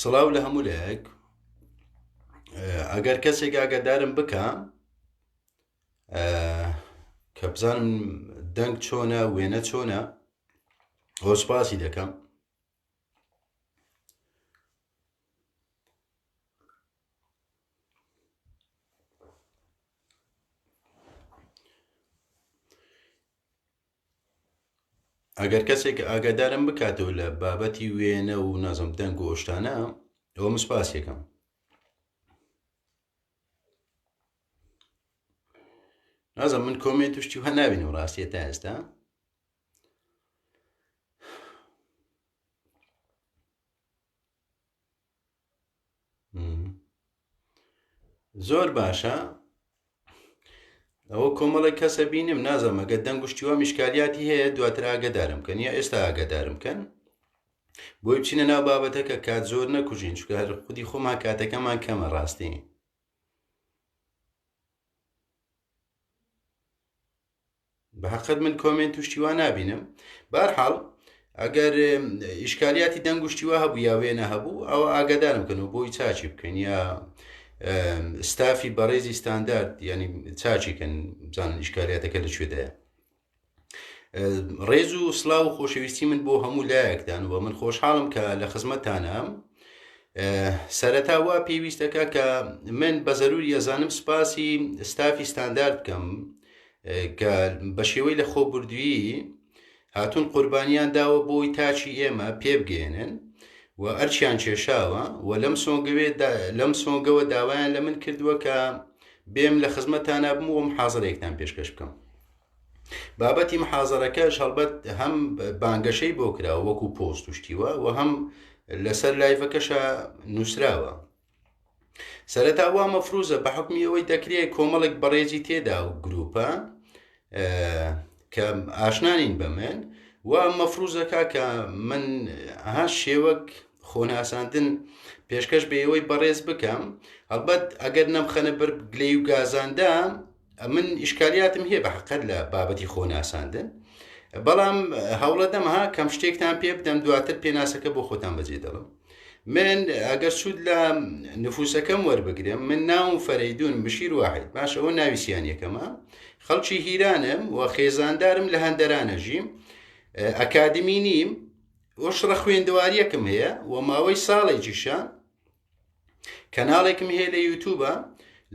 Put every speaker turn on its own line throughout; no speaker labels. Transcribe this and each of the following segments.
سڵاو لە هەموو لایەک ئەگەر کەسێک ئاگادارم بکە کە بزانم دەنگ چۆنە وێنە چۆنە ئەو سپاسی دەکەم ئەگەر کەسێک ئاگادارم بکاتەوە لە بابەتی وێنە و نازم دەنگ و ئەو شتانە ئەوە من سپاسیەکەم نازم من comment و شتی وها نابینم ڕاستیە تا ئێستا زۆر باشە ئەوە کۆمەڵێک کەسە بینم نازانم ئەگەر دەنگ و شتی وا میشکالیاتی هەیە دواتر ئاگەدارم بکەن یا ئێستا ئاگەدارم بکەن بۆی بچینە ناو بابەتەکە کات زۆر نەکوژین چونکە هەر خودی خۆمان کاتەکەمان کەمە ڕاستی بەحەقت من comment و شتی وا نابینم بارحاڵ ئەگەر ئیشکالیاتی دەنگ و شتی وا هەبوو یا وێنە هەبوو ئەوە ئاگادارم کەن و بۆی چاچی بکەن یا ستافی بەڕێزی ستاندارد ینی چاچی کەن بزانن ئیشکالیاتەکە لە کوێدایە ڕێز و سلااو و خۆشەویستی من بۆ هەموو لایەکدان و من خۆشحاڵم کە لە خزمەتتانام سەرەتا وا پێویستەکە کە من بە زەروری ئەزانم سپاسی ستافی ستاندارد بکەم کە بە شێوەی لە خۆبردوویی هاتوون قوربانیان داوە بۆی تاکی ئێمە پێبگەێنن و ئەرچیان کێشاوە و لەم سۆنگەوێ لەم سۆنگەوە داوایان لە من کردووە کە بێم لە خزمەتتانە بم و محازرێکتان پێشکەش بکەم بابەتی محازەرەکەش هەڵبەت هەم بانگەشەی بۆ کراوە وەکو پۆست و شتیوە و هەم لەسەر live ەکەشە نووسراوە سەرەتا وا مەفروزە بە حکمی ئەوەی دەکرێت کۆمەڵێک بەڕێزی تێدا و گروپە کە ئاشنانین بە من و مەفروزەکە کە من ها شێوەک خۆناساندن پێشکەش بە ئێوەی بەڕێز بکەم هەڵبەت ئەگەر نەمخەنە بەر گلەی و گازاندا من ئیشکالیاتم هەیە بە حقەت لە بابەتی خۆناساندن بەڵام هەوڵەدەم ها کەم شتێکتان پێ بدەم دواتر پێناسەکە بۆ خۆتان بەجێ دەڵم من ئەگەر سوود لە نفوسەکەم وەربگرم من ناوم فەرەیدون بشیر واحد باش ئەوە ناوی سیانیەکەمە خەڵکی هیرانم و خێزاندارم لە هەندەرانە ژیم ئەکادمی نیم وەشڕە خوێندەواریەکم هەیە و ماوەی ساڵێکیشە کەناڵێکم هەیە لە یوتوبە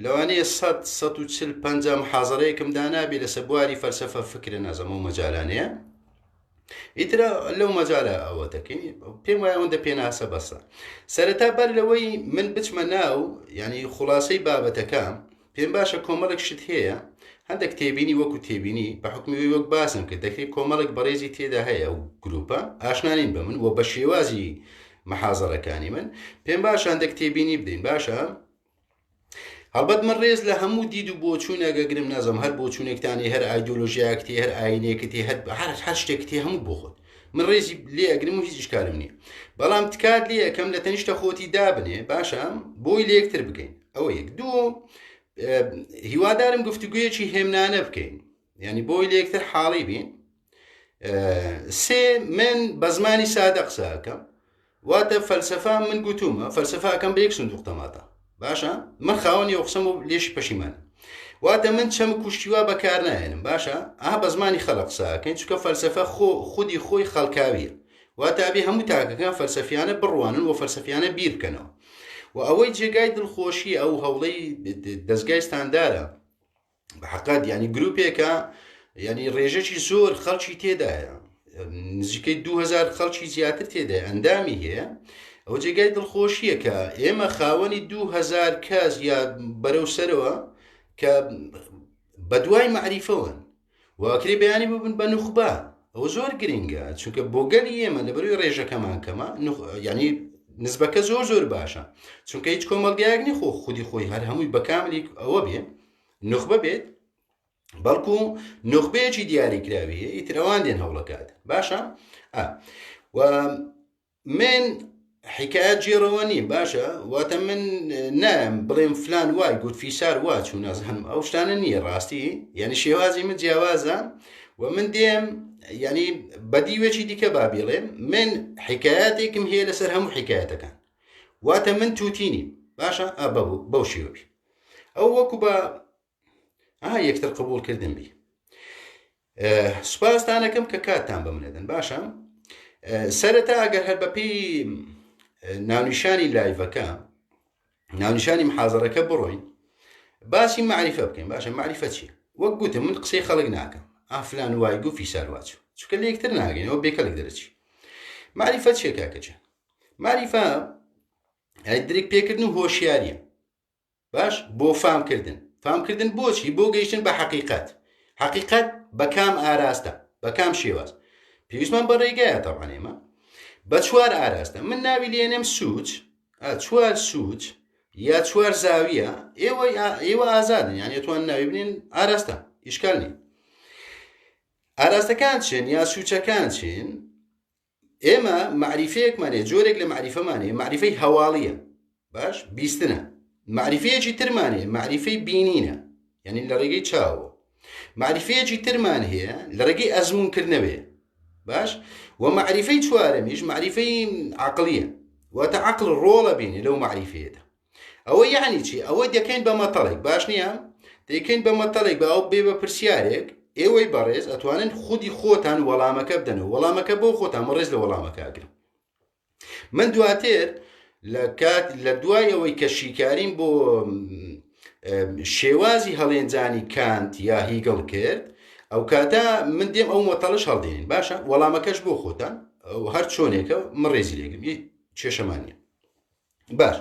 لەوانەیە 100 140 50 محازەرەیەکم دانابێ لەسەر بواری فەلسەفە فکرە نازەمە و مەجالانەیە ئیترە لەو مەجالە ئەوە دەکەین پێم وایە ئەوەندە پێناسە بەسە سەرەتا بەر لەوەی من بچمە ناو ینی خلاصەی بابەتەکە پێم باشە کۆمەڵێک شت هەیە هەندێک تێبینی وەکو تێبینی بە حکمی وەک باسم کرد دەکرێت کۆمەڵێک بەڕێزی تێدا هەیە و گروپە ئاشنانین بە من و بە شێوازی محازەرەکانی من پێم باشە هەندێک تێبینی بدەین باشە هەڵبەت من ڕێز لە هەموو دید و بۆچوونێک ئەگرم نازم هەر بۆچوونێکتانی هەر ئایدۆلۆژیاکتی هەر ئاینێکتی هەر هەر هەر شتێکتی هەموو بۆ خۆت من ڕێزی لێ ئەگرم و هیچ ئیشکالم نییە بەڵام تکات لێ ئەەکەم لە تەنیشتە خۆتی دابنێ باشە بۆی لەیەکتر بگەین ئەوە یەک دوو هیوادارم گفتوگویەکی هێمنانە بکەین ینی بۆی لەیەکتر حاڵی بین سێ من بە زمانی سادە قسەکەم واتە فەلسفە من گوتومە فەلسفەکەم بە یەک سندوق تەماتە باشە من خاوەنی ئەو قسەم و لێشی پەشیمان واتە من چەمک کوشتیوا بەکار ناهێنم باشە ئا بە زمانی خەڵک قسەکەین چونکە فەلسفە خۆ خودی خۆی خەڵکاویە واتە ئەبێ هەموو تاکەکان فەلسەفیانە بڕوانن و فەلسەفیانە بیر بکەنەوە و ئەوەی جێگای دڵخۆشی ئەو هەوڵەی دەستگای ستاندارە بە حقات ینی گروپێکە ینی ڕێژەکی زۆر خەڵکی تێدایە نزیکەی 2000 خەڵکی زیاتر تێدای ئەندامی هەیە ئەو جێگای دڵخۆشیە کە ئێمە خاوەنی 2000 کەس یا بەرەو سەرەوە کە بەدوای معریفەوەن واکرێ بەیانی ببن بە نوخبە ئەوە زۆر گرنگە چونکە بۆ گەلی ئێمە لەبەروی ڕێژەکەمان کەمە ینی نزبەکە زۆر زۆر باشە چونکە هیچ کۆمەلگایەک نی خۆ خودی خۆی هەر هەمووی بەکاملی ئەوە بێ نوخبە بێت بەڵکو نوخبەیەکی دیاریکراوی هەیە ئیترەوان دێن هەوڵەکات باشە و من حیکایەت گێڕەوە نیم باشە واتە من نایم بڵێم فلان وای گوت فیسار وا چوو نازانم ئەو شتانە نییە ڕاستی یعنی شێوازی من جیاوازە و من دێم یعنی بەدیوێکی دیکە با بیڵێم من حکایەتێکم هەیە لەسەر هەموو حکایەتەکان. واتە من توتی نیم باشە ئا بەو شێوە بی ئەو وەکو بە ئا یەکتر قبوڵکردن بی سوپاستانەکەم کە کاتتان بە منەدەن باشە سەرەتا ئەگەر هەر بەپێی ناونیشانی لایڤەکە ناونیشانی محازەرەکە بڕۆین باسی معریفە بکەین باشە معریفە چییە وەک گوتم من قسەی خەڵک ناکەم ئافلان وای گو فیسار واچوو چونکە لە یەکتر ناگەینەوە بێکەلک دەرەچی معریفە چییە کاکەجان معریفە درک پێکردن و هۆشیاریە باش بۆ فامکردن فامکردن بۆچی بۆ گەیشتن بە حەقیقەت حەقیقەت بە کام ئاراستە بە کام شێواز پێویستمان بە ڕێگایە تەبعەن ئێمە بە چوار ئاراستە من ناوی لێنێم سوچ چوار سوچ یا چوار زاویە ئێوە ئێوە ئازادن یان ئەتوان ناوی بنێن ئاراستە ئیشکال نیە ئاراستەکان چێن یا سوچەکان چین ئێمە مەعریفەیەکمان هەیە جۆرێک لە مەعریفەمان هەیە مەعریفەی هەواڵیە باش بیستنە مەعریفەیەکی ترمان هەیە مەعریفەی بینینە یعنی لە ڕێگەی چاوە مەعریفەیەکی ترمان هەیە لە ڕێگەی ئەزمونکردنەوەی باش و مەعریفەی چوارەمیش مەعریفەی عقلیە واتە عقل ڕۆڵە بینێ لەو مەعریفەیەدا ئەوە یعنی چی ئەوە دەکەین بە مەتەڵێک باش نییە دەیکەین بە مەتەڵێک بە ئەو بێ بە پرسیارێک ئێوەی بەڕێز ئەتوانن خودی خۆتان وەڵامەکە بدەنەوە وەڵامەکە بۆ خۆتان ڕێز لە وەڵامەکە ئەگرم من دواتر لە کات لە دوای ئەوەی کە شیکاریم بۆ شێوازی هەڵێنجانی کانت یا هیگڵ کرد ئەو کاتە من دێم ئەو مەتەڵش هەڵدێنین باشە وەڵامەکەش بۆ خۆتان هەر چۆنێکە من ڕێزی لێگرم کێشەمان نییە باش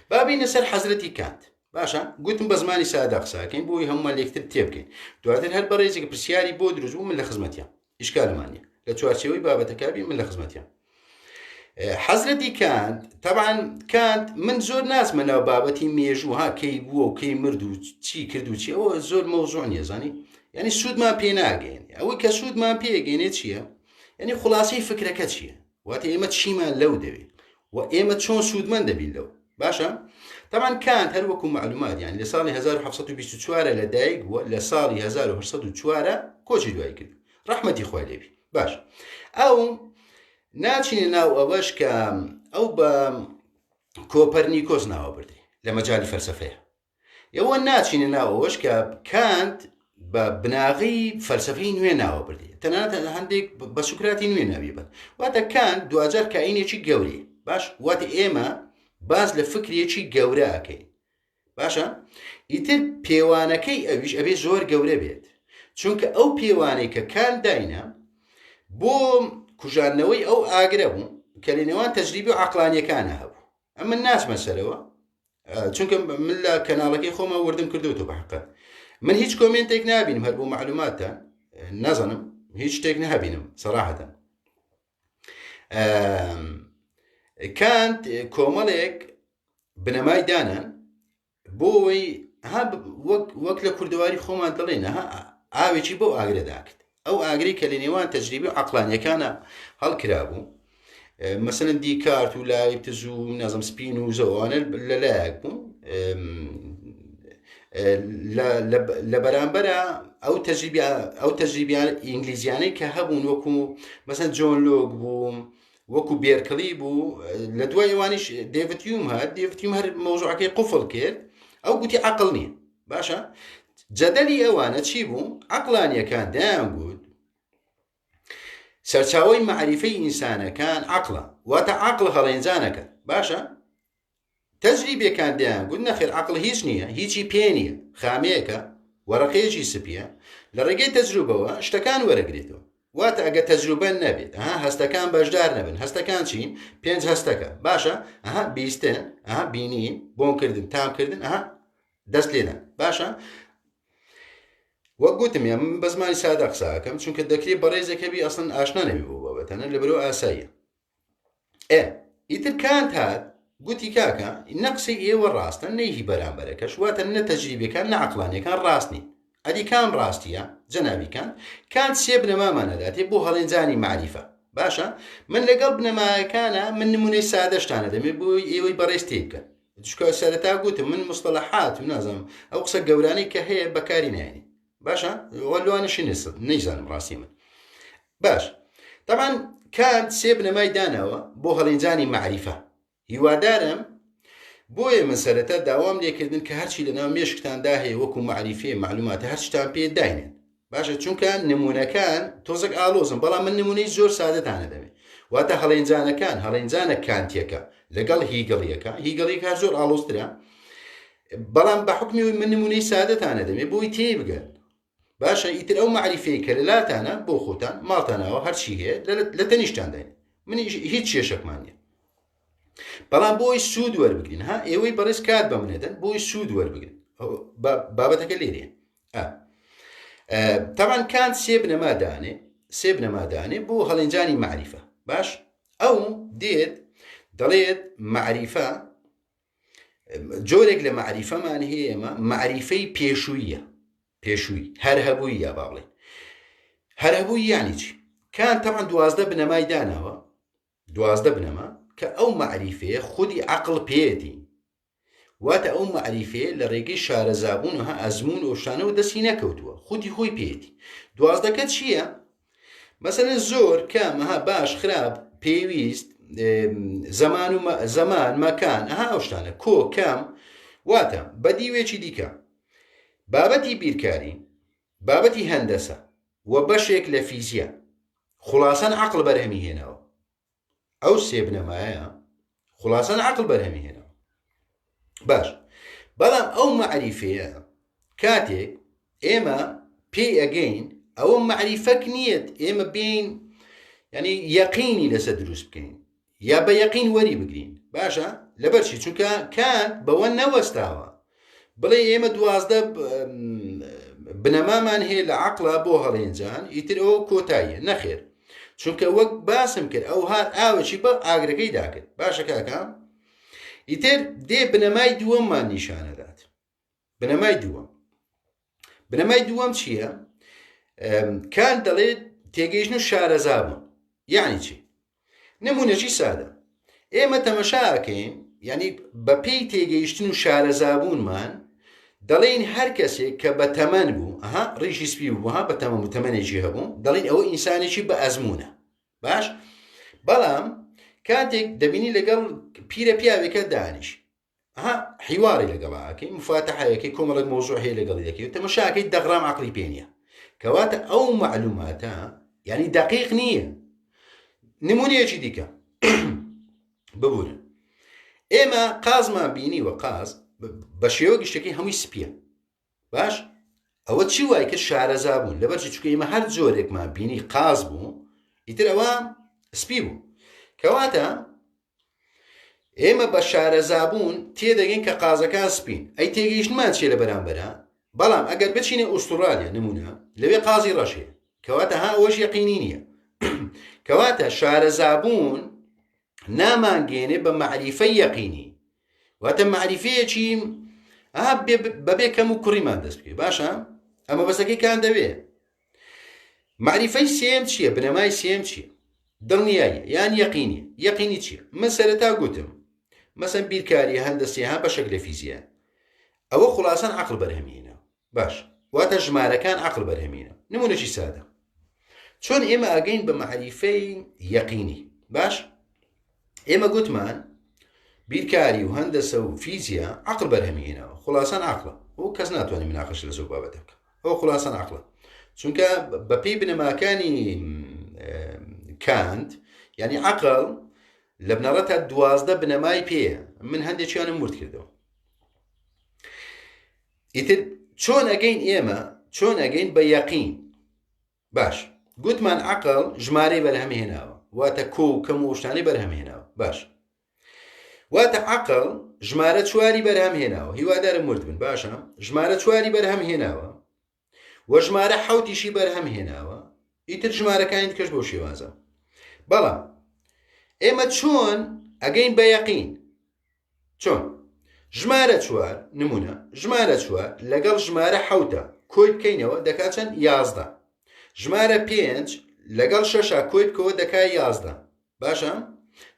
با بینە سەر حەزرەتی کانت باشە گوتم بە زمانی سادە قساکەین بۆی هەمومان لێکتر تێبگەین دواتر هەر بەڕێزێک پرسیاری بۆ دروست بوو من لە خزمەتیان ئیشکالمان نیە لە چوارچێوەی بابەتەکە بی من لە خزمەتیان حەزرەتی کانت تەبعەن کانت من زۆر ناسمە ناو بابەتی مێژوو ها کەی بووە و کەی مرد و چی کرد و چی ئەوە زۆر مەوزوع نییە زانی یعنی سوودمان پێ ناگەێن ئەوەی کە سوودمان پێگەێنێ چییە یعنی خلاصەی فکرەکە چییە واتە ئێمە چیمان لەو دەوێت و ئێمە چۆن سوودمەند دەبین لەو باشە تەمان کانت هەر وەکو معلومات یان لە ساڵی 1924 لە دایک بووە لە ساڵی 1904 کۆچی دوای کرد ڕەحمەتی خوای لێبی باش ئەو ناچینە ناو ئەوەش کە ئەو بە کۆپەرنیکۆس ناوە بردی لە مەجای فەلسفەیە ئێوە ناچینە ناو ئەوەش کە کانت بە بناغەی فەلسفەی نوێ ناوە بردی تەنانەت هەندێک بە سوکراتی نوێ ناوی بن واتە کانت دواجار کائینێکی گەورەیە باش واتە ئێمە باس لە فکرێکی گەورە ئەکەین باشە ئیتر پێوانەکەی ئەویش ئەبێ زۆر گەورە بێت چونکە ئەو پێوانەی کە کان داینا بۆ کوژاندنەوەی ئەو ئاگرە بوو کە لە نێوان تەجریبی و عقلانیەکانە هەبوو ئەمن ناچمە سەرەوە چونکە من لە کەناڵەکەی خۆمە وردم کردوتەوە بە حقت من هیچ کۆمێنتێک نابینم هەر بۆ معلوماتتان نازانم هیچ شتێک نابینم سەراحەتەن کانت کۆمەڵێک بنەمای دانان بۆ ئەوەی ها وەک وەک لە کوردەواری خۆمان دەڵێن ها ئاوێکی بۆ ئاگرە داکرد ئەو ئاگری کە لە نێوان تەجریبی و عقلانیەکانە هەڵکرابوو مەسەلەن دیکارت و لایبتز و نازم سپین و زەوانە لەلایەک بوون لە بەرامبەرە ئەو تەجریبی ئەو تەجریبیان ئینگلیزیانەی کە هەبوون وەکو مەسەن جۆن لۆک بوو وەکو بێرکڵی بوو لە دوای ئەوانیش دێڤد هیوم هات دێڤد هیوم هەر مەوزوعەکەی قفڵ کرد ئەو گوتی عەقڵ نییە باشە جەدەلی ئەوانە چی بوو عەقڵانیەکان دەیان گوت سەرچاوەی مەعریفەی ئینسانەکان عەقڵە واتە عەقڵ هەڵێنجانەکە باشە تەجریبیەکان دەیان گوت نەخێر عەقڵ هیچ نییە هیچی پێ نییە خامەیەکە وەرەقەیەکی سپیە لە ڕێگەی تەجروبەوە شتەکان وەرەگرێتەوە واتە ئەگە تەجروبە نەبێت ئەها هەستەکان بەشدار نەبن هەستەکان چین پێنج هەستەکە باشە ئەها بیستن ئەها بینین بۆنکردن تامکردن ئەها دەست لێدان باشە وەک گوتم یا من بە زمانی سادە قساکەم چونکە دەکرێت بەڕێزێک هەبی ئەسڵەن ئاشنا نەبی بۆ بابەتانە لەبەرەوە ئاساییە ئێ ئیتر کانت هات گوتی کاکە نە قسەی ئێوە ڕاستە نە هی بەرامبەرەکەش واتە نە تەجریبەکان نە عەقڵانیەکان ڕاست نین ئەدی کام ڕاستیە جەنابی کانت کانت سێ بنەمامان ئەداتێ بۆ هەڵێنجانی مەعریفە باشە من لەگەڵ بنەمایەکانە من نمونەی سادەشتانە دەمێ بۆ ئێوەی بەڕێز تێبکەن چونکە سەرەتا گوتم من مستەلەحات و نازانم ئەو قسە گەورانەی کە هەیە بەکاری نایەنی باشە وەلوانشی نەیزانم ڕاستی من باش تەبعەن کانت سێ بنەمای داناوە بۆ هەڵێنجانی مەعریفە هیوادارم بۆیە من سەرەتا داوام لێکردن کە هەرچی لەناو مێشکتاندا هەیە وەکو مەعریفەیە مەعلوماتە هەرچیتان پێ داینێن. باشە چونکە نمونەکان تۆزێک ئالۆزن بەڵام من نمونەی زۆر سادەتانە دەمێ واتە هەڵێنجانەکان هەڵێنجانە کانتیەکە لەگەڵ هیگڵیەکە هیگڵیەکە زۆر ئاڵۆزترە بەڵام بە حکمی من نمونەی سادەتانە دەمێ بۆی تێ بگەن باشە ئیتر ئەو معریفەیە کە لەلاتانە بۆ خۆتان ماڵتانەوە هەرچی هەیە لە تەنیشتان داین من هیچ کێشەکمان نییە بەڵام بۆی سوود وەربگرین ها ئێوەی بەڕێز کات بە منەدەن بۆی سوود وەربگرن بابەتەکە لێرێ تاوان کانت سێ بنەما دانێ سێ بنەما دانێ بۆ هەڵێنجانی معریفە باش ئەو دێت دەڵێت معریفە جۆرێک لە معریفەمان هەیە ئێمە معریفەی پێشوویە پێشووی هەر هەبووی یا با بڵێن هەر هەبووی یانی چی کان تەمان 12 بنەمای داناوە 12 بنەما کە ئەو مەعریفەیە خودی عەقڵ پێیەتی واتە ئەو مەعریفەیە لە ڕێگەی شارەزابوون و ها ئەزموون و شتانەوە دەستی نەکەوتووە خودی خۆی پێیەتی دوازدەکە چییە؟ مەسەلەن زۆر کەم ها باش خراپ پێویست زەمان و زەمان مەکان ئەها ئەو شتانە کۆ کەم واتە بە دیوێکی دیکە بابەتی بیرکاری بابەتی هەندەسە و بەشێک لە فیزیا خوڵاسەن عەقڵ بەرهەمی هێناوە ئەو سێ بنەمایە خوڵاسەن عەقڵ بەرهەمی هێناوە باش بەڵام ئەو مەعریفەیە کاتێک ئێمە پێی ئەگەین ئەوە مەعریفەک نییە ئێمە بین ینی یەقینی لەسەر دروست بکەین یا بە یەقین وەری بگرین باشە لەبەرچی چونکە کانت بەوە نەوەستاوە بڵێ ئێمە 12 بنەمامان هەیە لە عقلە بۆ هەڵێنجان ئیتر ئەوە کۆتاییە نەخێر چونکە وەک باسم کرد ئەو هات ئاوەکی بە ئاگرەکەی داکرد باشە کاکە ئیتر دێ بنەمای دووەممان نیشانەدات بنەمای دووەم بنەمای دووەم چییە؟ کان دەڵێت تێگەیشتن و شارەزا بوون یعنی چی؟ نمونەکی سادە ئێمە تەمەشاکەین یعنی بەپێی تێگەیشتن و شارەزابوونمان دەڵێن هەر کەسێک کە بە تەمەن بوو ئەها ڕیشی سپی بوو ها بە تەمەن و تەمەنێکی هەبوو دەڵێن ئەوە ئینسانێکی بە ئەزمونە باش بەڵام کاتێک دەبینی لەگەڵ پیرە پیاوێکە دانیش ئەها حیواری لەگەڵا ئەکەی مفاتەحەیەکەی کۆمەڵێک مەوزوع هەیە لەگەڵی دەکەی و تەمەشاکەی دەغرام عەقڵی پێ نییە کەواتە ئەو مەعلوماتە یعنی دەقیق نییە نمونەیەکی دیکە ببورن ئێمە قازمان بینیوە قاز بە شێوە گشتەکەی هەمووی سپیە باش ئەوە چی وای کرد شارەزا بوون لەبەرچی چونکە ئێمە هەر جۆرێکمان بینی قاز بوو ئیتر ئەوە سپی بوو کەواتە ئێمە بە شارەزابوون تێدەگەین کە قازەکان سپین ئەی تێگەیشتمان چیە لە بەرامبەرە بەڵام ئەگەر بچینە ئوسترالیا نمونە لەوێ قازی ڕەش هەیە کەواتە ها ئەوەش یەقینی نییە کەواتە شارەزابوون نامانگەێنێ بە مەعریفەی یەقینی واتە مەعریفەیەکی بەبێ کەم و کوڕیمان دەست بکەی باشە ئەمە بەسەکەی کان دەوێ مەعریفەی سێم چییە بنەمای سێم چییە دڵنیاییە یان یەقینی یەقینی چییە من سەرەتا گوتم مەسەن بیرکاری هەندەسی ها بەشێک لە فیزیا ئەوە خلاصەن عقل بەرهەمینە باش واتە ژمارەکان عەقڵ بەرهەمینە نمونەکی سادە چۆن ئێمە ئەگەین بە مەعریفەی یەقینی باش ئێمە گوتمان بیرکاری و هەندەسە و فیزیا عقل بەرهەمی هێناوە خلاصان عقلە و کەس ناتوانێت مناقش لە زۆر بابەتە بکە ئەو خلاصان عقلە چونکە بەپێی بنەماکانی کانت یعنی عقل لە بنەڕەتە 12 بنەمای پێیە من هەندێکیانم ورد کردەوە ئیتر چۆن ئەگەین ئێمە چۆن ئەگەین بە یەقین باش گوتمان عقل ژمارەی بەرهەم هێناوە واتە کۆ و کەم و شتانی بەرهەم هێناوە باش واتە عقل ژمارە چواری بەرهەم هێناوە هیوادارم ورد بن باشە ژمارە چواری بەرهەم هێناوە و ژمارە حوتیشی بەرهەم هێناوە ئیتر ژمارەکانی کەش بۆ شێوازە بەڵام ئێمە چۆن ئەگەین بە یەقین چۆن؟ ژمارە چوار، نمونە، ژمارە چوار لەگەڵ ژمارە حەوتا کۆی بکەینەوە دەکا چەند؟ 11. ژمارە پێنج لەگەڵ شەشا کۆی بکەوە دەکا 11. باشە؟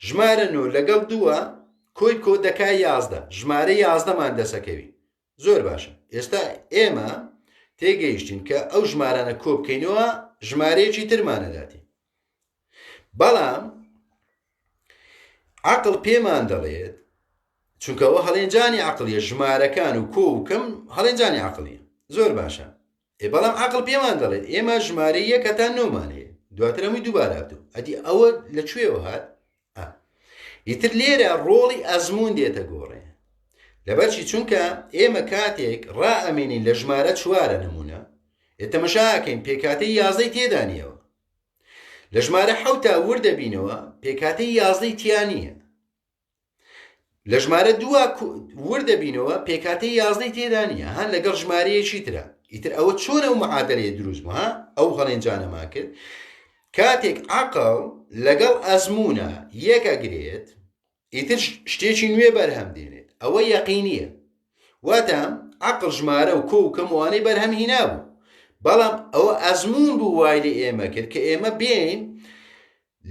ژمارە نۆ لەگەڵ دووە کۆی بکەوە دەکا 11. ژمارە یازدەمان دەسەکەوی. زۆر باشە ئێستا ئێمە تێگەیشتین کە ئەو ژمارانە کۆ بکەینەوە ژمارەیەکی ترمانەداتی بەڵام عقل پێمان دەڵێت چونکە ئەوە هەڵێنجانی عەقڵیە ژمارەکان و کۆ و کەم هەڵێنجانی عەقڵیە زۆر باشە ئێ بەڵام عەقڵ پێمان دەڵێت ئێمە ژمارە یەک هەتا نۆمان هەیە دواتر هەمووی دووبارە هاتوو ئەدی ئەوە لە کوێوە هات ئیتر لێرە ڕۆڵی ئەزمون دێتە گۆڕێ لەبەرچی چونکە ئێمە کاتێک ڕائەمێنین لە ژمارە چوارە نمونە ئێ تەمەشاکەین پێکاتەی یازدەی تێدا نییەوە لە ژمارە حەوتا وردەبینەوە پێکاتەی یازدەی تیا نییە لە ژمارە دووە ورد دەبینەوە پێکاتەی یازدەی تێدا نییە ها لەگەڵ ژمارەیەکی ترە ئیتر ئەوە چۆن ئەو معادلەیە دروست بوو ها ئەو هەڵێنجانەمان کرد کاتێک عقل لەگەڵ ئەزمونە یەک ئەگرێت ئیتر شتێکی نوێ بەرهەم دێنێت ئەوە یەقینیە واتە عقل ژمارە و کۆ و کەموانەی بەرهەم هینابوو بەڵام ئەوە ئەزمون بوو وای لە ئێمە کرد کە ئێمە بێین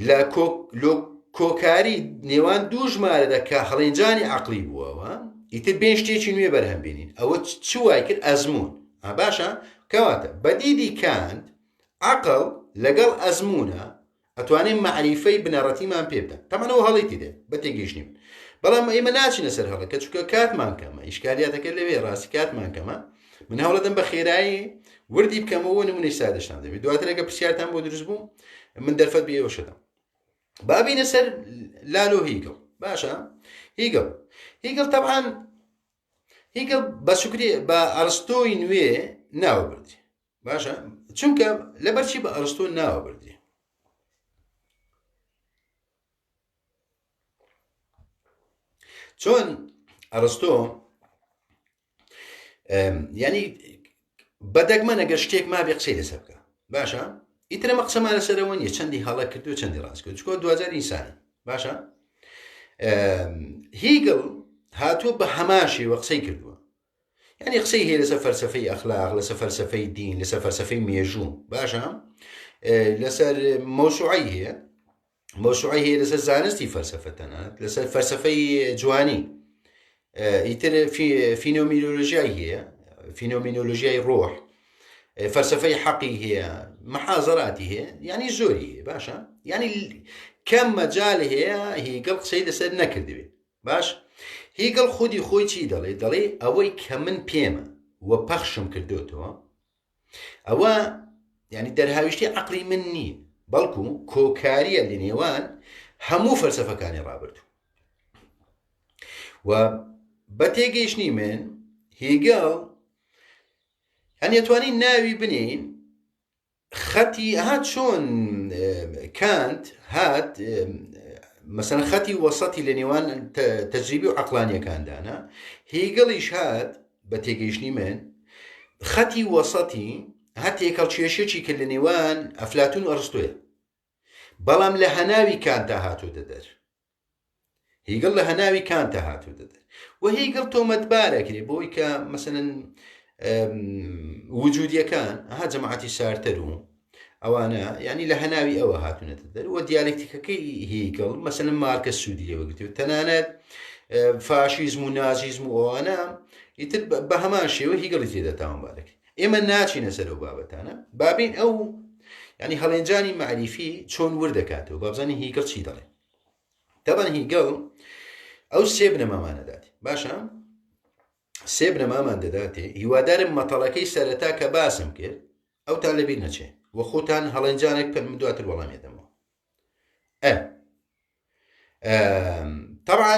لە کۆکاری نێوان دوو ژمارەدا کە هەڵێنجانی عەقڵی بووەوە ئیتر بێن شتێکی نوێ بەرهەم بێنین ئەوە چ وای کرد ئەزموون باشە کەواتە بە دیدی کانت عەقڵ لەگەڵ ئەزموونە ئەتوانێت مەعریفەی بنەڕەتیمان پێ بدات تەمەن ئەوە هەڵەی تێدایە بە تێگەیشتنی من بەڵام ئێمە ناچینە سەر هەڵەکە چونکە کاتمان کەمە ئیشکالیاتەکە لەوێ ڕاستی کاتمان کەمە من هەوڵەدەم بە خێرایی وردی بکەمەوە نمونەی سادەشتان دەبێت دواتر ئەگە پرسیارتان بۆ دروست بوو من دەرفەت بە ئێوە شەدەم بابینە سەر لالۆ هیگڵ باشە هیگڵ هیگڵ تەبعاان هیگڵ بە سوکری بە ئەرستۆی نوێ ناوە بردی باشە چونکە لەبەرچی بە ئەرستۆ ناوە بردی چۆن ئەرستۆ ینی بە دەگمەن ئەگەر شتێک مابێ قسەی لەسەر بکە باشە ئیتر ئەمە قسەمان لەسەرەوە نیە چەندی هەڵە کردو چەندی ڕاست کرد چکۆ دوجار ئینسانە باشە هیگڵ هاتووە بە هەمان شێوە قسەی کردووە یعنی قسەی هەیە لەسەر فەلسفەی ئەخلاق لەسەر فەلسفەی دین لەسەر فەلسفەی مێژوو باشە لەسەر مەوسوعی هەیە مەوسوعەی هەیە لەسەر زانستی فەلسەفە تەنانەت لەسەر فەلسەفەی جوانی ئیتر فینۆمینۆلۆژیای هەیە فینۆمینۆلۆژیای ڕۆح فەلسەفەی حەقی هەیە محازەراتی هەیە ینی زۆری هەیە باشە ینی کەم مەجال هەیە هیگڵ قسەی لەسەر نەکردوێ باش هیگڵ خودی خۆی چی دەڵێ دەڵێ ئەوەی کە من پێمە و پەخشم کردوتەوە ئەوە یعنی دەرهاویشتی عقلی من نییە بەڵکو کۆکاریە لە نێوان هەموو فەلسفەکانی ڕابردوو و بە تێگەیشتنی من هیگڵ هەنێ توانین ناوی بنین خەتی ها چۆن کانت هات مەسەن خەتی وەسەتی لە نێوان تەجریبی و عقلانیەکاندانە هیگڵیش هات بە تێگەیشتنی من خەتی وەسەتی هە تێکەڵ کێشێکی کرد لە نێوان ئەفلاتون و ئەرستۆیە بەڵام لە هەناوی کانتا هاتووتە دەر هیگڵ لە هەناوی کانتا هاتووتە دەر و هیگڵ تۆمەتبارەکرێ بۆی کە مەسەن وجودیەکان ها جەماعەتی سارتەر و ئەوانە یعنی لە هەناوی ئەوە هاتوونەتە دەر و دیالکتیکەکەی هیگڵ مەسەن مارکە سوودی لێوەگرتی و تەنانەت فاشیزم و نازیزم و ئەوانە ئیتر بە هەمان شێوە هیگڵی تێدا تاوانبارەکرێت ئێمە ناچینە سەر ئەو بابەتانە بابین ئەو ینی هەڵێنجانی معریفی چۆن ورد دەکاتەوە بابزانانی هیگڵ چی دەڵێ تەبەن هیگڵ ئەو سێ بنەمامانە دات باشە سێ بنەمامان دەداتێ هیوادارم مەتەڵەکەی سەرەتا کە باسم کرد ئەوتان لەبیر نەچێ و خۆتان هەڵێنجانێک بکەن من دواتر وەڵامی دەمەوە ئە طبعا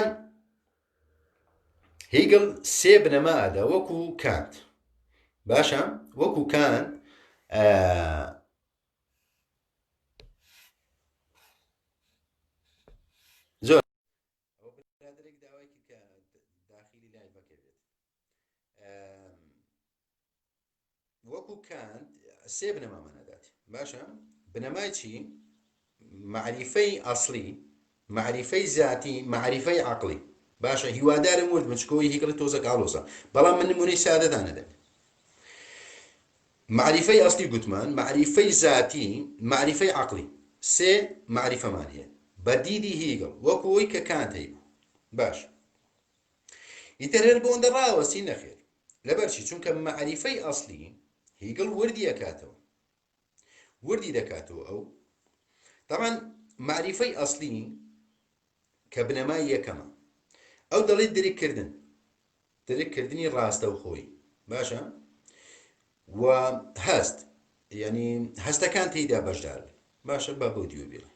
هیگڵ سێ بنەما ئەدا وەکو کانت باشە وەکو کانت زۆر ئەوە برادەرێک داوای کرد کە داخیلی لایڤەکە بێت وەکو کانت سێ بنەمامان ئەدات باشە بنەمای چی معریفەی ئەسلی معریفەی زیاتی معریفەی عقلی باشە هیوادارم ورد بن چکۆی هیگڵی تۆزەک ئاڵۆزە بەڵام من نمونەی سادەتان نەدەم معریفەی ئەسلی گوتمان معریفەی زاتی معریفەی عقلی سێ معریفەمان هەیە بە دیدی هیگڵ وەکو ئەوی کە کانت هەیبوو باش ئیتر هەر بۆندە ڕاوەستی نەخێر لەبەرچی چونکە مەعریفەی ئەسلی هیگڵ وردی ئەکاتەوە وردی دەکاتەوە ئەو تەبعەن مەعریفەی ئەسلی کە بنەمای یەکەمە. ئەو دەڵێت درککردن، درککردنی ڕاستەوخۆی باشە و هەست یعنی هەستەکان تێیدا بەشدار بن باشە با بۆ دیوە بێڵێ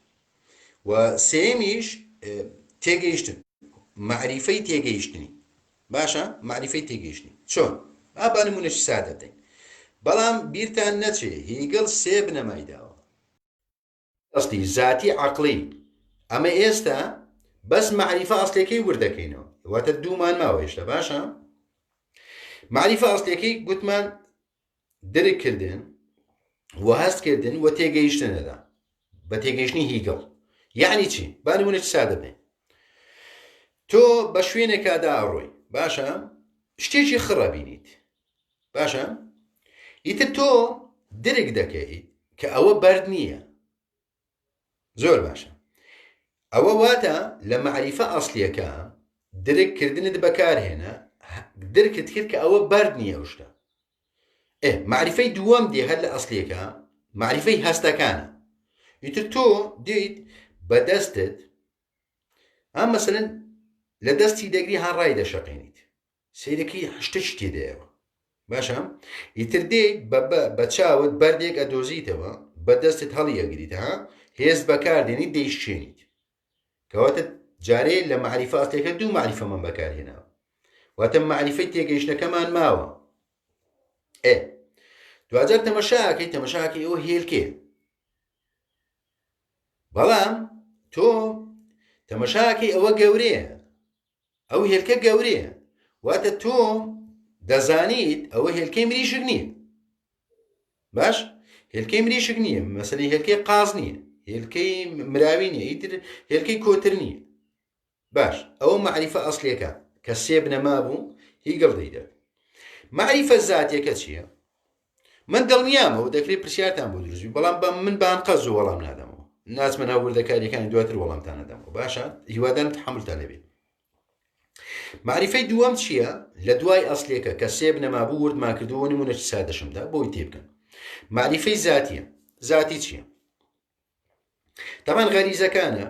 و سێمیش تێگەیشتن معریفەی تێگەیشتنی باشە معریفەی تێگەیشتنی چۆن با با نمونەشی سادە بدەین بەڵام بیرتان نەچێ هیگڵ سێ بنەمای داوە ئەسلی زاتی عەقڵی ئەمە ئێستا بەس مەعریفە ئەسلەکەی ورد دەکەینەوە واتە دوومان ماوە هێشتا باشە مەعریفە ئەسلەکەی گوتمان درک کردن و هەست کردن و تێگەیشتنەدا بە تێگەیشتنی هیگڵ یعنی چی با نمونە سادە بێ تۆ بە شوێنێکدا ئەڕۆی باشە شتێکی خڕە بینیت باشە ئیتر تۆ درک دەکەیت کە ئەوە بەرد نییە زۆر باشە ئەوە واتە لە معریفە ئەسلیەکە درک کردنت بەکارهێنا درکت کرد کە ئەوە بەرد نییە ئەو شتە ئێ معریفەی دووەم دێ هەر لە ئەسلیەکە معریفەی هەستەکانە ئیتر تۆ دێیت بەدەستت ئەم مەسەلەن لە دەستی دەگری ها ڕای دەشەقێنیت سەیرەکەی شتێکی تێدایەوە باشە ئیتر دێ بە چاوت بەردێک ئەدۆزیتەوە بە دەستت هەڵی ئەگریت ها هێز بەکاردێنی دەیشچێنیت کەواتە جارێ لە معریفە ئەسلەکە دوو معریفەمان بەکارهێناوە واتە معریفەی تێگەیشتەکەمان ماوە ئێ دواجار تەمەشاکەی تەمەشاکەی ئەوە هێلکێ بەڵام تۆ تەمەشاکەی ئەوە گەورەیە ئەو هێلکە گەورەیە واتە تۆ دەزانیت ئەوە هێلکەی مریشک نییە باش هێلکەی مریشک نییە مەسەلی هێلکەی قاز نییە هێلکەی مراوی نییە ئیتر هێلکەی کۆتر نییە باش ئەوە معریفە ئەسلەکە کە سێ بنەما بوو هیگڵ دەیدات معریفە زاتیەکە چییە من دڵنیامەوە دەکرێت پرسیارتان بۆ دروست بی بەڵام بە من بان قەز و وەڵام نادەمەوە ناچمە ناو وردەکاریەکانی دواتر وەڵامتان نەدەمەوە باشە هیوادارم تحملتان لەبێت معریفەی دووەم چییە لە دوای ئەسلێکە کە سێ بنەما بوو وردمان کردووە نمونەی سادەشمدا بۆی تێبکەن معریفەی زاتیە زاتی چییە تەمان غەریزەکانە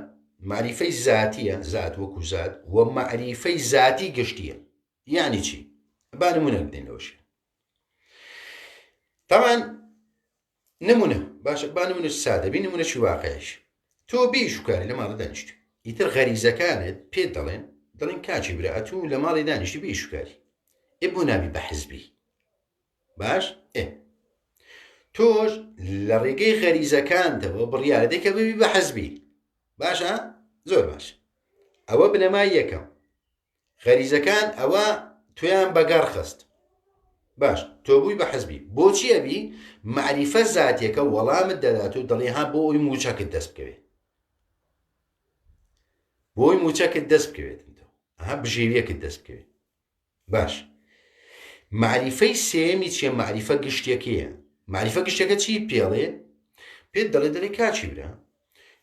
معریفەی زاتیە زات وەکو زات و معریفەی زاتی گشتیە یعنی چی با نمونە بدەین لەوەشی تەمان نمونە باشە با نمونە سادە بی نمونە چی واقعیش تۆ بێ شوکاری لە ماڵە دانیشت ئیتر غەریزەکانت پێت دەڵێن دەڵێن کاچی برا ئەتوو لە ماڵی دانیشتی بێ شوکاری ئێ بۆ نابی بە حزبی باش ئێ تۆش لە ڕێگەی غەریزەکانتەوە بڕیارە دێ کە ببی بە حزبی باشە زۆر باش ئەوە بنەمای یەکەم غەریزەکان ئەوە تۆیان بەگەڕ خست باش تۆ بووی بە حزبی بۆچی ئەبی معریفە زاتیەکە وەڵامت دەدات و دەڵێ ها بۆ ئەوی موچەکت دەست بکەوێت بۆی موچەکت دەست بکەوێت ها بژێویەکت دەست بکەوێت باش معریفەی سێمی چیە معریفە گشتیەکەیە معریفە گشتەکە چی پێڵێ پێت دەڵێ دەڵێ کاچی برا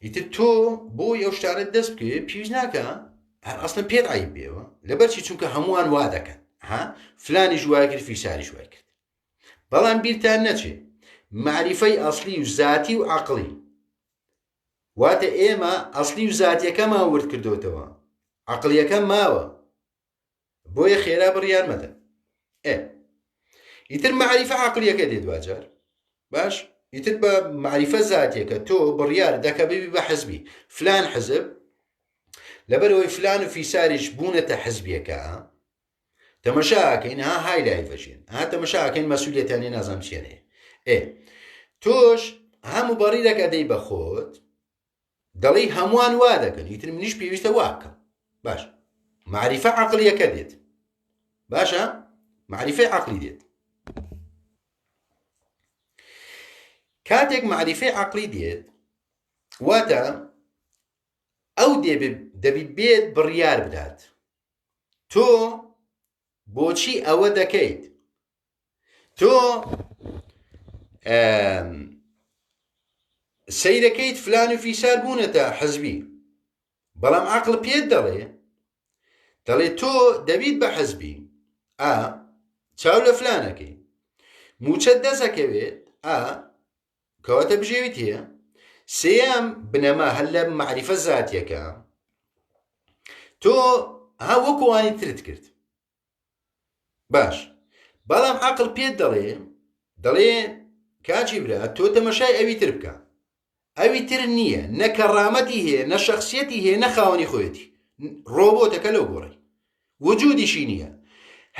ئیتر تۆ بۆی ئەو شتانە دەست بکەوێت پێویست ناکە هەر ئەسڵەن پێت عیب بێەوە لەبەرچی چونکە هەمووان وا دەکەن ها فلانیش وای کرد فیساریش وای کرد بەڵام بیرتان نەچێ معریفەی ئەسلی و زاتی و عقلی واتە ئێمە ئەسلی و زاتیەکەمان ورد کردوتەوە عقلیەکە ماوە بۆیە خێرا بڕیار مەدەن ئێ ئیتر معریفە عقلیەکە دێ دواجار باش ئیتر بە معریفە زاتیەکە تۆ بڕیار دەکە ببی بە حزبی فلان حزب لەبەرەوەی فلان و فیساریش بوونەتە حزبیەکە تەمەشاکەین ها های لای ڤەژێن ها تەمەشاکەین مەسوولێتیان نازانم چیانەیە ئێ تۆش هەموو بەڕیرەکە دەی بە خۆت دەڵێی هەمووان وا دەکەن ئیتر منیش پێویستە وا بکەم باش معریفە عقلیەکە دێت باشە معریفەی عقلی دێت کاتێک معریفەی عقلی دێت واتە ئەو دەبی بێت بڕیار بدات تۆ بۆچی ئەوە دەکەیت تۆ سەیرەکەیت فلان و فیسار بوونەتە حزبی بەڵام عقل پێت دەڵێ دەڵێ تۆ دەبیت بە حزبی ئا چاو لە فلانەکەی موچە دەزەکەوێت ئا کەواتە بژێویت هەیە سێیەم بنەما هەر لە معریفە زاتیەکە تۆ ئەها وەکوانی ترت کرد باش بەڵام عقل پێت دەڵێ دەڵێ کاچی برا تۆ تەمەشای ئەوی تر بکە ئەوی تر نییە نە کەڕامەتی هەیە نە شخصیەتی هەیە نە خاوەنی خۆیەتی ڕۆبۆتەکە لەو گۆڕی وجودیشی نییە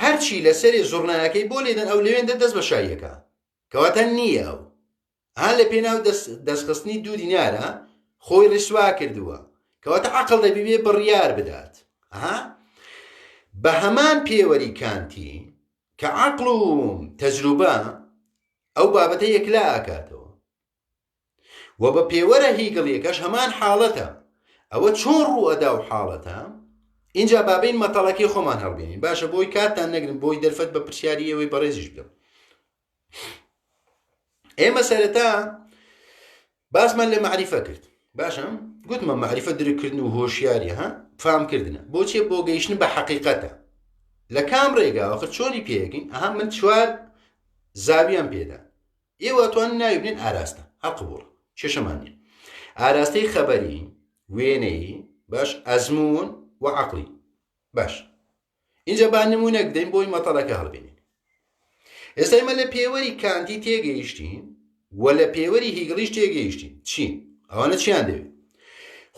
هەرچی لەسەری زوڕنایەکەی بۆ لێدەن ئەو لەوێندە دەست بە شاییەکە کەواتە نییە ئەو ها لە پێناو دەستخستنی دوو دینارە خۆی ڕیسوا کردووە کەواتە عقل دەبی بێ بڕیار بدات ها بە هەمان پێوەری کانتی کە عقل و تەجروبە ئەو بابەتە یەکلا ئاکاتەوە و بە پێوەرە هیگڵیەکەش هەمان حاڵەتە ئەوە چۆن ڕوو ئەدا و حاڵەتە اینجا بابین مەتەڵەکەی خۆمان هەڵبێنین باشە بۆی کاتتان نەگرن بۆی دەرفەت بە پرسیاری ئێوەی بەڕێزیش بدەم ئێمە سەرەتا باسمان لە معریفە کرد باشە گوتمە معریفە درکردن و هۆشیاری ها فامکردنە بۆچێ بۆ گەیشتن بە حەقیقەتە لە کام ڕێگا آخر چۆنی پێگەین ئەها من چوار زاویان پێدا ئێوە توان ناوی بنێن ئاراستە هەر قبوڵە کێشەمان نیە ئاراستەی خەبەری وێنەیی باش ئەزموون و عقلی باش اینجا با نمونەک بدەین بۆی مەتەڵەکە هەڵبێنین ئێستا ئێمە لە پێوەری کانتی تێگەیشتین و لە پێوەری هیگڵیش تێگەیشتین چی ئەوانە چیان دەوێت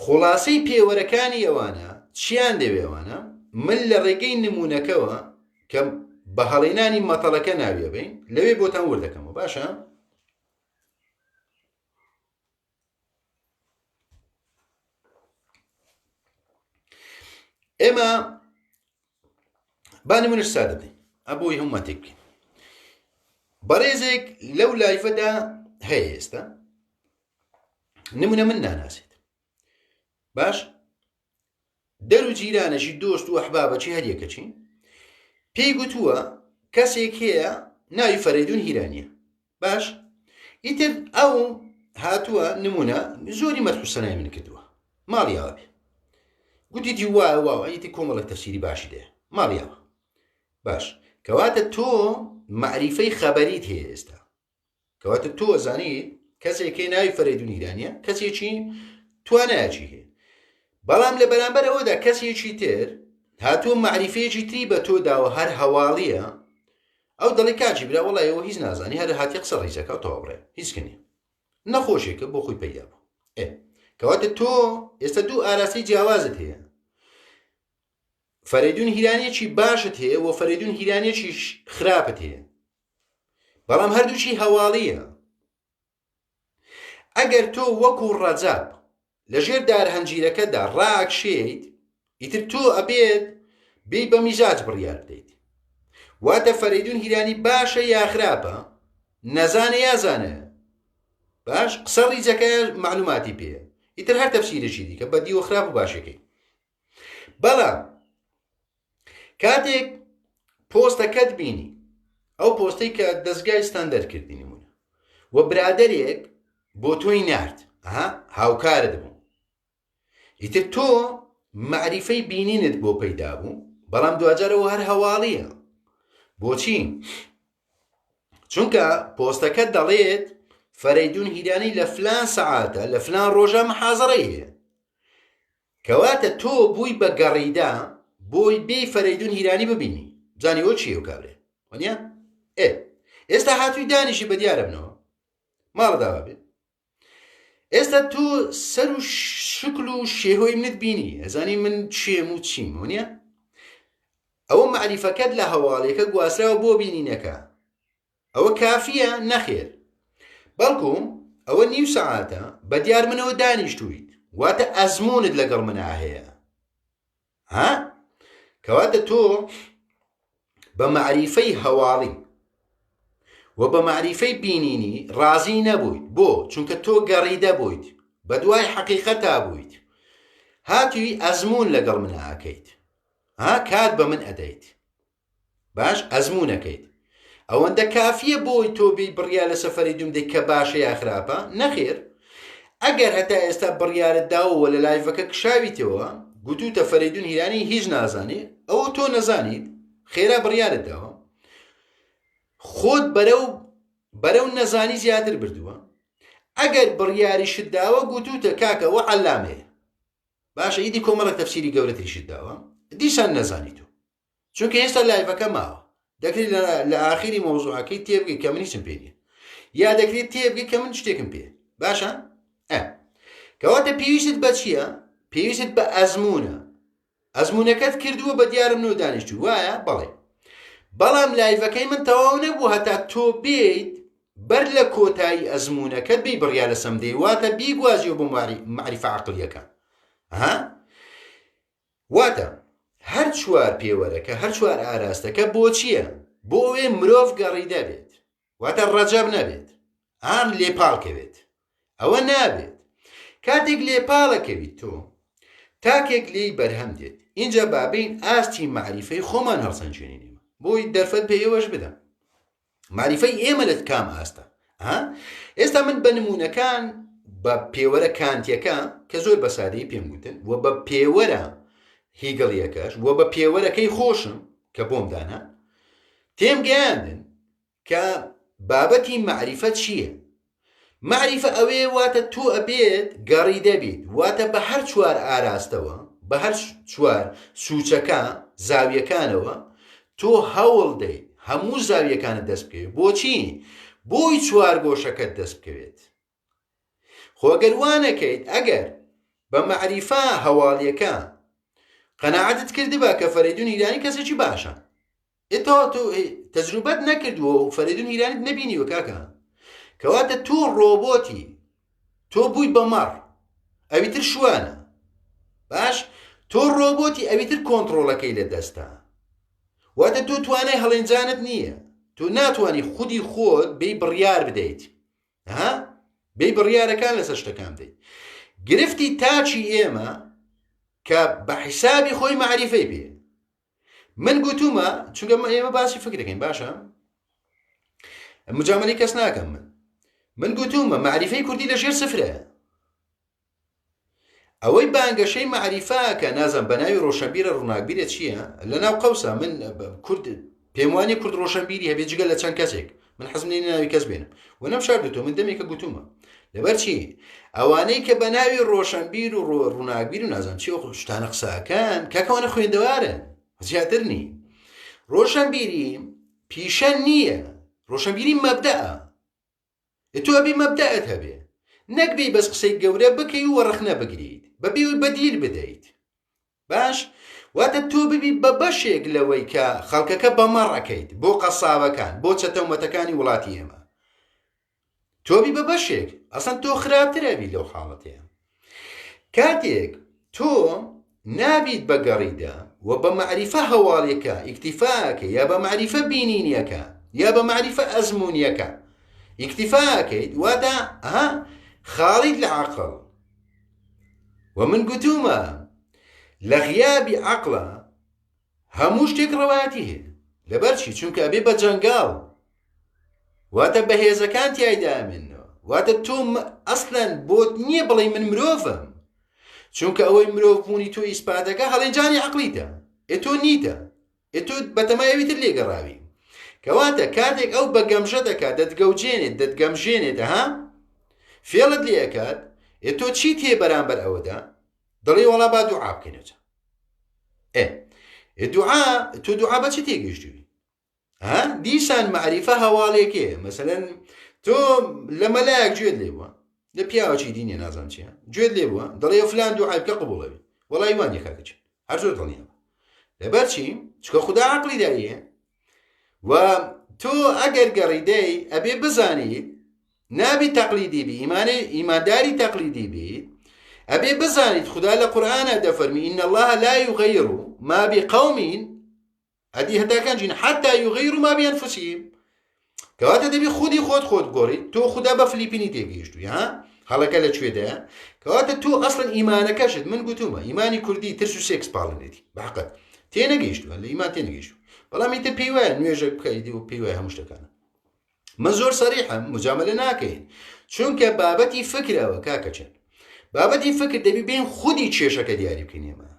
خلاصەی پێوەرەکانی ئەوانە چیان دەوێ ئەوانە من لە ڕێگەی نمونەکەوە کە بە هەڵێنانی مەتەڵەکە ناویە بین لەوێ بۆتان ورد دەکەمەوە باشە ئێمە با نمونش سادە بدەین ئەبۆی هەمومان تێک بکەین بەڕێزێک لەو live ەدا هەیە ئێستا نمونە من ناناسێت باش دەر و جیرانەشی دۆست و ئەحبابەکی هەر یەکەچین پێی گوتووە کەسێک هەیە ناوی فەرەیدون هیرانیە باش ئیتر ئەو هاتووە نمونە زۆری مەدح و سەنای من کردووە ماڵی ئاوا بێ گوتیتی وایە واوە ئیتر کۆمەڵێک تەفسیری باشی دەیە ماڵی ئاوا باش کەواتە تۆ معریفەی خەبەریت هەیە ئێستا کەواتە تۆ ئەزانی کەسێک هەیە ناوی فەرەیدون هیرانیە کەسێکی توانایەکی هەیە بەڵام لە بەرامبەر ئەوەدا کەسێکی تر هاتووە معریفەیەکی تری بە تۆ داوە هەر هەواڵیە ئەو دەڵێ کاکی برا وەڵای ئەوە هیچ نازانی هەر هاتی قسە ڕیزەکە و تەواو بڕێ هیچ کە نییە نەخۆشێکە بۆ خۆی پەیدا بوو ئێ کەواتە تۆ ئێستا دوو ئاراستەی جیاوازت هەیە فەرەیدون هیرانیەکی باشت هەیە و فەرەیدون هیرانیەکی خراپت هەیە بەڵام هەردووکی هەواڵیە ئەگەر تۆ وەکو ڕەجاب لەژێر دار هەنجیرەکەدا ڕاکشێیت ئیتر تۆ ئەبێت بێی بە میزاج بڕیار بدەیت واتە فەرەیدون هیرانی باشە یا خراپە نەزانە یا زانە باش قسە ڕیجەکە معلوماتی پێ ئیتر هەر تەفسیرێکی دیکە بە دیوە خراپ و باشەکەی بەڵام کاتێک پۆستەکەت بینی ئەو پۆستەی کە دەستگای ستاندەر کردی نمونە و برادێک بۆ تۆی نارد ها هاوکارت بوو ئیتر تۆ معریفەی بینینت بۆ پەیدا بوو بەڵام دوجارەوە هەر هەواڵیە بۆچی چونکە پۆستەکە دەڵێت فەرەیدون هیرانی لە فلان سەعاتە لە فلان ڕۆژە محازڕەی هەیە کەواتە تۆ بووی بە گەڕیدە بۆی بێی فەرەیدون هیرانی ببینی بزانی ئەو چیە و کابرێ وەنیە ئێ ئێستا هاتووی دانیشی بە دیارە بنەوە ماڵە داوا بێت ئێستا تۆ سەر و شکل و شێهۆی منت بینی ئەزانی من چێم و چیم وەنیە ئەوە معریفەکەت لە هەواڵێکە گواستراوە بۆ بینینەکە ئەوە کافیە؟ نەخێر بەڵکو ئەوە نیو سەعاتە بە دیار منەوە دانیشتوویت واتە ئەزمونت لەگەڵ منا هەیە ها کەواتە تۆ بە معریفەی هەواڵی و بە معریفەی بینینی ڕازی نەبوویت بۆ چونکە تۆ گەڕیدە بوویت بە دوای حەقیقەتا بوویت هاتووی ئەزمون لەگەڵ منە ئەکەیت ها کات بە من ئەدەیت باش ئەزموونەکەیت ئەوەندە کافیە بۆی تۆ بێی بڕیار لەسەر فەرەیدون بدەیت کە باشە یا خراپە نەخێر ئەگەر هەتا ئێستا بڕیارت داوە لە live ەکە کشاویتەوە گوتوتە فەرەیدون هیرانی هیچ نازانێ ئەوە تۆ نەزانیت خێرا بڕیارت داوە خۆت بەرەو بەرەو نەزانی زیاتر بردووە ئەگەر بڕیاریشت داوە گوتوتە کاکە وە عەلامەیە باشە ئیدی کۆمەڵێک تەفسیری گەورەتریشت داوە. دیسان نەزانی تۆ چونکە ئێستا live ەکە ماوە دەکرێت لە ئاخیری مەوزوعەکەی تێبگەی کە من هیچم پێ نییە یا دەکرێت تێبگەی کە من شتێکم پێ باشە ئە کەواتە پێویستت بە چییە پێویستت بە ئەزمونە ئەزمونەکەت کردووە بە دیارم نۆ دانیشتوو وایە بەڵێ بەڵام live ەکەی من تەواو نەبوو هەتا تۆ بێیت بەر لە کۆتایی ئەزمونەکەت بی بڕیا لەسەم دەی واتە بیگوازیەوە بۆ معریفە عقلیەکە ها واتە هەر چوار پێوەرەکە هەر چوار ئاراستەکە بۆ چییە؟ بۆ ئەوەی مرۆڤ گەڕیدە بێت واتە ڕەجەب نەبێت ئان لێپاڵکەوێت ئەوە نابێت کاتێک لێپاڵەکەویت تۆ تاکێک لێی بەرهەم دێت اینجا بابین ئاستی معریفەی خۆمان هەڵسەنگێنین ئێمە بۆی دەرفەت پێ ئێوەش بدەم مەعریفەی ئێمە لە کام ئاستە ها ئێستا من بە نمونەکان بە پێوەرە کانتیەکە کە زۆر بە سادەیی پێم گوتن و بە پێوەرە هیگڵیەکەش و بە پێوەرەکەی خۆشم کە بۆم دانا تێم گەیاندن کە بابەتی مەعریفە چییە مەعریفە ئەوەیە واتە تۆ ئەبێت گەڕیدە بیت واتە بە هەر چوار ئاراستەوە بە هەر چوار سوچەکە زاویەکانەوە تۆ هەوڵ دەیت هەموو زاویەکانت دەست بکەوێت بۆچی بۆی چوار گۆشەکەت دەست بکەوێت خۆ گەر وا نەکەیت ئەگەر بە مەعریفە هەواڵیەکە قەناعەتت کردبا کە فەرەیدون هیرانی کەسێکی باشە ئێ تۆ تۆ تەجروبەت نەکردووە و فەرەیدون هیرانیت نەبینیوە کاکە کەواتە تۆ ڕۆبۆتی تۆ بووی بە مەڕ ئەوی تر شوانە باش تۆ ڕۆبۆتی ئەوی تر کۆنتڕۆڵەکەی لە دەستە واتە تۆ توانای هەڵێنجانت نییە تۆ ناتوانانی خودی خۆت بێی بڕیار بدەیت ها بێی بڕیارەکان لەسەر شتەکان بدەیت گرفتی تاکی ئێمە کە بە حیسابی خۆی معریفەی پێ من گوتومە چونکە ئێمە باسی فکرەکەین باشە مجاملەی کەس ناکەم من من گوتومە معریفەی کوردی لە ژێر سفرە ئەوەی بانگەشەی معریفاکە نازم بە ناوی ڕۆشنبیرە ڕووناکبیرە چییە لە ناو قەوسا من کورد پێم وانیە کورد ڕۆشنبیری هەبێ جگە لە چەند کەسێک من حەزم لێ ناوی کەس بێنم و نەمشاردوتەوە من دەمێکە گوتومە لەبەر چی ئەوانەی کە بە ناوی ڕۆشنبیر و ڕووناکبیر و نازانم چی ئەو شتانە قسەکەن کاکەوانە خوێندەوارن زیاتر نی ڕۆشنبیری پیشە نییە ڕۆشنبیری مەبدەئە تۆ ئەبێ مەبدەئت هەبێ نەک بێی بەس قسەی گەورە بکەی و ڕەخنە بگریت بەبێ ئەوەی بەدیل بدەیت باش واتە تۆ ببی بە بەشێک لەوەی کە خەڵکەکە بەمەڕ ئەکەیت بۆ قەسابەکان بۆ چەتەومەتەکانی وڵاتی ئێمە تۆ بی بە بەشێک ئەسەن تۆ خراپتر ئەبی لەو حاڵەتەیە کاتێک تۆ نابیت بە گەڕیدە و بە مەعریفە هەواڵیەکە ئیکتیفاکە یا بە مەعریفە بینینیەکە یا بە مەعریفە ئەزمونیەکە ئیکتیفاکەیت واتە ها خاڵیت لە عەقڵ و من گوتومە لە غیابی عەقڵە هەموو شتێک ڕەوایەتی هەیە لەبەر چی چونکە ئەبێ بە جەنگاڵ واتە بەهێزەکان تیایدا ئەمێنەوە واتە تۆ ئەسلەن بۆت نییە بڵێ من مرۆڤم چونکە ئەوەی مرۆڤ بوونی تۆ ئیسپاتەکە هەڵێنجانی عقلیتە ئێ تۆ نیتە ئێ تۆ بەتەمای ئەوی تر لێگەڕاوی کەواتە کاتێک ئەو بە گەمژە دەکات دەتگەوجێنێت دەتگەمژێنێت ها فێڵت لێ ئەکات ئێ تۆ چیت هەیە بەرامبەر ئەوەدا دەڵێ وەڵا با دوعا بکەینەوە ئێ دوعا تۆ دوعا بە چی تێگەیشتووی ها دیسان مەعریفە هەواڵێکێ مەسەلەن تۆ لە مەلایەک گوێت لێ بووە لە پیاوەکی دینێ نازانم چیە گوێت لێ بووە دەڵێ فلان دوعای بکە قبوڵەوی وەڵی وانە کاکە چی هەر زۆر دڵنیا بە لەبەر چی چکە خودا عقلی دایە و تۆ ئەگەر گەڕیدەی ئەبێ بزانیت نابی تەقلیدی بی ئیمانی ئیمانداری تەقلیدی بی ئەبێ بزانیت خودا لە قورئانە دەفەرمی إن الله لا يغير ما بقوم ئەدی هەتاکان جین حتا یغیروا ما بانفسهم کەواتە دەبی خودی خۆت خۆت گۆڕیت تۆ خودا بە فلیپینی تێگەیشتوی ها هەڵەکە لە کوێدایە کەواتە تۆ ئەسڵەن ئیمانەکەشت من گوتومە ئیمانی کوردی ترس و سێکس پاڵنێتی بەحقت تێنەگەیشتووە لە ئیمان تێنەگەیشتووە بەڵام ئیتر پێی وایە نوێژێک بکەیت و پێی وایە هەموو شتەکانە من زۆر سەریحم مجاملە ناکەین چونکە بابەتی فکرەوە کاکەچێن بابەتی فکر دەبی بین خودی کێشەکە دیاری بکەین ئێمە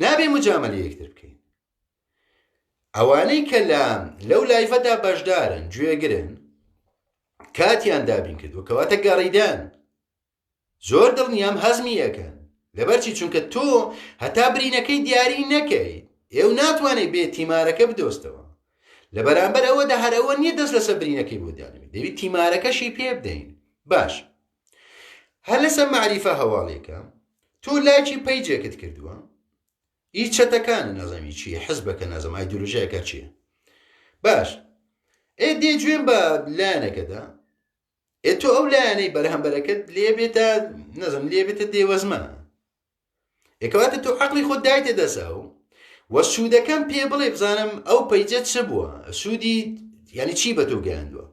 نابێ مجاملە یەکتر بکەین ئەوانەی کە لە لەو live ەدا بەشدارن گوێگرن کاتیان دابین کردووە کەواتە گەڕیدان زۆر دڵنیام هەزمی ئەکەن. لەبەرچی چونکە تۆ هەتا برینەکەی دیاری نەکەی ئێو ناتوانێت بێ تیمارەکە بدۆستەوە لە بەرامبەر ئەوەدا هەر ئەوە نییە دەست لەسەر برینەکەی بۆ دیانەوێت دەبێت تیمارەکەشی پێ بدەین باش هەر لەسەر مەعریفە هەواڵێکە تۆ لایکی پەیجێکت کردووە ئی چەتەکانە نازانم چی حزبەکە نازم ئایدۆلۆژیایەکە چییە باش ئێ دێ جوێن بە لایەنەکەدا ئێ تۆ ئەو لایەنەی بەرهەمبەرەکەت لێ بێتە نەزم لێ بێتە دێوەزمە ئێکەواتە تۆ عقلی خۆت دایتە دەسە و وە سوودەکەم پێ بڵێ بزانم ئەو پەیجە چ بووە سوودی یعنی چی بە تۆ گەیاندووە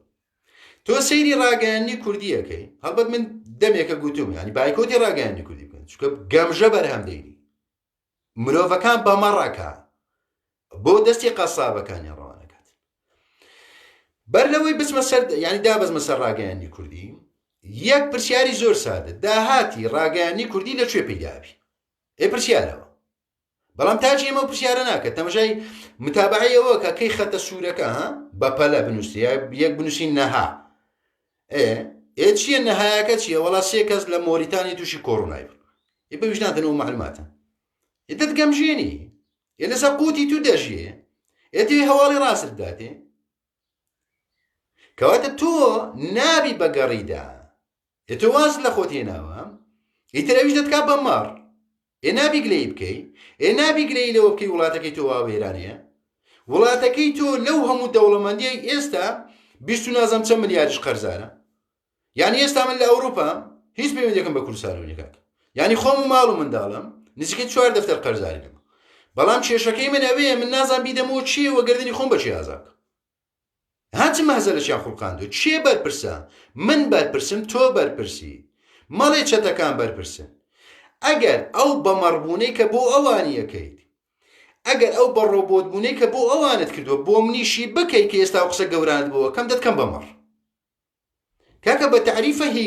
تۆ سەیری ڕاگەیاندنی کوردیەکەی هەڵبەت من دەمێکە گوتوم ینی بایکۆتی ڕاگەیاندنی کوردی بکەن چونکە گەمژە بەرهەم دێنی مرۆڤەکان بەمەڕەکە بۆ دەستی قەسابەکانیان ڕەوانەکات بەر لەوەی بچمە سەر ینی دابەزمە سەر ڕاگەیاندنی کوردی یەک پرسیاری زۆر سادە داهاتی ڕاگەیاندنی کوردی لە کوێ پەیدابی ئێ پرسیارەوە بەڵام تاجی ئێمە پرسیارە ناکە تەمەشای متابعی ئەوە کە کەی خەتە سوورەکە ها بەپەلە بنووسی یەک بنووسین نەها ئێ ئێ چییە نەهایەکە چییە وەڵا سێ کەس لە مۆریتانی تووشی کۆرۆنای بوون ئێ بە ویژدانتن ئەو معلوماتە ئێ دەتگەمژێنی ئێ لەسەر قوتی تو دەژیێ ئێ تێ هەواڵی ڕاستت داتێ کەواتە تۆ نابی بەگەڕیدا ئێ تۆ وازت لە خۆت هێناوە ئیتر ئەویش دەتکا بە مەڕ ئێ نابی گلەیی بکەی ئێ نابی گلەیی لەوە بکەی وڵاتەکەی تۆ وا وێرانەیە وڵاتەکەی تۆ لەو هەموو دەوڵەمەندیای ئێستا 20 و نازم چەند ملیاریش قەرزارە یعنی ئێستا من لە ئەوروپا هیچ پەیوەندێکم بە کوردستانەوە نییە کاک یعنی خۆم و ماڵ و منداڵم نزیکەی چوار دەفتەر قەرزاری لەمە بەڵام کێشەکەی من ئەوەیە من نازان بیدەمەوە چییە وەگەردنی خۆم بەچی ئازاد بکەم ها چ مەهزەلەکیان خوڵقاندوە کێ بەرپرسە من بەرپرسم تۆ بەرپرسی مەڵێ چەتەکان بەرپرسن ئەگەر ئەو بەمەڕبوونەی کە بۆ ئەوانی ئەکەیت ئەگەر ئەو بە ڕۆبۆت بوونەی کە بۆ ئەوانت کردووە بۆ منیشی بکەیت کە ئێستا و قسە گەورانت بۆ ئەکەم دەتکەم بە مەڕ کاکە بە تەعریفە هی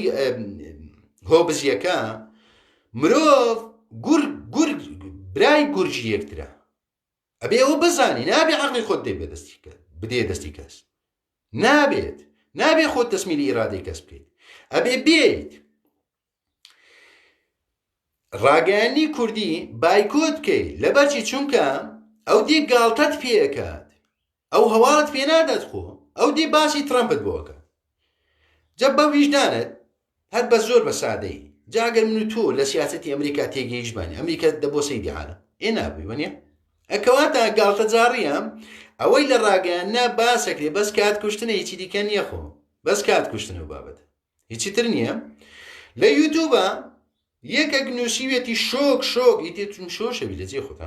هۆبزیەکە مرۆڤ گورگ گورگ برای گورگی یەکترە ئەبێ ئەوە بزانی نابێ عەقڵی خۆت دێ بەدەستی بدێ دەستی کەس نابێت نابێ خۆت تەسمیلی ئیرادەی کەس بکەیت ئەبێ بێیت ڕاگەیانی کوردی بایکۆت بکەیت لەبەرچی چونکە ئەو دێ گاڵتەت پێکات ئەو هەواڵت پێ نادات خۆ ئەو دێ باسی ترەمپت بۆ ئەکات جا بە ویژدانت هەر بە زۆر بە سادەی جا ئەگەر من و تۆ لە سیاسەتی ئەمریکا تێگەیشتبانی ئەمریکا دەبۆ سەیدی عالەم ئێ نابووی وەنیە ئەکەواتە گاڵتەجاڕیە ئەوەی لە ڕاگەیاندنا باسەکرێ بەس کات کوشتنە هیچی دیکە نییە خۆ بەس کات کوشتنە و بابەتە هیچی تر نییە لە یوتوبە یەکێک نووسیوێتی شۆک شۆک ئیتر چون شۆشەوی لە جێ خۆت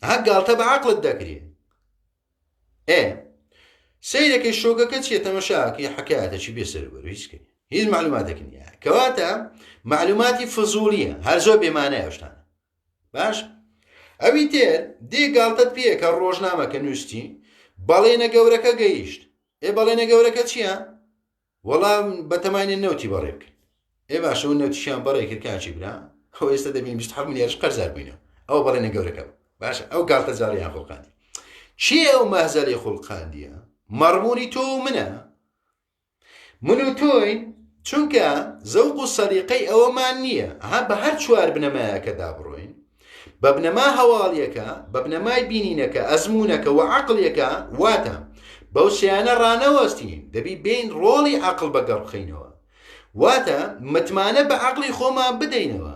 ها گاڵتە بە عەقڵت دەکرێ ئێ سەیرەکەی شۆکەکە چیە تەمەشاکەی حکایەتەکی بێ سەروبەر هیچ کەی هیچ معلوماتێک نییە کەواتە معلوماتی فزولیە هەر زۆر بێمانای شتانە باش ئەوی تێر دێ گاڵتەت پێ کە ڕۆژنامەکە نووستی بەڵێنە گەورەکە گەیشت ئێ بەڵێنە گەورەکە چییە؟ وەڵا بەتەماینە نەوتی بەڕێ بکەین ئێ باشە و نەوتیشیان بەڕێ کرد کاکی برا ئەو ئێستا دەبین 27 ملیارش قەرزار بووینەوە ئەوە بەڵێنە گەورەکە بوو باشە ئەو گاڵتەجاڕیان خوڵقاندی چی ئەو مەهزەلەی خوڵقاندیە مەڕبوونی تۆ و منە من و تۆین چونکە زەوق و سەلیقەی ئەوەمان نییە ها بە هەر چوار بنەمایەکەدا بڕۆین بە بنەما هەواڵیەکە، بە بنەمای بینینەکە، ئەزموونەکە و عەقڵیەکە، واتە بەو سێیانە ڕانەوەستین، دەبی بێین ڕۆڵی عەقڵ بەگەڕ بخەینەوە. واتە متمانە بە عەقڵی خۆمان بدەینەوە.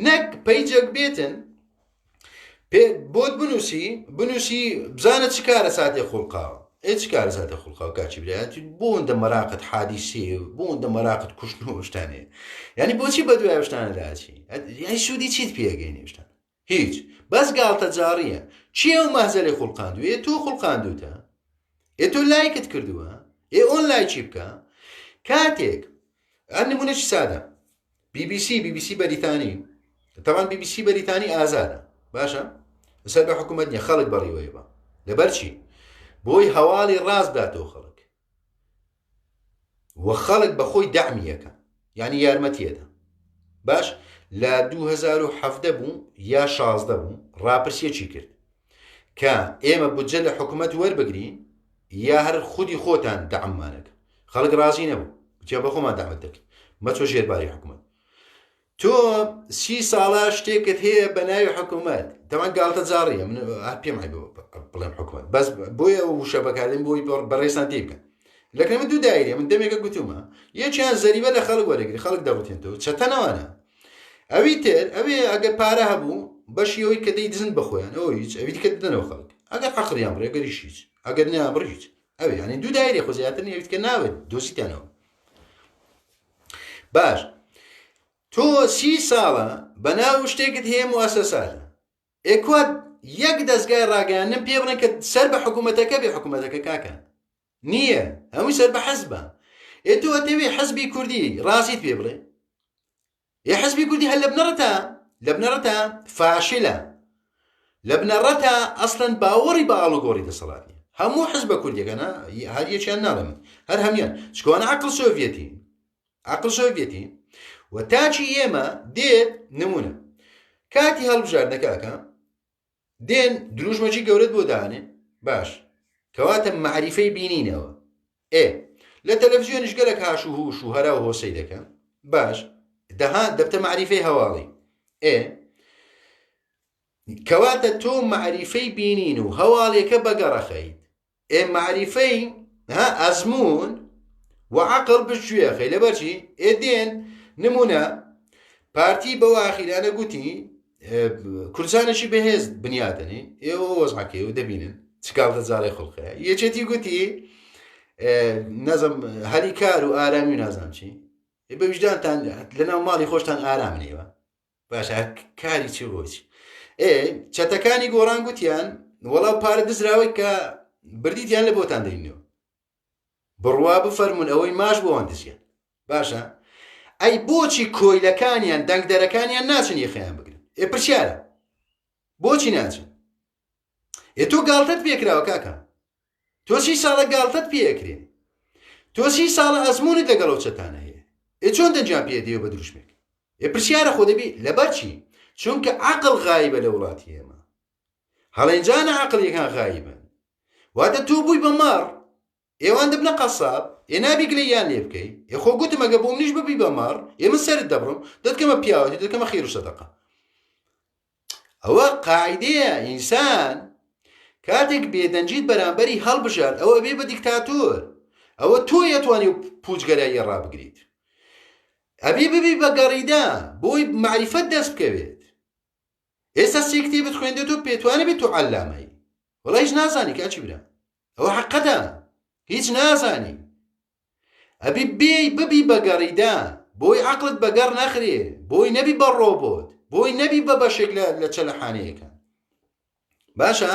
نەک پەیجەک بێتن پێ بۆت بنووسی بنووسی بزانە چ کارەساتێ خوڵقاوە. ئێ چ کارەساتێ خوڵقاوە کاکی برا بۆ ئەوەندە مەراقت حادیسێ بۆ ئەوەندە مەراقت کوشتن و شتانەیە یعنی بۆچی بە دوای شتانە داچی یعنی سوودی چیت پێگەینی شتان هیچ بەس گاڵتە جاڕیە چی ئەو مەهزەلەی خوڵقاندوو ئێ تۆ خوڵقاندوتە ئێ تۆ لایکت کردووە ئێ ئۆن لایکی بکە کاتێک ئەم نمونەی سادە BBC BBC بەریتانی تەوان BBC بەریتانی ئازادە باشە سەر بە حکوومەت نیە خەڵک بەڕیوەی بە لەبەر چی بۆی هەواڵی ڕاست داتەوە خەڵک و خەڵک بە خۆی دەعمیەکە یعنی یارمەتیەدا باش لە 2017 بوو یا 16 بوو ڕاپرسیەکی کرد کە ئێمە بودجە لە حکوومەت وەربگرین یا هەر خودی خۆتان دەعممانەکە خەڵک ڕازی نەبوو گوتیان بە خۆمان دەعمت دەکەین مەچۆ ژێرباری حکوومەت. تۆ سی ساڵە شتێکت هەیە بە ناوی حکوومەت تەمان گاڵتە جاڕیە من پێم بڵێم حکوومەت بەس بۆیە وشە بەکاردێن بۆی بەڕێزان تێ بکەن لەکە من دوو دایرە من دەمێکە گوتومە یەکیان زەریبە لە خەڵک وەرەگری خەڵک دەڕوتێنەوە چەتەنەوانە ئەوی تر ئەوێ ئەگەر پارە هەبوو بەشی ئەوەی کە دەیدزن بەخۆیان ئەو هیچ ئەوی دیکە دەدەنەوە خەڵک ئەگەر عەقڵیان بڕێ گەریش هیچ ئەگەر نیان بڕ هیچ ئەوێ یعنی دوو دایرێ خۆ زیاتر نیە ئەوی دیکە ناوێت دۆزیتانەوە باش تۆ سی ساڵە بەناو شتێکت هەیە موئەسەساتە ئێ کوا یەک دەستگای ڕاگەیاندن پێ بڵێن کە سەر بە حکوومەتەکە بێ حکوومەتەکە کاکە نییە هەمووی سەر بە حزبە ئێ تۆ ئەتەوێ حزبی کوردی ڕاستیت پێ بڵێ ئێ حزبی کوردی هەر لە بنەڕەتا لە بنەڕەتا فاشلە لە بنەڕەتا ئەسڵەن باوەڕی بە ئاڵوگۆڕی دەسەڵات نیە هەموو حزبە کوردیەکەنا هەر یەکیان ناڵێم هەر هەمیان چکۆنە عقل سۆڤەتی عقل سۆڤەتی و تاچی ئێمە دێت نمونە کاتی هەڵبژاردنەکەکە دێن دروشمەکی گەورەت بۆ دانێن باش کەواتە معریفەی بینینەوە ئێ لە تەلەڤزیۆنیش گەلک هاش و هوش و هەرا و هۆسەی دەکەن باش دەها دەبتە معریفەی هەواڵی ئێ کەواتە تۆ معریفەی بینین و هەواڵێکە بەگەڕەخەیت ئێ مەعریفەی ها ئەزموون و عەقڵ پشتگوێ ئەخەی لەبەرچی ئێ دێن نمونە پارتی بەو ئاخیرانە گوتی کوردستانێکی بەهێز بنیادەنێ ئێوە وەزعەکەی و دەبینن چ گاڵتە جاڕێ خوڵقەیە یەکێتی گوتی نەزم هەلی کار و ئارامی و نازانم چی بە ویژدانتان لەناو ماڵی خۆشتان ئارام نیوە باشە کاری چی بۆچی ئێ چەتەکانی گۆڕان گوتیان وەڵا پارە دزراوەی کە بردیتیان لە بۆتان دەینەوە بڕوا بفەرمونون ئەوەی ماش بۆوان دزیان باشە ئەی بۆچی کۆیلەکانیان دەنگدەرەکانیان ناچن یەخەیان بگرن ئێ پرسیارە بۆچی ناچن ئێ تۆ گاڵتەت پێکراوە کاکە تۆ سی ساڵە گاڵتەت پێکرێ تۆ سی ساڵە ئەزمونت لەگەڵ ئەو چەتانە هەیە ئێ چۆن دەنگیان پێ دێ بە دروشمێک ئێ پرسیارە خۆ دەبی لەبەر چی چونکە عەقڵ غایبە لە وڵاتی ئێمە هەڵێنجانە عەقڵیەکان غایبن واتە تۆ بووی بە مەڕ ئێوان دەبنە قەساب ئێ نابی گلەییان لێ بکەی ئێ خۆ گوتم ئەگە بۆ منیش ببی بە مەڕ ئێ من سەرت دەبڕم دەتکەمە پیاوەتی دەتکەمە خێر و سەدەقە ئەوە قاعدەیە ئینسان کاتێک بێدەنگیت بەرامبەری هەڵبژارد ئەوە بێ بە دیکتاتۆر ئەوە تۆ یەتوانی و پوچگەراییە ڕابگریت ئەبێ ببی بە گەڕیدا بۆی معریفەت دەست بکەوێت ئێستا سێ کتێبت خوێندێتەوە پێتوانە بێت تۆ عەلامەی وەڵا هیچ نازانی کاچی برا ئەوە حەقەتە هیچ نازانی ئەبی بێی ببی بە گەڕیدە بۆی عەقڵت بەگەڕ نەخرێ بۆی نەبی بە ڕۆبۆت بۆی نەبی بە بەشێک لە چەلەحانەیەکە باشە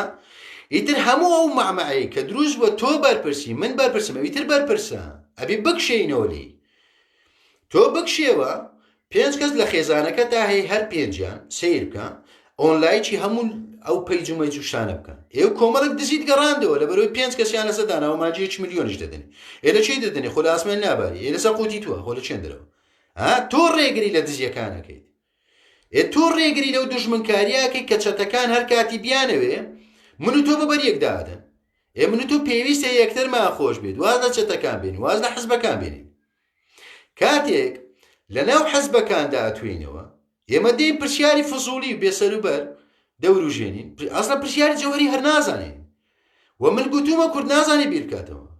ئیتر هەموو ئەو مەعمەعەی کە دروست بووە تۆ بەرپرسی من بەرپرسم ئەوی تر بەرپرسە ئەبی بکشێینەوە لێی تۆ بکشێوە پێنج کەس لە خێزانەکەتا هەیە هەر پێنجیان سەیر بکە ئۆنلایکی هەموو ئەو پەیج و مەیج و شتانە بکە ئێو کۆمەڵک دزیت گەڕاندەوە لە بەرەوەی پێنج کەسیان لەسەر داناوە ماجیەکی ملیۆنیش دەدەن ئێ لە چی دەدەنێ خۆ لە ئاسمان ناباری ئێ لەسەر قوتی تووە خۆ لە چێن دەرەوە ها تۆ ڕێگری لە دزیەکانەکەیت ئێ تۆ ڕێگری لەو دوژمنکاریاکەی کە چەتەکان هەر کاتی بیانەوێ من و تۆ بەبەر یەکدادەن ئێ من و تۆ پێویستە یەکترمان خۆش بێت واز لە چەتەکان بێن واز لە حزبەکان بێنین کاتێک لەناو حزبەکاندا ئەتوێینەوە ئێمە دێین پرسیاری فزوڵی و بێسەروبەر دەوروژێنین ئەسڵە پرسیاری جەوهری هەر نازانین و من گوتومە کورد نازانێ بیر بکاتەوە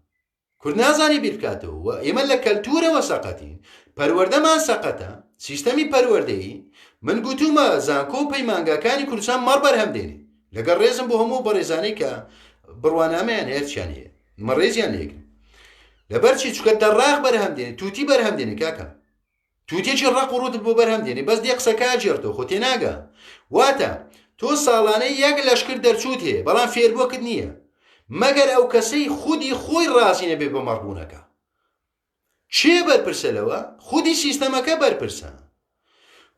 کورد نازانێ بیر بکاتەوە و ئێمە لە کەلتورەوە سەقەتین پەروەردەمان سەقەتە سیستەمی پەروەردەیی من گوتومە زانکۆ و پەیمانگاکانی کوردستان مەڕ بەرهەم دێنێ لەگەڵ ڕێزم بۆ هەموو بەڕێزانەی کە بڕوانامەیان هەیە چیان هەیە مە ڕێزیان لێگرم لەبەر چی چونکە دەڕاق بەرهەم دێنێ توتی بەرهەم دێنێ کاکە توتێکی ڕق و ڕوتت بۆ بەرهەم دێنێ بەس دێ قسەکە ئەگێڕتەوە خۆ تێناگا واتە تۆ ساڵانە یەک لەشکر دەرچووت هەیە بەڵام فێربووەکت نییە مەگەر ئەو کەسەی خودی خۆی ڕازی نەبێ بە مەڕبوونەکە کێ بەرپرسە لەوە؟ خودی سیستەمەکە بەرپرسە.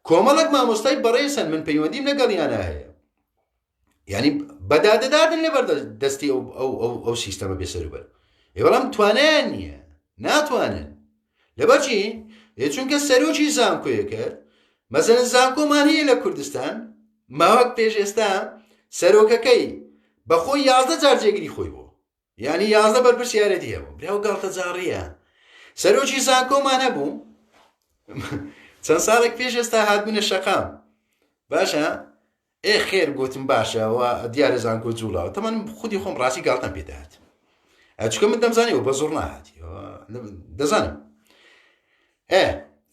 کۆمەڵێک مامۆستای بەڕێز هەن من پەیوەندیم لەگەڵیانە هەیە. یعنی بەدادەدادن لەبەر دەستی ئەو ئەو ئەو ئەو سیستەمە بێسەروبەر. ئێ بەڵام توانایان نییە. ناتوانن. لەبەر چی؟ ئێ چونکە سەرۆکی زانکۆیە کرد مەسەلەن زانکۆمان هەیە لە کوردستان ماوەک پێش ئێستا سەرۆکەکەی بەخۆی 11 جار جێگری خۆی بوو یانی 11 بەرپرسیارەتی هەبوو براو گاڵتەجاڕیە سەرۆکی زانکۆمان هەبوو. چەند ساڵێک پێش ئێستا هاتبوونە شەقام باشە ئێ خێر گوتم باشە و دیارە زانکۆ جوڵاوە تەمان خودی خۆم ڕاستی گاڵتەم پێداات چکە من دەمزانی و بە زۆر ناهاتی دەزانم ئێ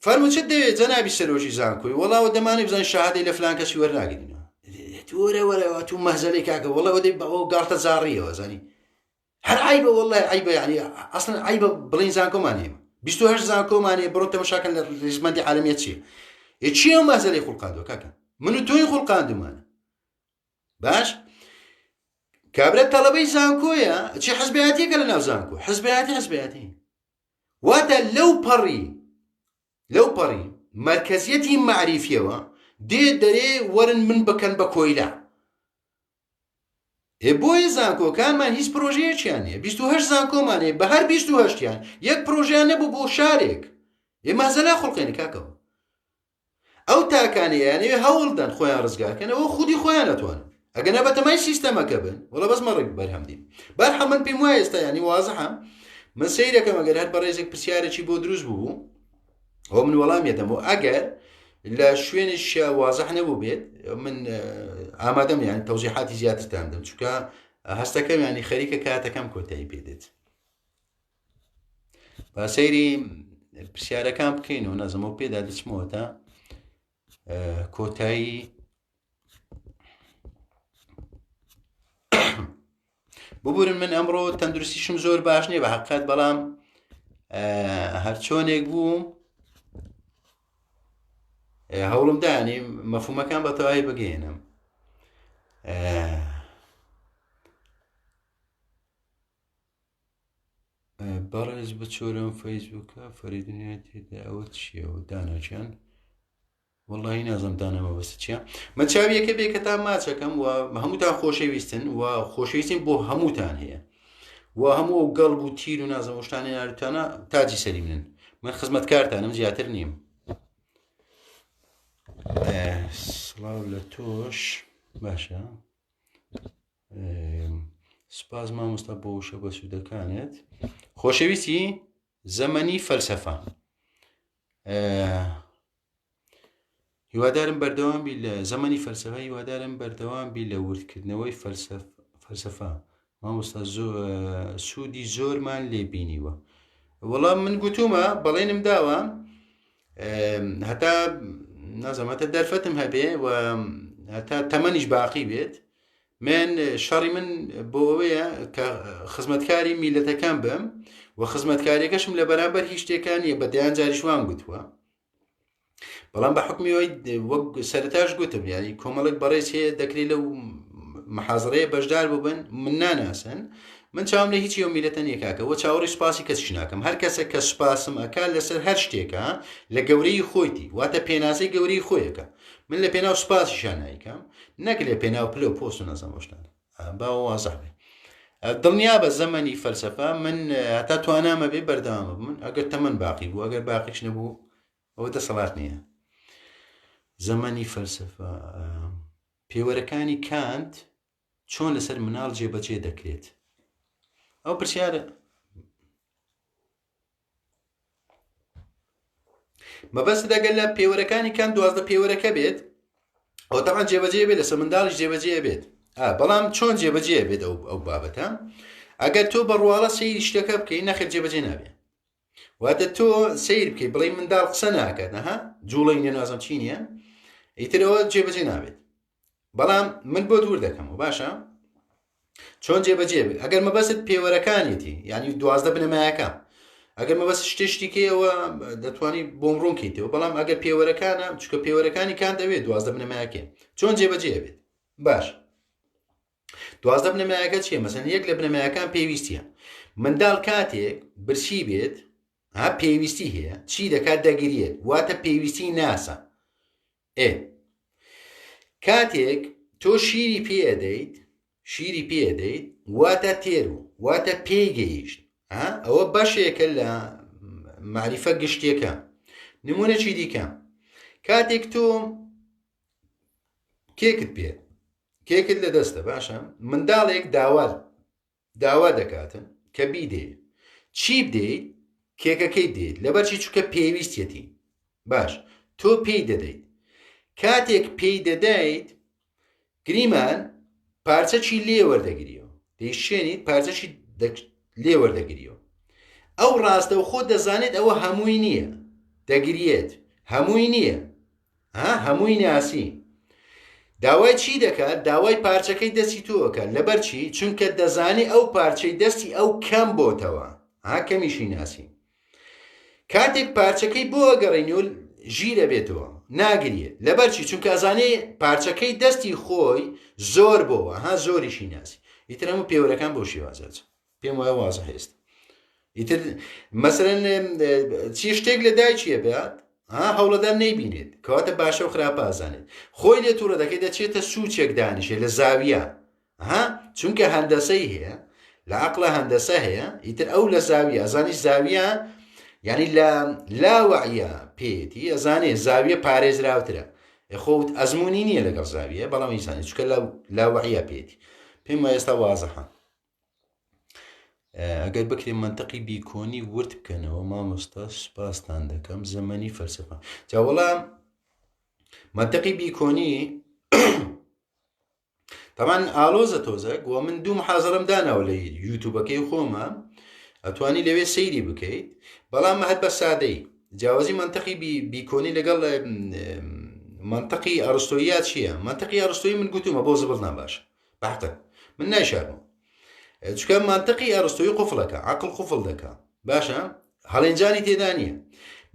فەرموو چت دەوێت جەنابی سەرۆکی زانکۆی وەڵاوە دەمانێ بزانین شەهادەی لە فلان کەسی وەرناگرینەوە وەرە وەرەوە تو مەهزەلەی کاکە وەڵا وەدەی بەوە گاڵتە جاڕیەوە زانی هەر عیبە وەڵای عیبە یعنی ئەسڵەن عیبە بڵین زانکۆمان هەیە 28 زانکۆمان هەیە بڕۆن تەمەشاکەن لە ڕیزبەندی عالەمیە چییە ئێ چییە ئەو مەهزەلەی خوڵقاندووە کاکە من و تۆی خوڵقاندومانە باش کابرا تەڵەبەی زانکۆیە چی حزبایەتیەکە لە ناو زانکۆ حزبایەتی حزبایەتی واتە لەو پەڕی لەو پەڕی مەرکەزیەتی مەعریفیەوە دێ دەرێ وەرن من بکەن بە کۆیلە. ئێ بۆیە زانکۆکانمان هیچ پرۆژەیەکیان نییە 28 زانکۆمان هەیە بە هەر 28یان یەک پرۆژیان نەبوو بۆ شارێک ئێ مەهزەلا خوڵقێنی کاکەوە ئەو تاکانەی ئەیانەوێ هەوڵدەن خۆیان ڕزگارکەن ئەوە خودی خۆیان ئەتوانن ئەگەر نا بەتەمای سیستەمەکە بن وەڵا بەس مەڕێک بەرهەم دین بەرحەم من پێم وایە ئێستا ینی وازحە من سەیرەکەم ئەگەر هەر بەڕێزێک پرسیارێکی بۆ دروست بوو ئەو من وەڵام یەدەم و ئەگەر لە شوێنێک وازح نەبوو بێت من ئامادەم یان تەوزیحاتی زیاترتان دەم چونکە هەستەکەم ینی خەریکە کاتەکەم کۆتایی پێدێت با سەیری پرسیارەکان بکەین و نازم و پێدا دەچمەوە تا کۆتایی ببورن من ئەمڕۆ تەندروستیشم زۆر باش نییە بە حقیقەت بەڵام هەرچۆنێک بوو هەوڵم دانی مەفهومەکان بە تەواوی بگەێنم بەڕێز بچۆرم فەیسبووکە فەریدنیان تێدا ئەوە چییە و داناچیان وەڵی نازم دانا مەبەست چییە من چاویەکە بێ کە تا ماچەکەم و هەمووتان خۆشەویستن و خۆشەویستیم بۆ هەمووتان هەیە و هەموو ئەو گەڵب و تیر و نازم شتانە ناروتانە تاجی سەری منن من خزمەتکارتانم زیاتر نیم سڵاو لە تۆش باشە سوپاس مامۆستا بۆ وشە بەسوودەکانت خۆشەویستی زەمەنی فەلسەفە هیوادارم بەردەوام بی لە زەمەنی فەلسەفە هیوادارم بەردەوام بی لە وردکردنەوەی فەلسەفە مامۆستا سوودی زۆرمان لێ بینیوە وەڵام من گوتومە بەڵێنم داوە هەتا نازم هەتا دەرفەتم هەبێ و هەتا تەمەنیش باقی بێت من شەڕی من بۆ ئەوەیە کە خزمەتکاری میلەتەکان بم و خزمەتکاریەکەشم لە بەرامبەر هیچ شتێکان نیە بە دەیان جاریش وام گوتووە بەڵام بە حکمی ئەوەی وەک سەرتاش گوتم یاری کۆمەڵێک بەڕێز هەیە دەکرێت لەو محازڕەیە بەشدار ببن من ناناسن من چاوم لە هیچی ئەو میلەتە نییە کاکە وە چاوەڕی سوپاسی کەسیش ناکەم هەر کەسێک کە سوپاسم ئەکا لەسەر هەر شتێکە لە گەورەی خۆیتی واتە پێناسەی گەورەی خۆیەکە من لە پێناو سوپاسیشان نایکەم نەک لە پێناو پلە و پۆست و نازانم ئەو شتانە با وازح بێ دڵنیا بە زەمەنی فەلسەفە من هەتا توانامە بێ بەردەوامە من ئەگەر تەمەن باقی بوو ئەگەر باقیش نەبوو ئەوە دەسەڵات نییە زەمەنی فەلسەفە پێوەرەکانی کانت چۆن لەسەر مناڵ جێبەجێ دەکرێت ئەو پرسیارە مەبەست دەگەل لە پێوەرەکانی کان 12 پێوەرەکە بێت ئەو تەعاان جێبەجێ بێت لەسەر منداڵیش جێبەجێ بێت بەڵام چۆن جێبەجێ بێت ئەو ئەو بابەتە ئەگەر تۆ بەڕواڵە سەیری شتەکە بکەی نەخێر جێبەجێ نابێت واتە تۆ سیر بکەی بڵێ منداڵ قسە ناکات نەها جوڵەی نیە نازم چی نییە ئیترەوە جێبەجێ نابێت بەڵام من بۆ دوور دەکەمەوە باشە چۆن جێبەجێ بێت ئەگەر مەبەست پێوەرەکانیەتی یعنی 12 بنەمایەکە ئەگەر مەبەست شتێ شتیکەیەوە دەتوانی بۆم ڕوونکەیتەوە بەڵام ئەگەر پێوەرەکانە چکە پێوەرەکانی کان دەوێت 12 بنەمایەکە چۆن جێبەجێ بێت باش 12 بنەمایەکە چییە مەسەن یەک لە بنەمایەکان پێویستیە منداڵ کاتێک برسی بێت ها پێویستی هەیە چی دەکات دەگریێت واتە پێویستی ناسە ئێ کاتێک تۆ شیری پێ ئەدەیت شیری پێ ئەدەیت واتە تێر و واتە پێی گەیشت ئەوە بەشێکە لە معریفە گشتیەکە نمونەکی دیکە کاتێک تۆ کێکت پێ کێکت لە دەستە باشە منداڵێک داوات داوا دەکاتن کە بیدەیت چی بدەیت کێکەکەی بدەیت لەبەرچی چونکە پێویستیەتی باش تۆ پێی دەدەیت. کاتێک پێی دەدەیت گریمان پارچەکی لێ وەردەگریەوە، دەیشێنیت پارچەکی لێ وەردەگریەوە. ئەو ڕاستەوخۆ دەزانێت ئەوە هەمووی نییە، دەگریێت، هەمووی نییە، ها هەمووی ناسی. داوای چی دەکات؟ داوای پارچەکەی دەستی تۆ ئەکات. لەبەر چی؟ چونکە دەزانێ ئەو پارچەی دەستی ئەو کەم بۆتەوە. ها کەمیشی ناسی. کاتێک پارچەکەی بۆ ئەگەڕێنی و ژیر ئەبێتەوە ناگریێت. لەبەر چی؟ چونکە ئەزانێ پارچەکەی دەستی خۆی زۆر بۆوە. ها زۆریشی ناسی. ئیتر هەموو پێوەرەکان بەو شێوازە ئەچن. پێم وایە وازح ئێستا. ئیتر مەسەرەن چی شتێک لە دایکیە بێت ها هەوڵەدان نەیبینێت کەواتە باشە و خراپە ئازانێت خۆی لێ تووڕە دەکەی دەچێتە سوچێک دانیشێ لە زاویە ها چونکە هەندەسەی هەیە لە عقلە هەندەسە هەیە ئیتر ئەو لە زاویە ئەزانی زاویە یعنی لە لاوەعە پێیەتی ئەزانێ زاویە پارێزراوترە خۆوت ئەزمموی نییە لەگەڵ زاویە بەڵام ئیسانی چکە لە لاوەعە پێیەتی پێم وایە ئێستا وازەحە ئەگەر بکرێ مەنتقی بیکۆنی ورد بکەنەوە مامۆستا سوپاستان دەکەم زەمەنی فەلسەفە جا وەڵام مەنتقی بیکۆنی تەمان ئالۆزە تۆزەک و من دوو محازەرم داناوە لە یوتوبەکەی خۆمە ئەتوانی لەوێ سەیری بکەیت بەڵام هەر بە سادەی جیاوازی منطقی بیکۆنی لەگەڵ منطقی ئەرستۆیە چییە؟ منطقی ئەرستۆی من گوتومە بۆ زبڵ ناباشە بەحقت من نایشارمەوە چکە مانتقی ئەرستۆی قفڵەکە عقل قفڵ دەکا باشە هەڵێنجانی تێدا نییە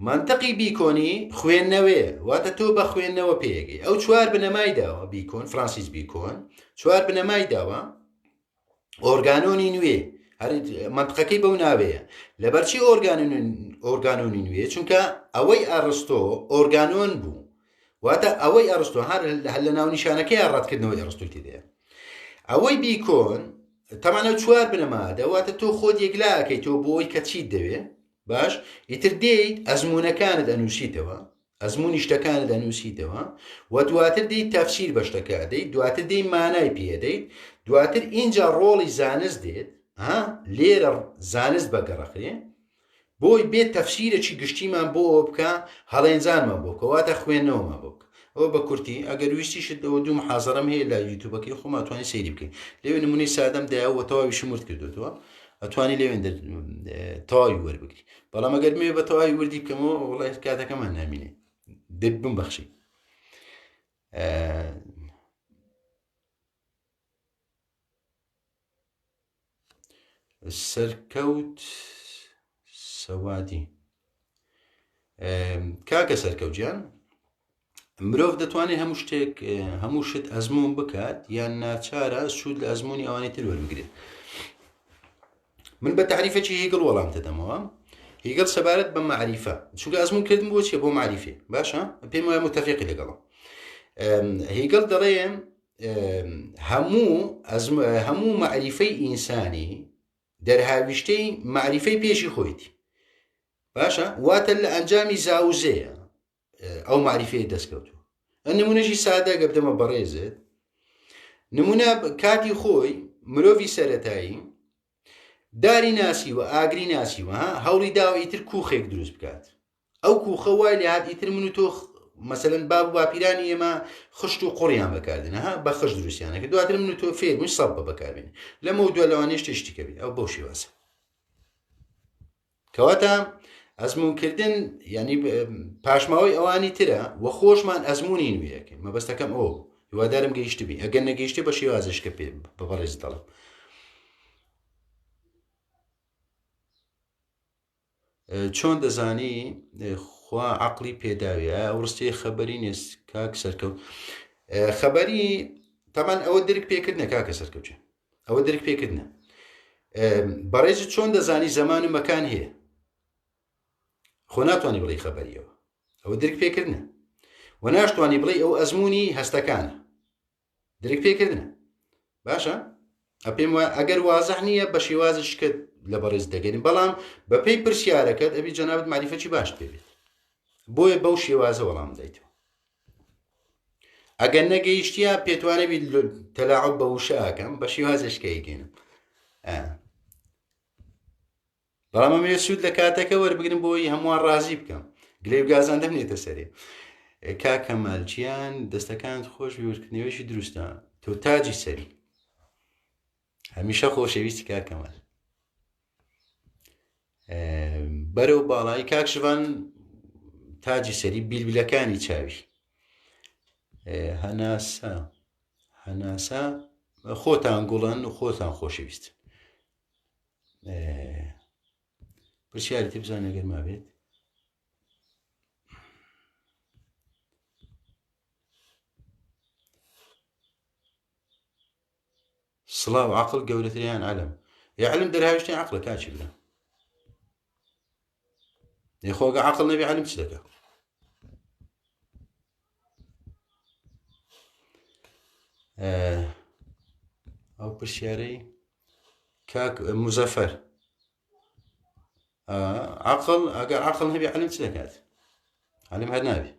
مانتقی بیکۆنی خوێندنەوەیە واتە تۆ بە خوێندنەوە پێگەی ئەو چوار بنەمای داوە بیکۆن فرانسیس بیکۆن چوار بنەمای داوە ئۆرگانۆنی نوێ هەر منطقەکەی بەو ناوەیە لەبەرچی ئۆرگانۆنی نوێ چونکە ئەوەی ئەڕستۆ ئۆرگانۆن بوو واتە ئەوەی ئەڕستۆ هەر لە ناونیشانەکەی ڕەتکردنەوەی ئەڕستۆی تێدایە ئەوەی بیکۆن تەمانە چوار بنەمادە واتە تۆ خۆت یەکلاکەی تۆ بۆی کە چیت دەوێ باش ئیتر دێیت ئەزمونونەکانت ئەنووسیتەوە ئەزمموی شتەکانت ئەنووسیتەوە و دواتر دێیت تەفسیر بە شتەکە ئەدەیت دواتر دێی مانای پێدەیت دواتر ئینجا ڕۆڵی زانست دێت ها لێرە زانست بەگەڕەخرێ بۆی بێت تەفسیرەکی گشتیمان بۆ ئەوە بکا هەڵێنجانمان بۆ بکە واتە خوێندنەوەمان بۆ بکە ئەوە بە کورتی ئەگەر ویستیشت ئەوە دوو محازەرەم هەیە لە یوتیوبەکەی خۆم ئەتوانی سەیری بکەی لەوێ نمونەی سادەم دایە و تەواویشم ورد کردوێتەوە ئەتوانی لەوێ تەواوی وەربگری بەڵام ئەگەر مێ بە تەواوی وردی بکەمەوە وڵای کاتەکەمان نامینێ دەبی بمبەخشی سەرکەوت سەوادی کاکە سەرکەوت گیان مرۆڤ دەتوانێت هەموو شتێک هەموو شت ئەزمون بکات یان ناچارە سوود لە ئەزمموی ئەوانی تر وەربگرێت من بە تعریفێکی هیگڵ وەڵام دەدەمەوە هیگڵ سەبارەت بە معریفە چونکە ئەزمون کردن بۆ چیە بۆ معریفێ باشە پێم وایە متفقی لەگەڵم هیگڵ دەڵێ هەموو هەموو مەعریفەی ئینسانی دەرهاویشتەی مەعریفەی پێشی خۆیتی باشە واتە لە ئەنجامی زاوزەیە ئەو معریفەیە دەستکەوتووە ئە نمونەشی سادە گە بدەمە بەڕێزت نمونە کاتی خۆی مرۆڤی سەتایی داری ناسیوە ئاگری ناسیوە هەوڵی داوە ئیتر کوخێک دروست بکات ئەو کوخە وای لێهات ئیتر من و تۆ مەسەلەن باب و باپیرانی ئێمە خشت و قوڕیان بەکاردێنە ها بە خشت دروستیانە کرد دواتر من و تۆ فێر بووین سەب بە بەکاربێنین لەمە و دوا لەوانەیە شتێکی دیکە بێ ئەو بەو شێوازە کەواتە ئەزموونکردن یعنی پاشماوەی ئەوانی ترە و خۆشمان ئەزمموی نوێیەکەین مەبەستەکەم ئەو هیوادارم گەیشتبی ئەگەر نەگەیشتێ بە شێوازشکە پێ بە بەڕێز دەڵم چۆن دەزانی خوا عەقڵی پێداوی ئایا ئەو ڕستەیە خەبەری نیە کاک سەرکەوت خەبەری تەمان ئەوە درک پێکردنە کاکە سەرکەوت ئەوە درک پێکردنە بەڕێز چۆن دەزانی زەمان و مەکان هەیە خۆ ناتوانانی بڵێ خەبەریەوە ئەوە درک پێکردنە و ناشتوانی بڵێ ئەو ئەزمموی هەستەکانە درک پێکردنە باشە ئەپێم وایە ئەگەر وازح نییە بە شێوازی شکت لە بەڕێز دەگەین بەڵام بەپێی پرسیارەکەت ئەبی جەنابەت معریفەکی باش پێبێت بۆیە بەو شێوازە وەڵام دایتەوە ئەگەر نەگەیشتە پێتوانە بیت تەلاعب بە وشەکەم بە شێوازێشکەیگەێنم بەڵام ئەمەوێت سوود لە کاتەکە وەربگرم بۆی هەمووان ڕازی بکەم گلەی و گازاندەم نێتە سەرێ. کاک کەمال گیان دەستەکانت خۆش بێ وردکردنەوەیشی دروستە تۆ تاجی سەری هەمیشە خۆشەویستی کاک کەمال بەرەو باڵایی کاک شڤان تاجی سەری بیلبیلەکانی چاوی هەناسە هەناسە خۆتان گوڵن و خۆتان خۆشەویست پرسیاری تر بزانە گەر مابێت سڵاو عقل گەورەتریان علم یا علم دەرهاویشتنی عقلە کاچی برا خۆگە عقل نەبی علم چ دەکە ئەو پرسیارەی کاک مزەفەر عقل ئەگەر عقل هەبێ علم چ دەکات علم هەر نابێ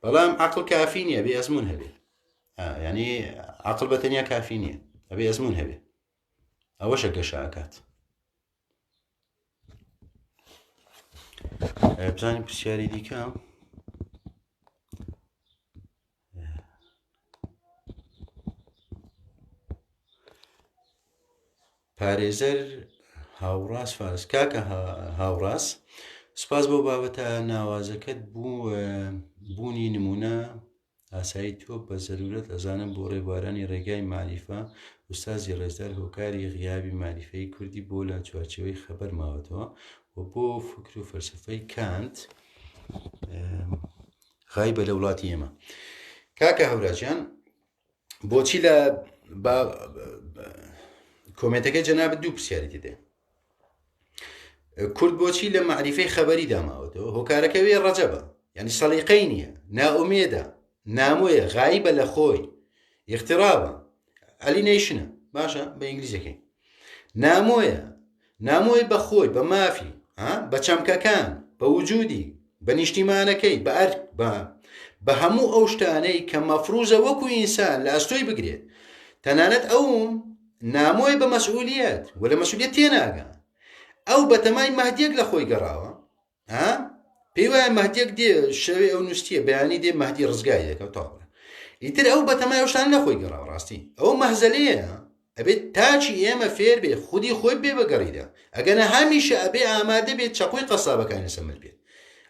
بەڵام عقل کافی نییە بێ ئەزمون هەبێ ینی عقل بە تەنیا کافی نییە ئەبێ ئەزمون هەبێ ئەوەشە گەشە ئەکات بزانین پرسیاری دیکە پارێزەر هاوڕاز فارس کاکە هاوڕاز سپاس بۆ بابەتە ناوازەکەت بوو بوونی نمونە ئاسایی تۆ بە زەرورەت ئەزانم بۆ ڕێبوارانی ڕێگای ماریفە ئوستازی ڕێزدار هۆکاری غیابی ماریفەی کوردی بۆ لە چوارچێوەی خەبەر ماوەتەوە و بۆ فکر و فەلسفەی کانت غایبە لە وڵاتی ئێمە کاکە هەوراجیان بۆچی لە با کۆمێنتەکەی جەنابت دوو پرسیاری تێدێ کورد بۆچی لە معریفەی خەبەری داماوەتەوە هۆکارەکە وێ ڕەجەبە یعنی سەلیقەی نییە نائومێدە نامۆیە غایبە لە خۆی اخترابە علی نەیشنە باشە بە ئینگلیزەکەی نامۆیە نامۆی بە خۆی بە مافی بە چەمکەکان بە وجودی بە نیشتیمانەکەی بە ئەرک بە بە هەموو ئەو شتانەی کە مەفروزە وەکو ئینسان لە ئەستۆی بگرێت تەنانەت ئەو نامۆی بە مەسئولیت و لە مەسئولیت تێناگا ئەو بەتەمای مەهدیەک لە خۆی گەڕاوە ها پێی وایە مەهدیەک دێ شەوێ ئەو نووسیە بەیانی دێ مەهدی ڕزگاری دەکەوت تاوە ئیتر ئەو بەتەمای ئەو شتان لە خۆی گەڕاوە ڕاستی ئەو مەهزەلەیە ئەبێت تاکی ئێمە فێر بێ خودی خۆی بێ بەگەڕیدا ئەگەنە هەمیشە ئەبێ ئامادە بێت چەقۆی قەسابەکانی سەمل بێت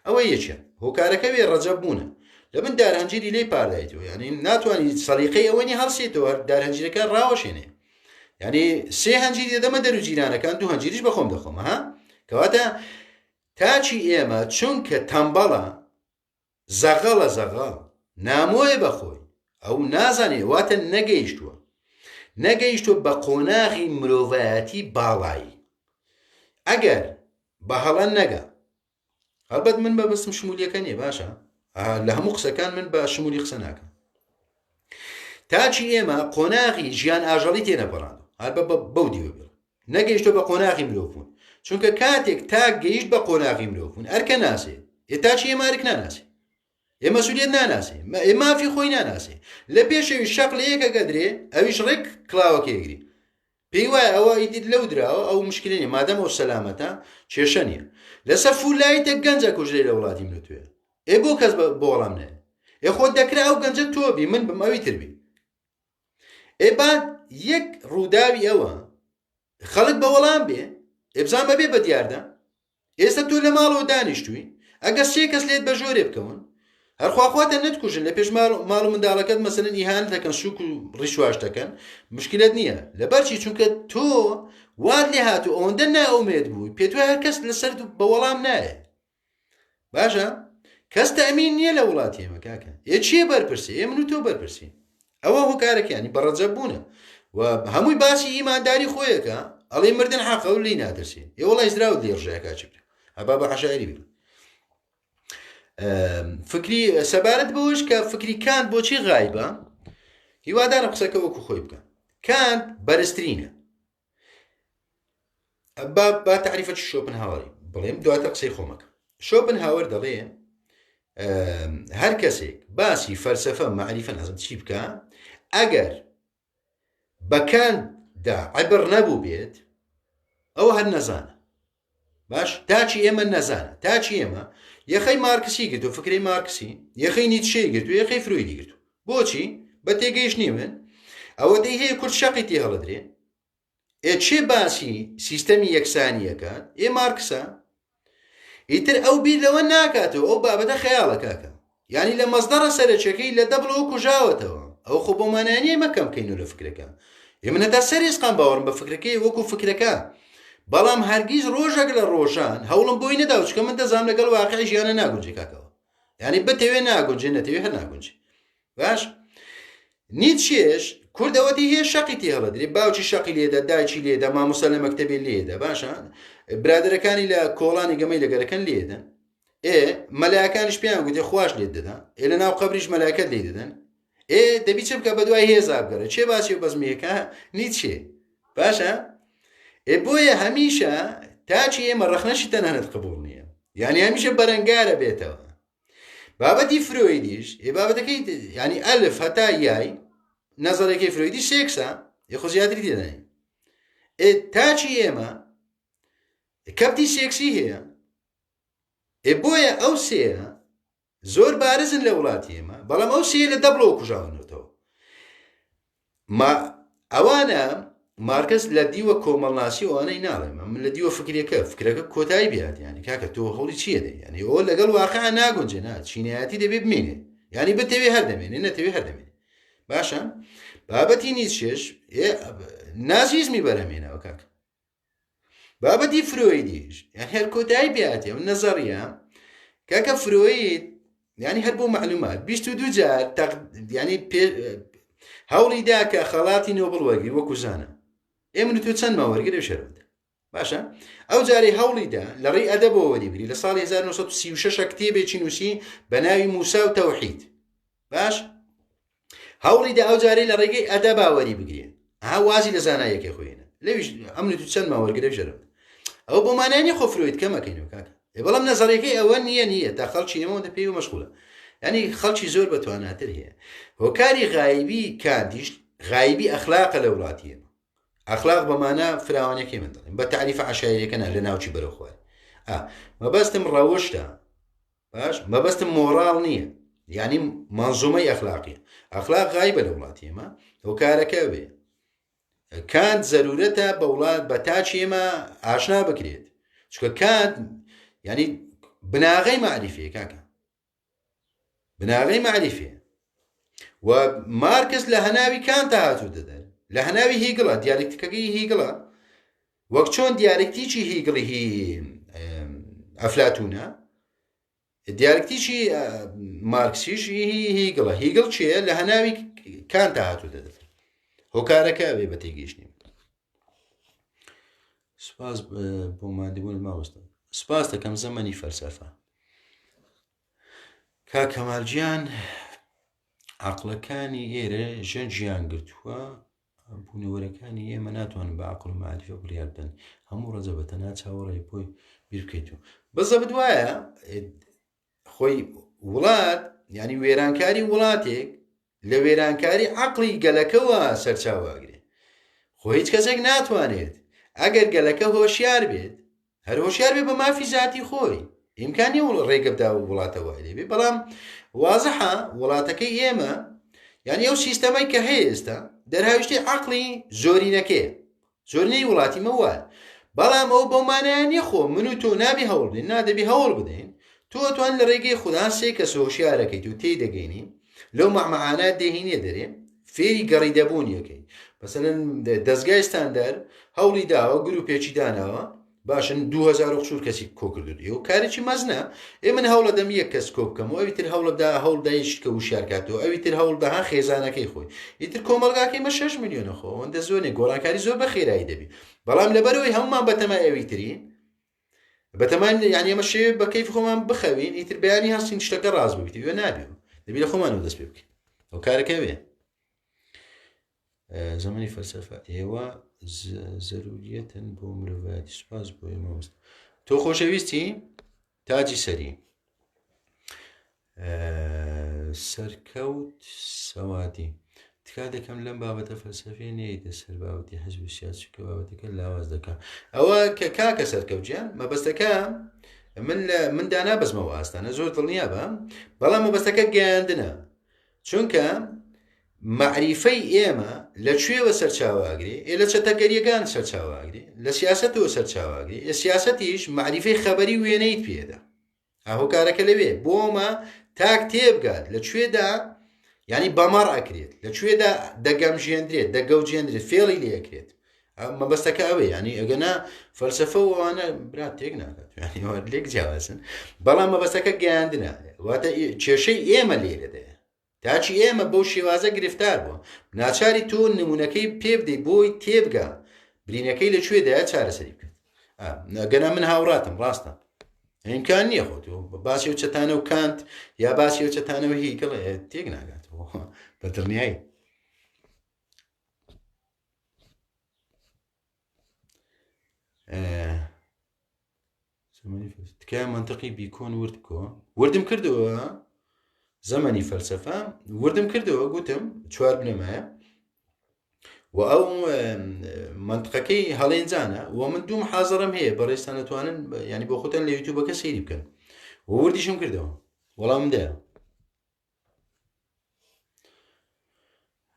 ئەوە یەکیان هۆکارەکە وێ ڕەجەب بوونە لە بن دارهەنجیری لێی پاردایتەوە یعنی ناتوانانی سەلیقەی ئەوەنی هەڵسێتەوە هەر دارهەنجیرەکە ڕاوەشێنێ یعنی سێ هەنجیری دەدەمە دەر و جیرانەکان دوو هەنجیریش بەخۆم دەخۆم ها کەواتە تاکی ئێمە چونکە تەمبەڵە زەغەڵە زەغەڵ نامۆیە بەخۆی ئەو نازانێ واتە نەگەیشتووە نەگەیشتووە بە قۆناغی مرۆڤایەتی باڵایی ئەگەر بە هەڵە نەگا هەڵبەت من بەبستم شمولیەکە نییە باشە لە هەموو قسەکان من بە شمولی قسە ناکەم تاچی ئێمە قۆناغی ژیان ئاژەڵی تێنەپەڕاند هەر بەو دیوە بێ نەگەیشتۆ بە قۆناغی مرۆڤ بوون چونکە کاتێک تا گەیشت بە قۆناغی مرۆڤ بوون ئەرکە ناسێ ئێ تاچی ئێمە ئەرک ناناسێ ئێ مەسولیت ناناسێ ئێ مافی خۆی ناناسێ لە پێشەوی شەق لە یەکە گەدرێ ئەویش ڕێک کڵاوەکەی گری پێی وایە ئەوە ئیدید لەو دراوە ئەو مشکلە نیە مادەم ئەو سەلامەتە کێشە نییە لەسەر فولایتە گەنجە کوژرێ لە وڵاتی من توێ ئێ بۆ کەس بۆ وەڵام نایە ئێ خۆ دەکرا ئەو گەنجە تۆ بی من بم ئەوی تر بی ئێ با یەک ڕووداوی ئەوە خەڵک بە وەڵام بێ ئێ بزان بەبێ بە دیاردە ئێستا تۆ لە ماڵەوە دانیشتووی ئەگەر سێ کەس لێت بە ژۆرێ بکەون هەرخواخواتە نەتکوژن لە پێش ماڵ و منداڵەکەت مەسەلەن ئیهانە دەکەن سوک و ڕیسواش دەکەن مشکلت نییە لەبەرچی چونکە تۆ وات لێ هاتوو ئەوەندە نائومێد بووی پێت وایە هەر کەس لەسەر بە وەڵام نایە باشە کەس تەمین نییە لە وڵاتی ئێمە کاکە ئێ چیە بەرپرسی ئێ من و تۆ بەرپرسین ئەوە هۆکارەکانی بە ڕەجەب بوونە و هەمووی باسی ئیمانداری خۆیەکە ئەڵێ مردن حەقە و لی ناترسین ئێ وڵی زراوت لێ ڕژەکە چی بکە ئەبا بە عەشایری بێ فکری سەبارەت بەوەش کە فکری کانت بۆچی غایبە هیوادارم قسەکە وەکو خۆی بکە کانت بەرزترینە با با تعریفەکی شۆپنهاوەری بڵێم دواتر قسەی خۆمەکە شۆپنهاوەر دەڵێ هەر کەسێک باسی فەلسفە معریفە نازم چی بکە ئەگەر بەکاندا عبر نەبوو بێت ئەوە هەر نەزانە باش تاچی ئێمە نەزانە تاچی ئێمە. یەخەی مارکسی گرتو فکری مارکسی یەخەی نیتشەی گرتو یەخەی فرۆیدی گرتو بۆچی بە تێگەیشتنی من ئەوەتەی هەیە کورد شەقی تێ هەڵدرێ ئێ چێ باسی سیستەمی یەکسانیەکات ئێ مارکسە ئیتر ئەو بیر لەوە ناکاتەوە ئەو بابەتە خەیاڵە کاکە یعنی لە مەزدەڕە سەرەکیەکەی لە دەبڵەوە کوژاوەتەوە ئەو خۆ بۆ مانایانی ئێمە کەم کەین و لە فکرەکە ئێمە هەتا سەر ئێسقان باوەڕم بە فکرەکەی وەکو فکرەکە بەڵام هەرگیز ڕۆژێک لە ڕۆژان هەوڵم بۆی نەدا و چکە من دەزانم لەگەڵ واقعی ژیانە ناگونجێ کاکەوە یعنی بتەوێ ناگونجێ نەتەوێ هەر ناگونجێ باش نیتشێش کورد ئەوەتی هەیە شەقی تێ هەڵەدرێ باوکی شەقی لێدا دایکی لێدا مامۆستا لە مەکتەبێ لێدا باشە برادەرەکانی لە کۆڵانی گەمەی لەگەرەکەن لێدەن ئێ مەلاکانیش پێیان گوتێ خواش لێت دەدا ئێ لە ناو قەبریش مەلاکەت لێ دەدەن ئێ دەبی چ بکە بە دوای هێزا بگەڕێ چێ باسی و بەزمیەکە نیچێ باشە ئێ بۆیە هەمیشە تاچی ئێمە ڕەخنەشی تەنانەت قبوڵ نییە یعنی هەمیشە بەرەنگارە بێتەوە بابەتی فرۆیدیش ئێ بابەتەکەی ینی ئەلف هەتا یای نەزەرەکەی فرۆیدی سێکسە ئێ خۆ زیاتری تێدانی ئێ تاچی ئێمە کەپتی سێکسی هەیە ئێ بۆیە ئەو سێە زۆر بارزن لە وڵاتی ئێمە بەڵام ئەو سێ لە دەبڵەوە کوژاونەتەوە ما ئەوانە مارکس لە دیوە کۆمەڵناسی ئەوانەی ناڵێم من لە دیوە فکرەکە فکرەکە کۆتایی بێت ینی کاکە تۆ هەوڵی چییە دەی ینی ئەوە لەگەڵ واقع ناگونجێ نا چینایەتی دەبێ بمێنێ ینی بتەوێ هەر دەمێنێ نەتەوێ هەر دەمێنێ باشە بابەتی نیچێش نازیزمی بەرهەمێنەوە کاکە بابەتی فرۆیدیش یان هەر کۆتایی پێهاتێ ئەم نەزەڕیە کاکە فرۆید ینی هەر بۆ معلومات 22 جار ینی هەوڵی دا کە خەڵاتی نۆبڵ وەرگری وەکو زانە ئێ من تۆ چەندمان وەرگری شەرەوەدە باشە ئەو جارەی هەوڵی دا لە ڕێی ئەدەبەوە وەریبگری لە ساڵی 1936 کتێبێکی نووسی بە ناوی موسا و تەوحید باش هەوڵی دا ئەو جارەی لە ڕێگەی ئەدەبا وەری بگرێ ها وازی لە زانایەکەی خۆێنە لەویش ئەمن تو چەندمان وەرگرە ژەرم ئەو بۆ مانای خۆ فرۆید کەمەکەینەوە کاکە ئێ بەڵام نەزەرەکەی ئەوە نییە نییە تا خەڵکی ئێمەوە پێی و مەشغولە ینی خەڵکی زۆر بەتواناتر هەیە هۆکاری غایبی کانتیش غایبی ئەخلاقە لە وڵاتی ئێمە ئەخلاق بە مانا فراوانەکەی من دەڵێم بە تعریفە عشایەکە نا لە ناوچی بەرەو خوار مەبەستم ڕەوشتە باش مەبەستم مۆڕاڵ نییە یعنی منزومەی ئەخلاقی ئەخلاق غایبە لە وڵاتی ئێمە هۆکارەکە بێ کانت زەرورەتە بە وڵات بە تاکی ئێمە ئاشنا بکرێت چونکە کانت یعنی بناغەی معریفەیە کاکە بناغەی معریفەیە و مارکس لە هەناوی کانتا هاتووتە دەر لە هەناوی هیگڵە دیالکتیکەکەی هیگڵە وەک چۆن دیالکتیکی هیگڵی هی ئەفلاتونە دیالکتیکی مارکسیش هیگڵە هیگڵ چیە لە هەناوی کانتا هاتووتە دەر هۆکارەکە بێ بە تێگەیشتنی سپاس بۆ مادیبوون ماوەستە سپاس دەکەم زەمەنی فەلسەفە کاک کەمال گیان عەقڵەکانی ئێرە ژەنگیان گرتووە بوونەوەرەکانی ئێمە ناتوانن بە عەقڵ و مەعریفە بڕیار بدەن هەموو ڕەجە بە تەنها چاوەڕێ بۆی بیر بکەیتەوە بەزەبت وایە خۆی وڵات ینی وێرانکاری وڵاتێک لە وێرانکاری عەقڵی گەلەکەوە سەرچاوە ئەگرێ خۆ هیچ کەسێک ناتوانێت ئەگەر گەلەکە هۆشیار بێت هەر هۆشیار بێ بە مافی زیاتی خۆی ئیمکانی وڵ ڕێگە بدا و وڵاتە وای لێبێ بەڵام وازحە وڵاتەکەی ئێمە یعنی ئەو سیستەمای کە هەیە ئێستا دەرهاویشتەی عەقڵی زۆرینەکەیە زۆرینەی وڵاتی مە وایە بەڵام ئەو بەو مانایە نییە خۆ من و تۆ نابی هەوڵ بدەین نادەبی هەوڵ بدەین تۆ ئەتوان لە ڕێگەی خودان سێ کەس هۆشیارەکەیت و تێی دەگەینی لەو مەعمەعانە دێهینیە دەرێ فێری گەڕیدەبوون یەکەی مەسەلەن دەزگای ستاندەر هەوڵی داوە گروپێکی داناوە باشن 2000 و قسوور کەسی کۆکردو ئێوە کارێکی مەزنە ئێ من هەوڵە دەم یەک کەس کۆ بکەم و ئەوی تر هەوڵە دا هەوڵ دایشت کە وشیار کاتەوە ئەوی تر هەوڵ دەها خێزانەکەی خۆی ئیتر کۆمەڵگاکەی مە 6 میلیۆنە خۆ ئەوەندە زۆر نیە گۆڕانکاری زۆر بە خێرایی دەبی بەڵام لەبەرەوەی هەمومان بەتەمای ئەوی ترین بەتەمان یعنی ئەمە شێ بە کەیف خۆمان بخەوین ئیتر بەیانی هەستین شتەکە ڕاست ببیت وێ نابێ دەبی لە خۆمانەوە دەست پێ بکەین ئەو کارەکە بێ زمانی فەلسەفە ئێوە زەروریەتن بۆ مرۆڤایەتی سوپاس بۆ مامۆستا تۆ خۆشەویستی تاجی سەری سەرکەوت سەوادی تکا دەکەم لەم بابەتە فەلسەفی نەیتە سەر بابەتی حزب سیاسی کە بابەتەکە لاواز دەکا ئەوە کە کاکە سەرکەوت گیان مەبەستەکە من لە من دانابەزمەوە ئاستانە زۆر دڵنیا بە بەڵام مەبەستەکە گەیاندنە چونکە مەعریفەی ئێمە لە کوێوە سەرچاوە ئەگرێ؟ ئێ لە چەتەگەریەکان سەرچاوە ئەگرێ، لە سیاسەتەوە سەرچاوە ئەگرێ، ئێ سیاسەتیش مەعریفەی خەبەری و وێنەیت پێدا. هۆکارەکە لەوێ بۆمە تاک تێبگات لە کوێدا ینی بەمەڕ ئەکرێت لە کوێدا دەگەمژێندرێت دەگەوجێندرێت فێڵی لێکرێت مەبەستەکە ئەوێ ینی ئەگەنا فەلسفە و ئەوانە برا تێک ناکات ینی لێک جیاوازن بەڵام مەبەستەکە گەیاندنە واتە کێشەی ئێمە لێرەدەیە تاکی ئێمە بەو شێوازە گرفتار بووە ناچاری تۆ نمونەکەی پێ بدەی بۆی تێبگا برینەکەی لە کوێدایە چارەسەری بکات گەنا من هاوڕاتم ڕاستە ئیمکان نییە خۆ تۆ باسی و چەتانە و کانت یا باسی و چەتانە و هیگڵ تێک ناگاتەوە بە دڵنیایی تکایە مەنتقی بیکۆن ورد بکەوە وردم کردەوە زەمەنی فەلسفە وردم کردەوە گوتم چوار بنەمایە و ئەو منطقەکەی هەڵێنجانە و من دوو حازرم هەیە بەڕێستان دەتوانن ینی بۆ خۆتان لە یوتیوبەکە سەیری بکەن و وردیشم کردەوە وەڵام دایە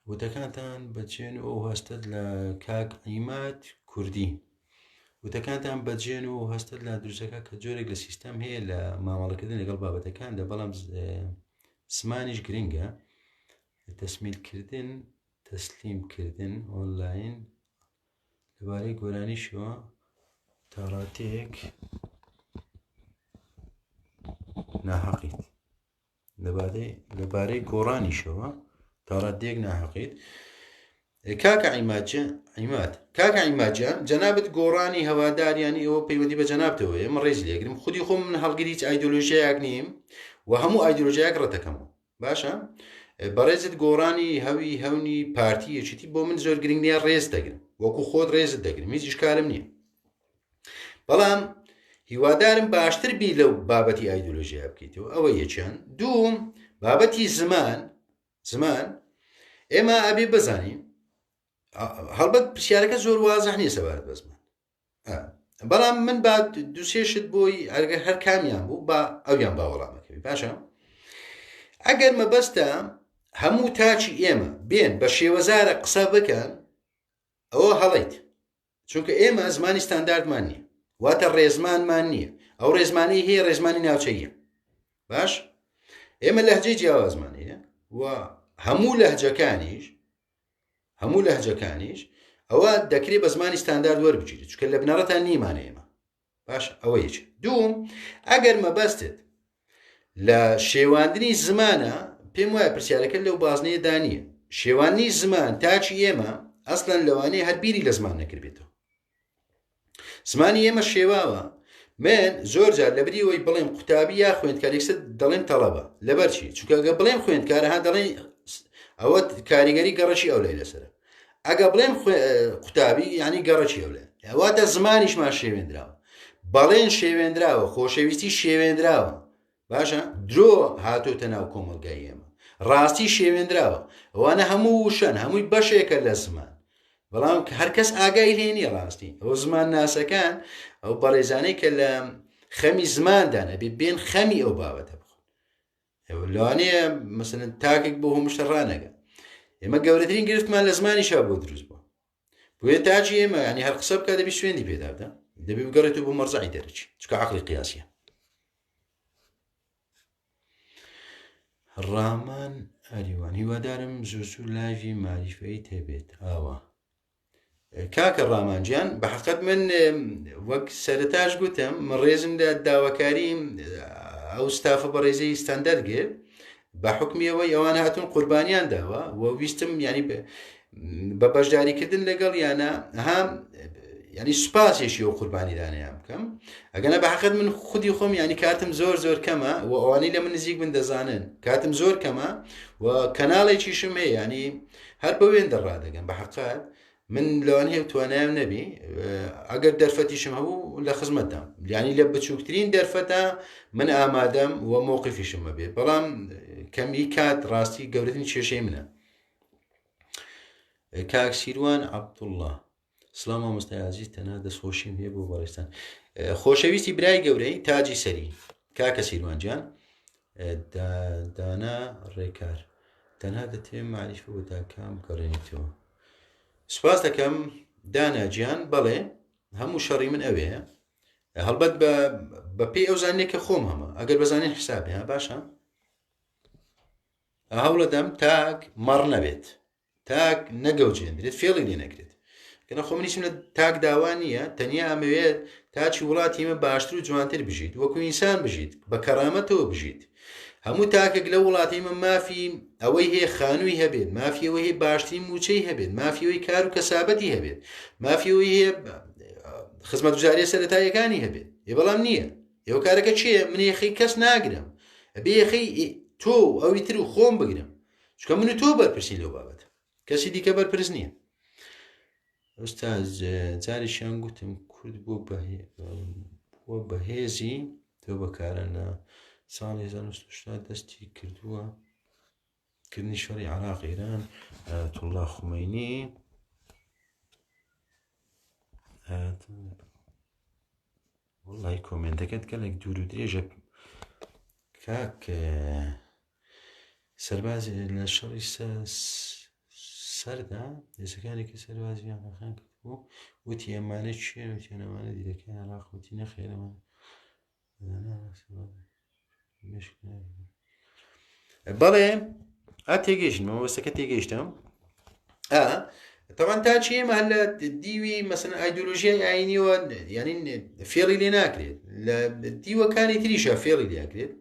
وتەکانتان بەجێن و ئەو هەستەت لە کاک عیماد کوردی وتەکانتان بەجێن و هەستت لە دروستەکە کە جۆرێک لە سیستەم هەیە لە مامەڵەکردن لەگەڵ بابەتەکاندا بەڵام زمانیش گرنگە تەسمیلکردن تەسلیمکردن ئۆنلاین لەبارەی گۆرانیشەوە تاڕاتەیەک ناحەقیت لەبارەی گۆڕانیشەوە تاڕادەیەک ناهەقیت کاکە عیماد عیماد کاکە عیماد جان جەنابت گۆڕانی هەواداریانی ئەوە پەیوەندی بە جەنابتەوە ئێمە ڕێز لێگرم خودی خۆم من هەڵگری هیچ ئایدۆلۆژیایەک نیم و هەموو ئایدۆلۆژیایەک ڕەتەکەمەوە باشە بەڕێزت گۆڕانی هەوی هەونی پارتی یەکێتی بۆ من زۆر گرنگ نییە ڕێز دەگرم وەکو خۆت ڕێزت دەگرم هیچ ئیشکالم نییە بەڵام هیوادارم باشتر بی لەو بابەتی ئایدۆلۆژیا بکەیتەوە ئەوە یەکیان دووم بابەتی زمان زمان ئێمە ئەبێ بزانین هەڵبەت پرسیارەکە زۆر وازح نییە سەبارەت بە زمان بەڵام من با دوسێشت بۆی ئەگەر هەر کامیان بوو با ئەویان با وەڵامەکەوی باشە ئەگەر مەبەستە هەموو تاچی ئێمە بێن بە شێوەزارە قسە بکەن ئەوە هەڵیت چونکە ئێمە زمانی ستانداردمان نییە واتە ڕێزمانمان نییە ئەو ڕێزمانی هەیە ڕێزمانی ناوچەیە باش ئێمە لەهجەی جیاوازمان هەیە و هەموو لەهجەکانیش هەموو لەهجەکانیش ئەوە دەکرێت بە زمانی ستاندارد وەربگیرێت چونکە لە بنەڕەتان نیمانە ئێمە باش ئەوە یەک دووم ئەگەر مەبەستت لە شێواندنی زمانە پێم وایە پرسیارەکە لەو بازنەیەدا نییە شێوانی زمان تاکی ئێمە ئەسلەن لەوانەیە هەر بیری لە زمان نەکردبێتەوە زمانی ئێمە شێواوە من زۆر جار لەبری ئەوەی بڵێم قوتابی یا خوێندکار یەکسەر دەڵێم تەڵەبە لەبەر چی چونکە ئەگە بڵێم خوێندکارە ها دەڵێن ئەوە کاریگەری گەڕەکی ئەو لای لەسەرە ئەگە بڵێم قوتابی یعنی گەڕەکی ئەولێ واتە زمانیشمان شێوێنراوە بەڵێن شێوێنراوە خۆشەویستی شێوێنراوە باشە درۆ هاتۆتە ناو کۆمەلگای ئێمە ڕاستی شێوێنراوە ئەوانە هەموو وشەن هەمووی بەشێکە لە زمان بەڵام هەرکەس ئاگای لێ نییە ڕاستی ئەو زمان ناسەکان ئەو بەڕێزانەی کە لە خەمی زماندان ئەبێ بێن خەمی ئەو بابەتە بخۆن لەوانەیە مەسەن تاکێک بۆ هەموو شتە ڕانەگە ئێمە گەورەترین گرفتمان لە زمانی شا بۆ دروست بوو بۆیە تاکی ئێمە ینی هەر قسە بکە دەبی سوێندی پێدا بدە دەبی بگەڕێتەوە بۆ مەرجەعی دەرەکی چونکە عقلی قیاسیە ڕامان ئەریوان هیوادارم زوو زوو live ی ماریفەی تێبێت ئاوا کاکە ڕامان گیان بە حقت من وەک سەرتاش گوتم من ڕێزم لە داواکاری ئەو ستافە بەڕێزەی ستاندەر گرت بە حکمیەوەی ئەوان هاتون قوربانیان داوە و ویستم ینی بە بەشداریکردن لەگەڵ یانە ها ینی سوپاسێکی ئەو قوربانیدانیان بکەم ئەگەنە بە حقت من خودی خۆم ینی کاتم زۆر زۆر کەمە و ئەوانەی لە من نزیک من دەزانن کاتم زۆر کەمە و کەناڵێکیشم هەیە ینی هەر بە وێندە ڕادەگەم بە حقات من لەوان هەیە توانایان نەبی ئەگەر دەرفەتیشم هەبوو لە خزمەتدام ینی لە بچووکترین دەرفەتە من ئامادەم و مۆقفیشم هەبێت بەڵام کەمی کات ڕاستی گەورەترین کێشەی منە کاک سیروان عەبدوڵڵا. سڵاو مامۆستای ئازیز تەنها دەستخۆشیم هەیە بۆ بەڕێزتان خۆشەویستی برای گەورەی تاجی سەری کاکە سیروان گیان دانا ڕێکار تەنها دەتەوێت معریفە بۆ تاکان بگەڕێنیتەوە سپاس دەکەم دانا گیان بەڵێ هەموو شەڕی من ئەوەیە هەڵبەت بە بەپێی ئەو زانێک کە خۆم هەمە ئەگەر بەزانین حسابێ ها باشە هەوڵەدەم تاک مەڕ نەبێت تاک نەگەوجێندرێت فێڵی لێ نەکرێت کەە خۆ منیشم لە تاک داوا نییە تەنیا ئەمەوێت تاچی وڵاتی ئمە باشتر و جوانتر بژیت وەکو ئینسان بژیت بە کەرامەتەوە بژیت هەموو تاکێک لە وڵاتی ئمە مافی ئەوەی هەیە خانووی هەبێت مافی ئەوەی هەیە باشترین موچەی هەبێت مافی ئەوەی کار و کەسابەتی هەبێت مافی ئەوەی هەیە خزمەتگوزاریە سەرەتاییەکانی هەبێت ئێ بەڵام نییە ئێوە کارەکە چییە من یەخەی کەس ناگرم ئەبێ یەخەی تۆ و ئەوی تر و خۆم بگرم چونکە من و تۆ بەرپرسین لەو بابەتە کەسی دیکە بەرپرس نییە ئوستاز جارێکیان گوتم کورد بۆ بۆ بەهێزی تۆ بەکارە لە ساڵی 1970 دەستی کردووە کردنی شەڕی عراق ئێران ئایەتوڵڵا خومەینی وڵی کۆمێنتەکەت گەلێک دوور و درێژە کاک سەرباز لە شەڕی سەردا هێزەکانی کە سەربازیان ڕەخان کردبوو وتی ئەمانە چێن وتیان ئەمانە دیلەکان عێراق وتی نەخێر ئەمانە بەڵێ ئا تێگەیشتم مەبەستەکە تێگەیشتم ئا تەوان تا چی ئێمە هەر لە دیوی مەسەن ئایدۆلۆژیای ئاینیەوە یعنی فێڵی لێ ناکرێت لە دیوەکانی تریشە فێڵی لێکرێت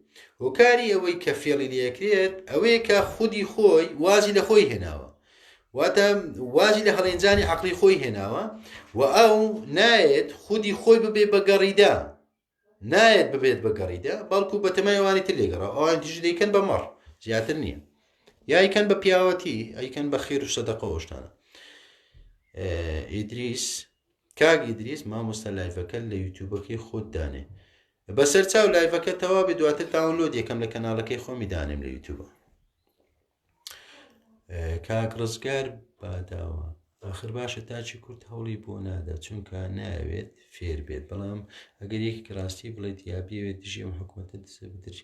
هۆکاری ئەوەی کە فێڵی لێکرێت ئەوەیە کە خودی خۆی وازی لە خۆی هێناوە واتە وازی لە هەڵێنجانی عقلی خۆی هێناوە و ئەو نایەت خودی خۆی ببێ بە گەڕیدا نایەت ببێت بە گەڕیدە بەڵکو بەتەمای ئەوانی تر لێگەڕا ئەوان تیژ دەیکەن بە مەڕ زیاتر نییە یایکەن بە پیاوەتی ئەیکەن بە خێر و سەدەقە ئۆشتانە ئیدریس کاک ئیدریس مامۆستا لایڤەکە لە یوتیوبەکەی خۆت دانێ بەسەر چاو لایڤەکە تەواوی دواتر download یەکەم لە کەناڵەکەی خۆمی دانێم لە یوتیوبە کاک ڕزگار باداوە ئاخر باشە تاچی کورد هەوڵی بۆ نادا چونکە ناوێت فێر بێت بەڵام ئەگەر یەکێک ڕاستی بڵێت یا بیەوێت دژی ئەم حکوومەتە دزە بدرج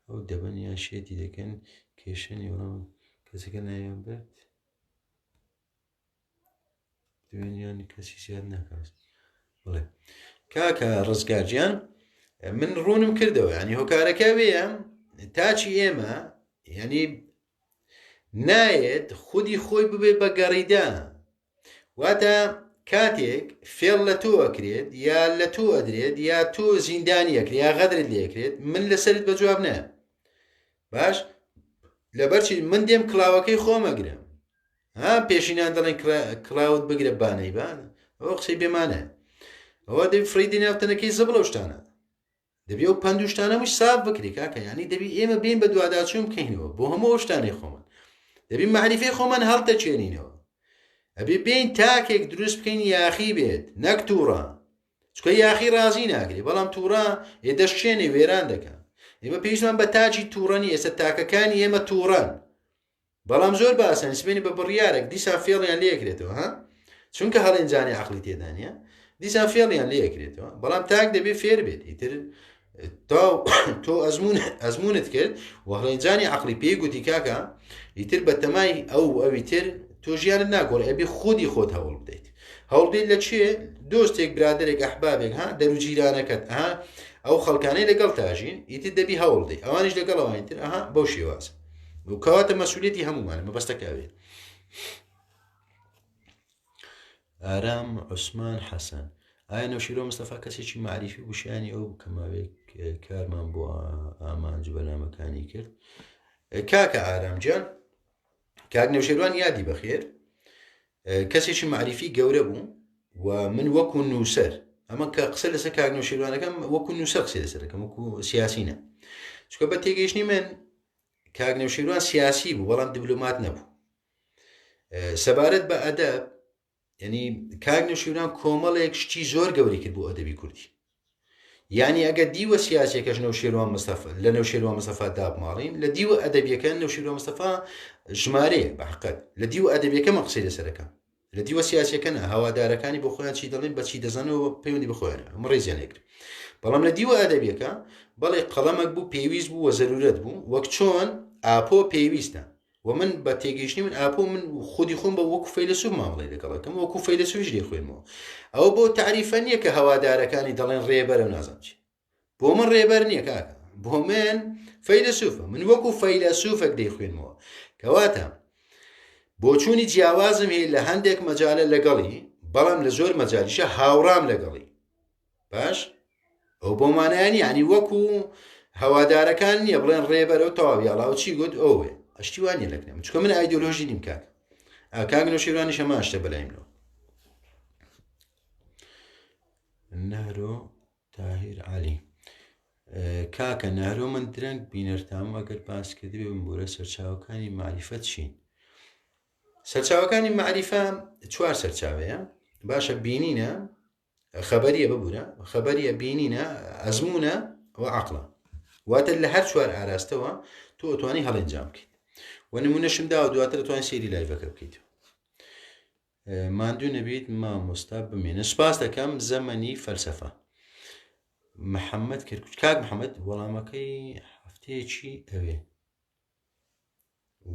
ئەو دەبن یان شێتی دەکەن کێشەنی بەڵام کەسەکە ناویان برد دوێنیان کەسی زیاد ناکات بڵێ کاکە ڕزگار گیان من ڕوونم کردەوە ینی هۆکارەکە وەیە تاچی ئێمە ینی نایەت خودی خۆی ببێ بە گەڕیدا واتە کاتێک فێڵ لە تۆ ئەکرێت یا لە تۆ ئەدرێت یا تۆ زیندانی ئەکرێت یا غەدرت لێکرێت من لەسەرت بە جواب نایە باش لەبەرچی من دێم کڵاوەکەی خۆمەگرم ها پێشینان دەڵێن کڵاوت بگرە بانەی بان ئەوە قسەی بێمانە ئەوە دەبی فڕی ناو تەنەکەی زبڵە شتانە دەبی ئەو پەند و شتانە مش ساف بکری کاکە ینی دەبی ئێمە بین بە دوواداچوون بکەینەوە بۆ هەموو شتانەی خۆمان دەبی معریفەی خۆمان هەڵتەچێنینەوە ئەبێ بین تاکێک دروست بکەین یاخی بێت نەک تووڕە چکە یاخی ڕازی ناکرێ بەڵام تووڕە ئێ دەشێنێ وێران دەکە ئێمە پێویستمان بە تاکی تووڕەنی ئێستا تاکەکانی ئێمە تووڕەن بەڵام زۆر بە ئاسانی سبەینێ بە بڕیارێک دیسان فێڵیان لێکرێتەوە ها چونکە هەڵێنجانی عقلی تێدا نییە دیسان فێڵیان لێکرێتەوە بەڵام تاک دەبێ فێر بێت ئیتر تۆ ئەزمون ئەزمونت کرد و هەڵێنجانی عقلی پێی گوتی کاکە ئیتر بە تەمای ئەو ئەوی تر تۆ ژیانت ناگۆڕ ئەبێ خودی خۆت هەوڵ بدەیت هەوڵدەیت لە چێ دۆستێک برادێک ئەحبابێک ها دەروجیرانەکەت ها ئەو خەڵکانەی لەگەڵ تاژین ئیتر دەبی هەوڵدەی ئەوانیش لەگەڵ ئەوانی تر ئەها بەو شێوازە و کەواتە مەسوولێتی هەموومانە مەبەستەکە ئەوێ ئارام عوسمان حەسەن ئایا نەوشیرۆ مستەفا کەسێکی معریفی بوو شایانی ئەو کە ماوەیەک کارمان بۆ ئامانج و بەرنامەکانی کرد کاکە ئارام گیان کاک نەوشێروان یادی بەخێر کەسێکی معریفی گەورە بوو و من وەکو نووسەر ئەمە کە قسە لەسەر کاک نەوشێروانەکەم وەکو نووسەر قسە لەسەرەکەم وەکو سیاسینە چونکە بە تێگەیشتنی من کاک نەوشیروان سیاسی بوو بەڵام دیبلۆمات نەبوو سەبارەت بە ئەدەب یعنی کاک نەوشیروان کۆمەڵێک شتی زۆر گەوری کرد بۆ ئەدەبی کوردی یعنی ئەگەر دیوە سیاسیەکەش نەوشیروان مستەفا لە نەوشیروان مستەفا دابماڵین لە دیوە ئەدەبیەکە نەوشیروان مستەفا ژمارەیە بە حقت لە دیوە ئەدەبیەکە من قسەی لەسەرەکەم. لە دیوە سیاسیەکە نا هەوادارەکانی بۆ خۆیان چی دەڵێن بەچی دەزانەوە پەیوەندی بخۆیانە ئەمە ڕێزیان لێگرن بەڵام لە دیوە ئەدەبیەکە بەڵێ قەڵەمەک بوو پێویست بوو وە زەرورەت بوو وەک چۆن ئاپۆ پێویستە و من بە تێگەیشتنی من ئاپۆ من خودی خۆم بە وەکو فەیلەسوف مامەڵەی لەگەڵەکەم وەکو فەیلەسوفیش لێ خوێنمەوە ئەوە بۆ تعریفە نییە کە هەوادارەکانی دەڵێن ڕێبەرە و نازانم چی بۆ من ڕێبەر نییە کاکە بۆ من فەیلەسوفە من وەکو فەیلەسوفێک دەیخوێنمەوە کەواتە بۆچوونی جیاوازم هەیە لە هەندێک مەجالە لەگەڵی بەڵام لە زۆر مەجالیشە هاوڕام لەگەڵی باش ئەو بۆ مانایانی ینی وەکو هەوادارەکان نییە بڵێن ڕێبەرەوە تەواو یاڵاو چی گوت ئەوێ ئەشتی وانە لەکنم چکە من ئایدۆلۆژی نیم کاک کاک نەوشیروانیش هەمان شتە بەلای منەوە نەهرۆ تاهیر عەلی کاکە نەهرۆ من درەنگ بینەرتام ئەگەر باس کردبێ بمبورە سەرچاوەکانی مەعریفە چین سەرچاوەکانی مەعریفە چوار سەرچاوەیە باشە بینینە خەبەریە ببوورە خەبەریە بینینە ئەزمونە و عقلە واتە لە هەر چوار ئاراستەوە تۆ ئەتوانی هەڵێنجام بکەیت و نمونەشم داوە دواتر توانین سەیری live ەکە بکەیت ماندوو نەبیت مامۆستا بمێنە سوپاس دەکەم زەمەنی فەلسەفە محەممەد کەرکوچ کاک محەممەد وەڵامەکەی هەفتەیەکی ئەوێ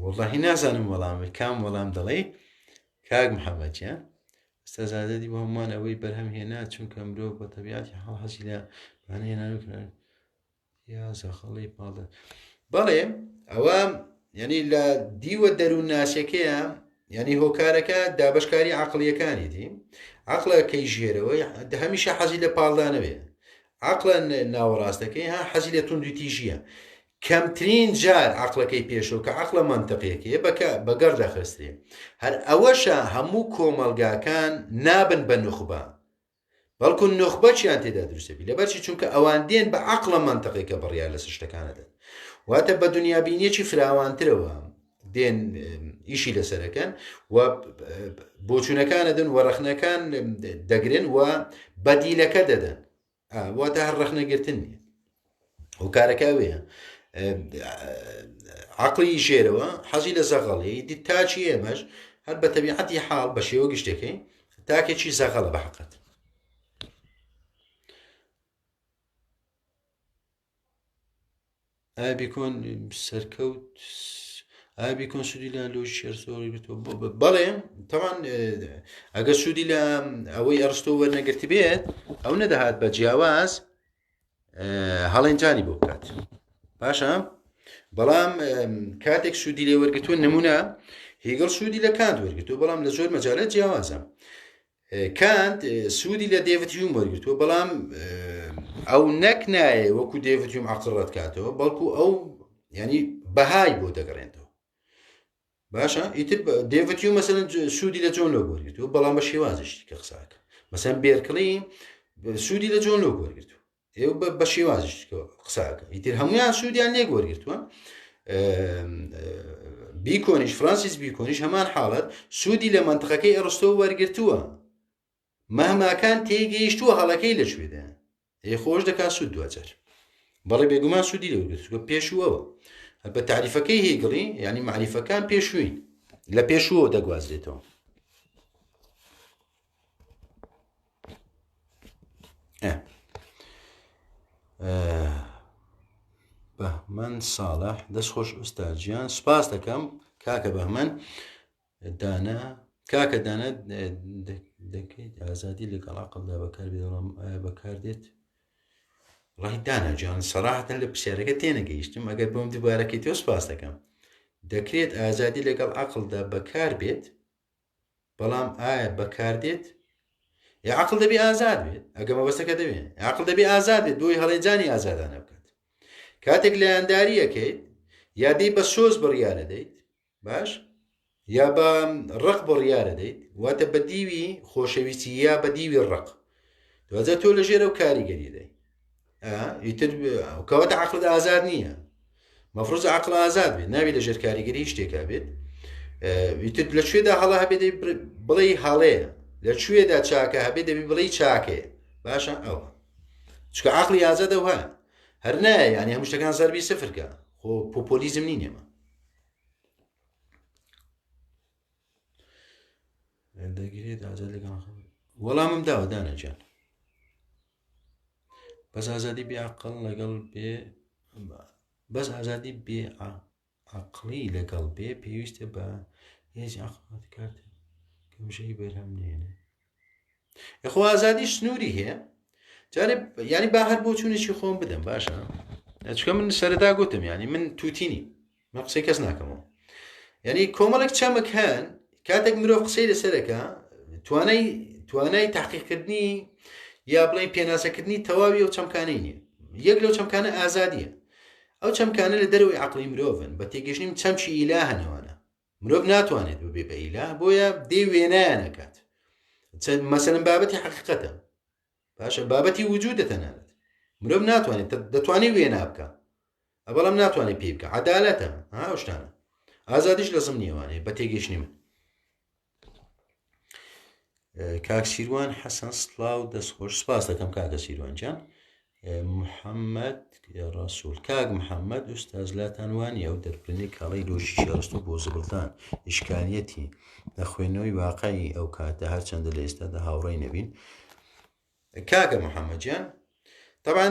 وەڵی نازانم وەڵامی کام وەڵام دەڵێ کاک محەممەد گیان ئوستاز ئازادی بۆ هەمووان ئەوەی بەرهەم هێنا چونکە مرۆڤ بە تەبیعەتی حاڵ حەزی لە بەهانە هێنان یا زەخەڵی پاڵدە بەڵێ ئەوە یعنی لە دیوە دەروون ناسیەکەیە یعنی هۆکارەکە دابشکاری عقلیەکانیتی عقلەکەی ژێرەوەی هەمیشە حەزی لە پاڵدانەوێ عقلە ناوەڕاستەکەی ها حەزی لە توندی تیژیە کەمترین جار عقلەکەی پێشەوە کە عقلە منطقیەکەی بەکە بەگەڕ دەخسترێ هەر ئەوەشە هەموو کۆمەلگاکان نابن بە نوخبە بەڵکو نوخبەچیان تێدا دروستەبی لەبەرچی چونکە ئەوان دێن بە عەقڵە مەنتقێکە بڕیار لەسەر شتەکان ئەدەن واتە بە دنیابینیەکی فراوانترەوە دێن ئیشی لەسەرەکەن و بۆچوونەکان ئەدەن و ڕەخنەکان دەگرن و بەدیلەکە دەدەن واتە هەر ڕەخنەگرتن نییە هۆکارەکە ئەوەیە عقلی ژێرەوە حەزی لە زەغەڵی دی تاکی ئێمەش هەر بە تەبیعەتی حاڵ بە شێوە گشتەکەی تاکێکی زەغەڵە بە حقت ئایا بیکۆن سەرکەوت ئایا بیکۆن سوودی لە لۆژیکی ئەرستۆ وەرگرتووە بەڵێ تەوان ئەگەر سوودی لە ئەوەی ئەرستۆ وەرنەگرت بێت ئەو نەدەهات بە جیاواز هەڵێنجانی بۆ بکات باشە بەڵام کاتێک سوودی لێ وەرگتووە نمونە هیگڵ سوودی لە کانت وەرگتووە بەڵام لە زۆر مەجالە جیاوازە کانت سوودی لە دێڤد هیوم وەرگتووە بەڵام ئەو نەک نایە وەکو دێڤد هیوم عقل ڕەت کاتەوە بەڵکو ئەو ینی بەهای بۆ دەگەڕێنەوە باشە ئیتر دێڤد هیوم مەسەلەن سوودی لە جۆن لۆک وەرگرتووە بەڵام بە شێوازشتی کە قساکە مەسەن بێرکڵی سوودی لە جۆن لۆک وەرگرتووە ئێ بە شێوازش قساکە ئیتر هەمویان سوودیان لێک وەرگرتووە بیکۆنیش فرانسیس بیکۆنیش هەمان حاڵەت سوودی لە مەنتقەکەی ئەڕستۆ وەرگرتووە مەهماکان تێگەیشتووە هەڵەکەی لە کوێدا ئێ خۆش دەکات سوود دوجار بەڵێ بێگومان سوودی لە وەرگرتووە پێشووەوە بە تعریفەکەی هێگڵی یعنی معریفەکان پێشووین لە پێشووەوە دەگوازرێتەوە بەهمەن ساڵح دەست خۆش ئوستاد گیان سوپاس دەکەم کاکە بەهمەن دانا کاکە دانا دەکەیت ئازادی لەگەڵ عقلدا بەکار بێت بەڵام ئایا بەکار دێت ڕای دانا جان سەراحەتەن لە پرسیارەکە تێنەگەیشتم ئەگەر بۆم دووبارەکەی تۆ سپاس دەکەم دەکرێت ئازادی لەگەڵ عقلدا بەکار بێت بەڵام ئایا بەکار دێت یا عقل دەبی ئازاد بێت ئەگە مەبەستەکە دەبێت عقل دەبی ئازاد بێت بۆی هەڵێنجانی ئازادانە بکات کاتێک لایەنداریەکەیت یا دەی بە سۆز بڕیارە دەیت باش یا بە ڕق بڕیارە دەیت واتە بە دیوی خۆشەویستی یا بە دیوی ڕق دوازە تۆ لە ژێرە و کاریگەری دەی ئیتر کەواتە عقلت ئازاد نییە مەفروز عقل ئازاد بێت ناوی لە ژێر کاریگەری شتێکا بێت ئیتر لە کوێدا هەڵە هەبێ بڵێ هەڵەیە لە کوێدا چاکە هەبێ دەبی بڵێ چاکەیە باشە ئەوە چکە عقلی ئازادە وە هەر نایە ینی هەموو شتەکان زەربی سفرکە خۆ پۆپۆلیزم نین ئێمە. دەگرێت ئازاد لەگەڵ وەڵامم داوە دانە گیان بەس ئازادی بێ عقل لەگەڵ بێ بەس ئازادی بێ عقلی لەگەڵ بێ پێویستە بە هێز عقلات کات کەمژەی بەرهەم نێنێ یخۆ ئازادی سنووری هەیە جارێ ینی با هەر بۆ چوونێکی خۆم بدەم باشە چکە من سەرەتا گوتم ینی من تووتینی من قسەی کەس ناکەمەوە یعنی کۆمەڵێک چەمک هەن کاتێک مرۆڤ قسەی لەسەرەکە توانای توانای تحقیقکردنی یا بڵێن پێناسەکردنی تەواوی ئەو چەمکانەی نییە یەک لەو چەمکانە ئازادیە ئەو چەمکانە لە دەرەوەی عقلی مرۆڤن بە تێگەشتنیم چەمکی ئیلاهەنەوانە مرۆڤ ناتوانێت ببێ بە ئیلا بۆیە دێ وێنایانەکات چەند مەسەلەن بابەتی حقیقەتە باشە بابەتی وجودە تەنانەت مرۆڤ ناتوانێت دەتوانێت وێنا بکە بەڵام ناتوانێت پێی بکە عدالەتە ها شتانە ئازادیش لە زمنیەوانێ بە تێگەشتنی من کاک سیروان حەسەن سڵاو دەستخۆش سپاس دەکەم کاکە سیروان جان محەممەد ڕسوول کاک محەممەد ئوستاز لاتان وانی ئەو دەربرنی کاڵی لۆژیکی ئەرستۆ بۆ زبڵدان ئیشکالیەتی لە خوێندنەوەی واقعی ئەو کاتە هەرچەندە لە ئێستادا هاوڕێی نەبین کاکە محەممەد گیان طبعا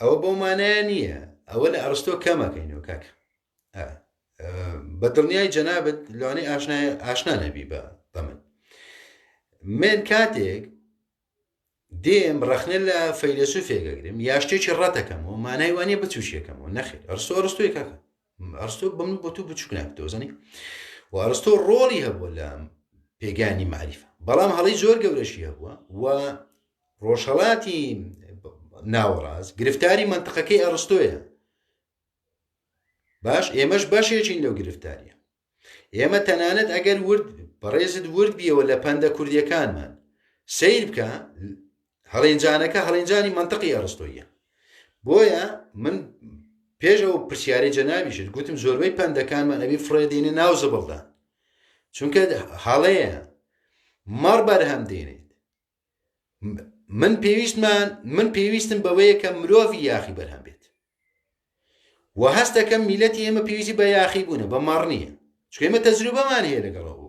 ئەوە بەو مانایە نییە ئەوە لە ئەرستۆ کەمەکەینەوە کاکە بە دڵنیای جەنابەت لەوانەیە ئاشنا ئاشنا نەبی بە بە من من کاتێک دێم ڕەخنە لە فەیلەسوفێک ئەگرم یا شتێکی ڕەتەکەمەوە مانای وانە بچوشیەکەمەوە نەخێر ئەرستۆ ئەرستۆی کاکە ئەرستۆ بەم بۆ تو بچوک نابێتەوە زانی و ئەرستۆ ڕۆڵی هەبووە لە پێگانی معریفە بەڵام هەڵی زۆر گەورەشی هەبووە و ڕۆژهڵاتی ناوەڕاست گرفتاری منطقەکەی ئەرستۆیە باش ئێمەش بەشێکین لەو گرفتاریە ئێمە تەنانەت ئەگەر ورد بەڕێزت ورد بیەوە لە پەندە کوردیەکانمان سیر بکە هەڵێنجانەکە هەڵێنجانی منطقی ئەڕستۆیە بۆیە من پێش ئەو پرسیاری جەنابیشت گوتم زۆربەی پەندەکانمان ئەبی فڕێدینە ناو زبڵدا چونکە هەڵەیە مەڕ بەرهەم دێنێت من پێویستمان من پێویستم بەوەیە کە مرۆڤی یاخی بەرهەم بێت و هەست دەکەم میلەتی ئێمە پێویستی بە یاخی بوونە بە مەڕ نییە چونکە ئێمە تەجروبەمان هەیە لەگەڵەوە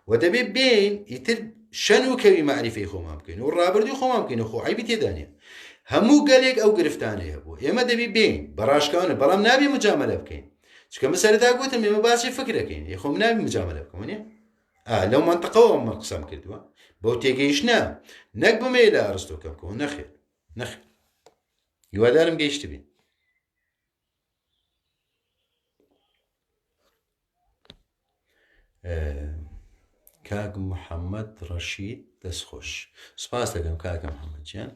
و دەبێت بین ئیتر شەن و کەوی معریفەی خۆمان بکەین و ڕابردوی خۆمان بکەین و خۆ عیبی تێدا نییە هەموو گەلێک ئەو گرفتانەیە هەبوو ئێمە دەبی بین بەڕاشکاونە بەڵام نابێ مجاملە بکەین چونکە من سەرەتا گوتم ئێمە باسی فکرەکەین خۆم نابی مجاملە بکەم نیە لەو مەنتقەوە من قسەم کردووە بەو تێگەیشتە نەک بمێ لە ئەرستۆ کەم بکەوە نەخێر نەخێر هیوادارم گەیشتبین کاک محەممەد ڕەشید دەستخۆش سپاس دەکەم کاکە محەممەد گیان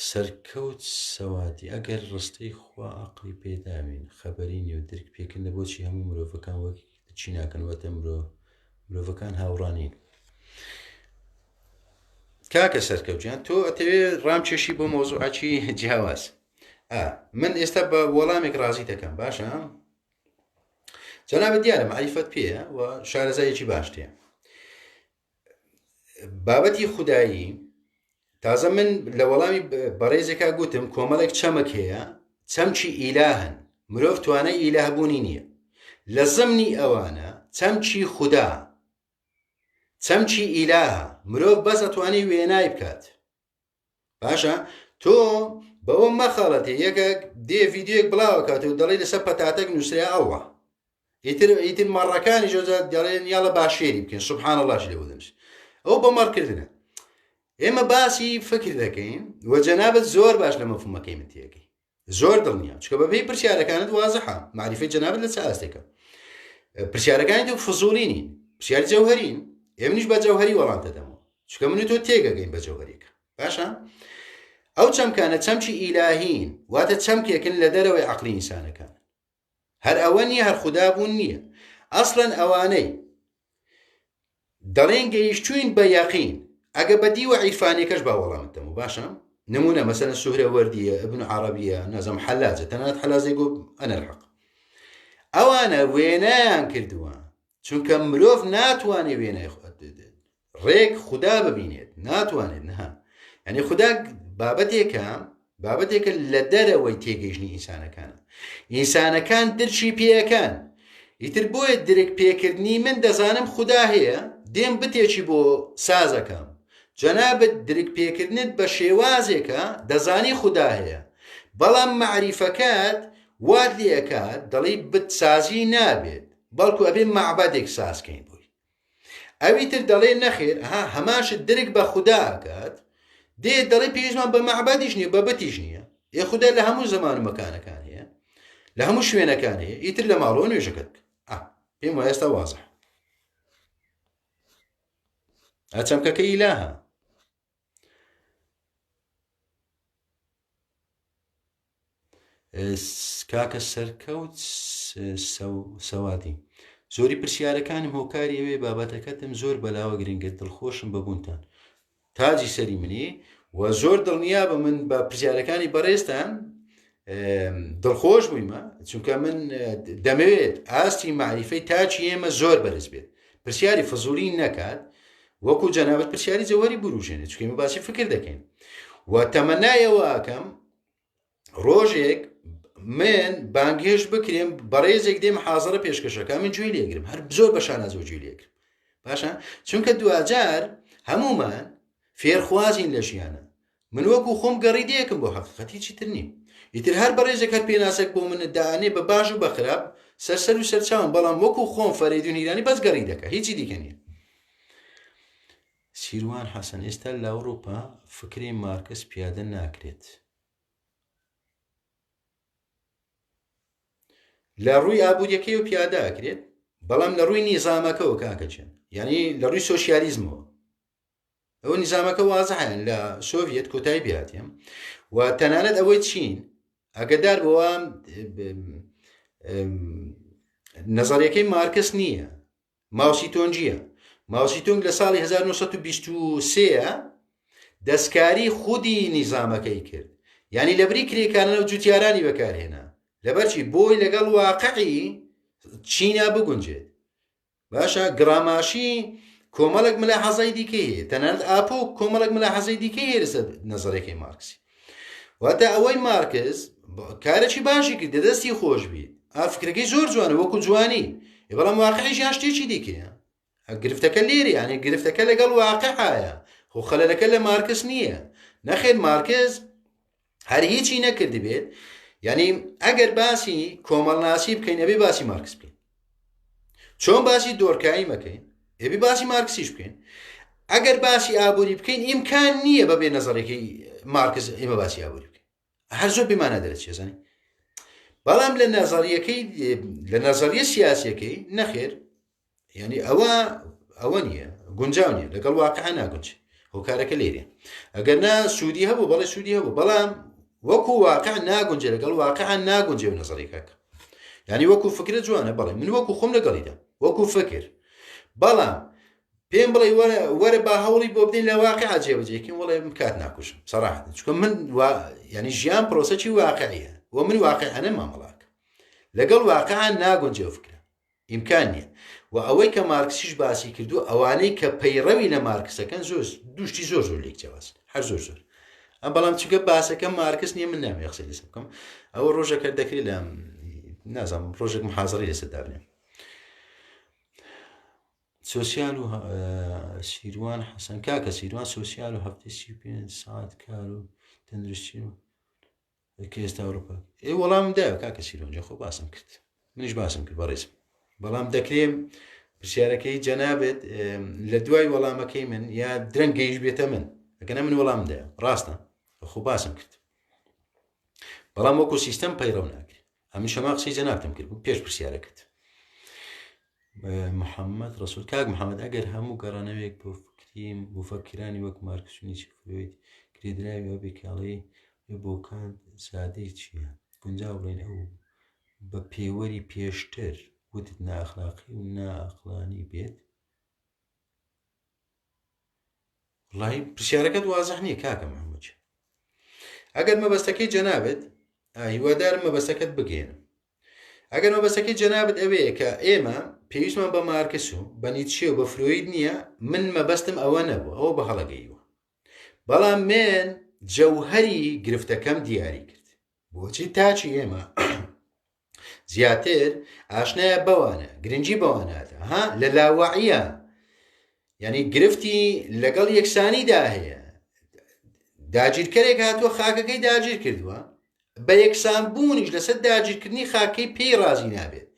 سەرکەوت سەوادی ئەگەر ڕستەی خوا عەقڵی پێداوین خەبەری نیە و درک پێکردنە بۆچی هەموو مرۆڤەکان وەک چی ناکەن واتە مرۆ مرۆڤەکان هاوڕا نین کاکە سەرکەوت گیان تۆ ئەتەوێ ڕامکێشی بۆ مەوزوعەکی جیاواز ئا من ئێستا بە وەڵامێک ڕازی دەکەم باشە جەنابت دیارە معریفەت پێیە و شارەزایەکی باشتەیە بابەتی خودایی تازە من لە وەڵامی بەڕێزێکا گوتم کۆمەڵێک چەمک هەیە چەمکی ئیلاهن مرۆڤ توانای ئیلاهبوونی نییە لە زمنی ئەوانە چەمکی خودا چەمکی ئیلاهە مرۆڤ بەس ئەتوانی وێنای بکات باشە تۆ بەوە مەخەڵەتێ یەکێک دێ ڤیدیۆیەک بڵاوەکاتەوە دەڵێ لەسەر پەتاتەک نووسرا ئەڵڵا ئیتر ئیتر مەڕەکانی جۆجا دەڵێن یاڵە باشێری بکەین سبحان اللهش لێ دەنووس ئەو بە مەڕکردنە ئێمە باسی فکر دەکەین و جەنابەت زۆر باش لە مەفهومەکەی من تێگەی زۆر دڵنیام چکە بەپێی پرسیارەکانت وازحە معریفەی جەنابت لە چ ئاستێکە پرسیارەکانی تۆ فزولی نین پرسیاری جەوهرین ئێمنیش بە جەوهری وەڵام دەدەمەوە چکە من تۆ تێگەگەین بە جەوهریەکە باشە ئەو چەمکانە چەمکی ئیلاهین واتە چەمکێکن لە دەرەوەی عقلی ئینسانەکان هەر ئەوە نییە هەر خودا بوون نییە ئەسڵەن ئەوانەی دەڵێن گەیشتوین بە یەقین ئەگە بە دیوە عیرفانیەکەش با وەڵامت دەمەوە باشە نمونە مەسەلەن سوهرەوەردیە ابن عربیە نازم حەلاجە تەنانەت حەلاجێ گو ئەنە الحق ئەوانە وێنایان کردووە چونکە مرۆڤ ناتوانێت وێنای ڕێک خودا ببینێت ناتوانێت نها یعنی خودا بابەتێکە بابەتێکە لە دەرەوەی تێگەیشتنی ئینسانەکانە ئینسانەکان درکی پێەکان. ئیتر بۆیە درک پێکردنی من دەزانم خودا هەیە دێم بتێکی بۆ سازەکەم جەنابت درک پێکردنت بە شێوازێکە دەزانی خودا هەیە بەڵام مەعریفەکەت وات لێ ئەکات دەڵێی بت سازی نابێت بەڵکو ئەبێ مەعبەدێک سازکەین بۆی ئەوی تر دەڵێ نەخێر ها هەمان شت درک بە خودا ئەکات دێ دەڵێ پێویستمان بە مەعبەدیش نییە بە بتیش نییە ئێ خودا لە هەموو زەمان و مەکانەکان هەیە لە هەموو شوێنەکان هەیە ئیتر لە ماڵەوە نوێژەکەت بکە ئا پێم وایە ئێستا وازح ئا چەمکەکە ئیلاهە کاکە سەرکەوت سەوادی زۆری پرسیارەکانم هۆکاری ئەوێ بابەتەکەتم زۆر بەلاوە گرنگە دڵخۆشم بەبوونتان تاجی سەری منی و زۆر دڵنیا بە من بە پرسیارەکانی بەڕێزتان دڵخۆش بوویمە چونکە من دەمەوێت ئاستی معریفەی تاکی ئێمە زۆر بەرز بێت پرسیاری فزولی نەکات وەکو جەنابەت پرسیاری جەوەری بوروژێنێت چونکە ئێمە باسی فکر دەکەین و تەمەنایەوە ئەکەم ڕۆژێک من بانگهێشت بکرێم بەڕێزێک دێم حازرە پێشکەشەکە من گوێی لێگرم هەر زۆر بە شانازەوە گوێی لێگرم باشە چونکە دواجار هەمومان فێرخوازین لە ژیانە من وەکو خۆم گەڕی دێکم بۆ حەقیقەت هیچی تر نیم ئیتر هەر بەڕێزێک هەر پێناسەک بۆ من دانێ بە باش و بە خراپ سەرسەر و سەرچاوم بەڵام وەکو خۆم فەرەیدون هیرانی بەس گەڕی دەکە هیچی دیکە نییە سیروان حەسەن ئێستا لە ئەوروپا فکری مارکس پیادە ناکرێت لە ڕووی ئابوووریەکەی و پیادە ئەکرێت بەڵام لە ڕووی نیزامەکەەوە کاکەچێن یعنی لە ڕووی سۆسیالیزمەوە ئەوە نیزامەکە وازحیان لە سۆڤەت کۆتایی بهاتێ و تەنانەت ئەوەی چین ئەگەدار بەوە نەزەریەکەی مارکس نییە ماوسیتۆنگیە ماوسیتۆنگ لە ساڵی 1923 دەستکاری خودی نیزامەکەی کرد یعنی لەبری کرێکارانە و جوتیارانی بەکارهێنا لەبەرچی بۆی لەگەڵ واقعی چینا بگونجێت باشە گڕاماشی کۆمەڵێک ملاحەزەی دیکەی هەیە تەنانەت ئاپۆ کۆمەڵێک ملاحەزەی دیکەی هەیە لەسەر نەزەرەکەی مارکسی واتە ئەوەی مارکس کارێکی باشی کرد دەستی خۆش بیت ئافکرەکەی زۆر جوانە وەکو جوانی بەڵام واقعی ژیان شتێکی دیکەیە گرفتەکە لێری یانێ گرفتەکە لەگەڵ واقعایە خۆ خەلەلەکە لە مارکس نییە نەخێر مارکس هەر هیچی نەکردبێت یعنی ئەگەر باسی کۆمەڵناسی بکەین ئەبێ باسی مارکس بکەین چۆن باسی دۆرکایی مەکەین ئەبی باسی مارکسیش بکەین ئەگەر باسی ئابووری بکەین ئیمکان نییە بەبێ نەزەرێکی مارکس ئێمە باسی ئابووری بکەین هەر زۆر بێمانە دەرەچێ زانی بەڵام لە نەزەریەکەی لە نەزەریە سیاسیەکەی نەخێر یعنی ئەوە ئەوە نییە گونجاو نیە لەگەڵ واقع ناگونج هۆکارەکە لێرێ ئەگەر نا سوودی هەبوو بەڵێ سوودی هەبوو بەڵام وەکو واقع ناگونجێ لەگەڵ واقع ناگونجێ و نەزەریکەکە یعنی وەکو فکرە جوانە بەڵێ من وەکو خۆم لەگەڵیدا وەکو فکر بەڵام پێم بڵێ وەرە وەرە با هەوڵی بۆ بدەین لە واقع جێبەجێکین وڵێ من کات ناکوژم سەراحەت چونکە من وا یعنی ژیان پرۆسەکی واقعیە و من واقعانە مامەڵاکە لەگەڵ واقع ناگونجێ و فکرە ئیمکان نییە و ئەوەی کە مارکسیش باسی کردو ئەوانەی کە پەیڕەوی لە مارکسەکەن زۆر دوشتی زۆر زۆر لێک جیاواز هەر زۆر زۆر ئەم بەڵام چونکە باسەکە مارکس نییە من نامەوێت قسەی لەسەر بکەم ئەوە ڕۆژەکە دەکرێت لە نازانم ڕۆژێک محازڕی لەسەر دابنێم سۆسیال و سیروان حەسەن کاکە سیروان سۆسیال و هەفتەی 35 ساعت کار و تەندروستی و کە ئێستا ئەوروپا ئێ وەڵام دا کاکە سیروان جا خۆ باسم کرد منیش باسم کرد بەڕێزم بەڵام دەکرێم پرسیارەکەی جەنابێت لە دوای وەڵامەکەی من یا درەنگ گەیش بێتە من ئەگەنە من وەڵام دا ڕاستە خۆ باسم کرد بەڵام وەکو سیستەم پەیڕەو ناکرێت ئەمن شەما قسەی جەنابتم کرد بوو پێش پرسیارەکەت محەممەد ڕسول کاک محەممەد ئەگەر هەموو گەڕانەوەیەک بۆ فکریم مفەکرانی وەک مارکس و نیچە فرۆید کرێدراوی ئەو بێکاڵی بۆ کانت زادەی چییە گونجاو بڵێن ئەو بە پێوەری پێشتر وتت نائەخلاقی و نائەقڵانی بێت وڵی پرسیارەکەت وازح نییە کاکە محمود ئەگەر مەبەستەکەی جەنابێت هیوادارم مەبەستەکەت بگەێنم ئەگەر مەبەستەکەی جەنابت ئەوەیە کە ئێمە پێویستمان بە مارکس و بە نیتشێ و بە فرۆید نییە من مەبەستم ئەوە نەبوو ئەوە بە هەڵەگەیوە بەڵام من جەوهری گرفتەکەم دیاری کرد بۆچی تاچی ئێمە زیاتر ئاشنایە بەوانە گرنگی بەواناتە ها لە لاوەعیە یعنی گرفتی لەگەڵ یەکسانیدا هەیە داگیرکەرێک هاتووە خاکەکەی داگیر کردووە بە یەکسان بوونیش لەسەر داگیرکردنی خاکەی پێی ڕازی نابێت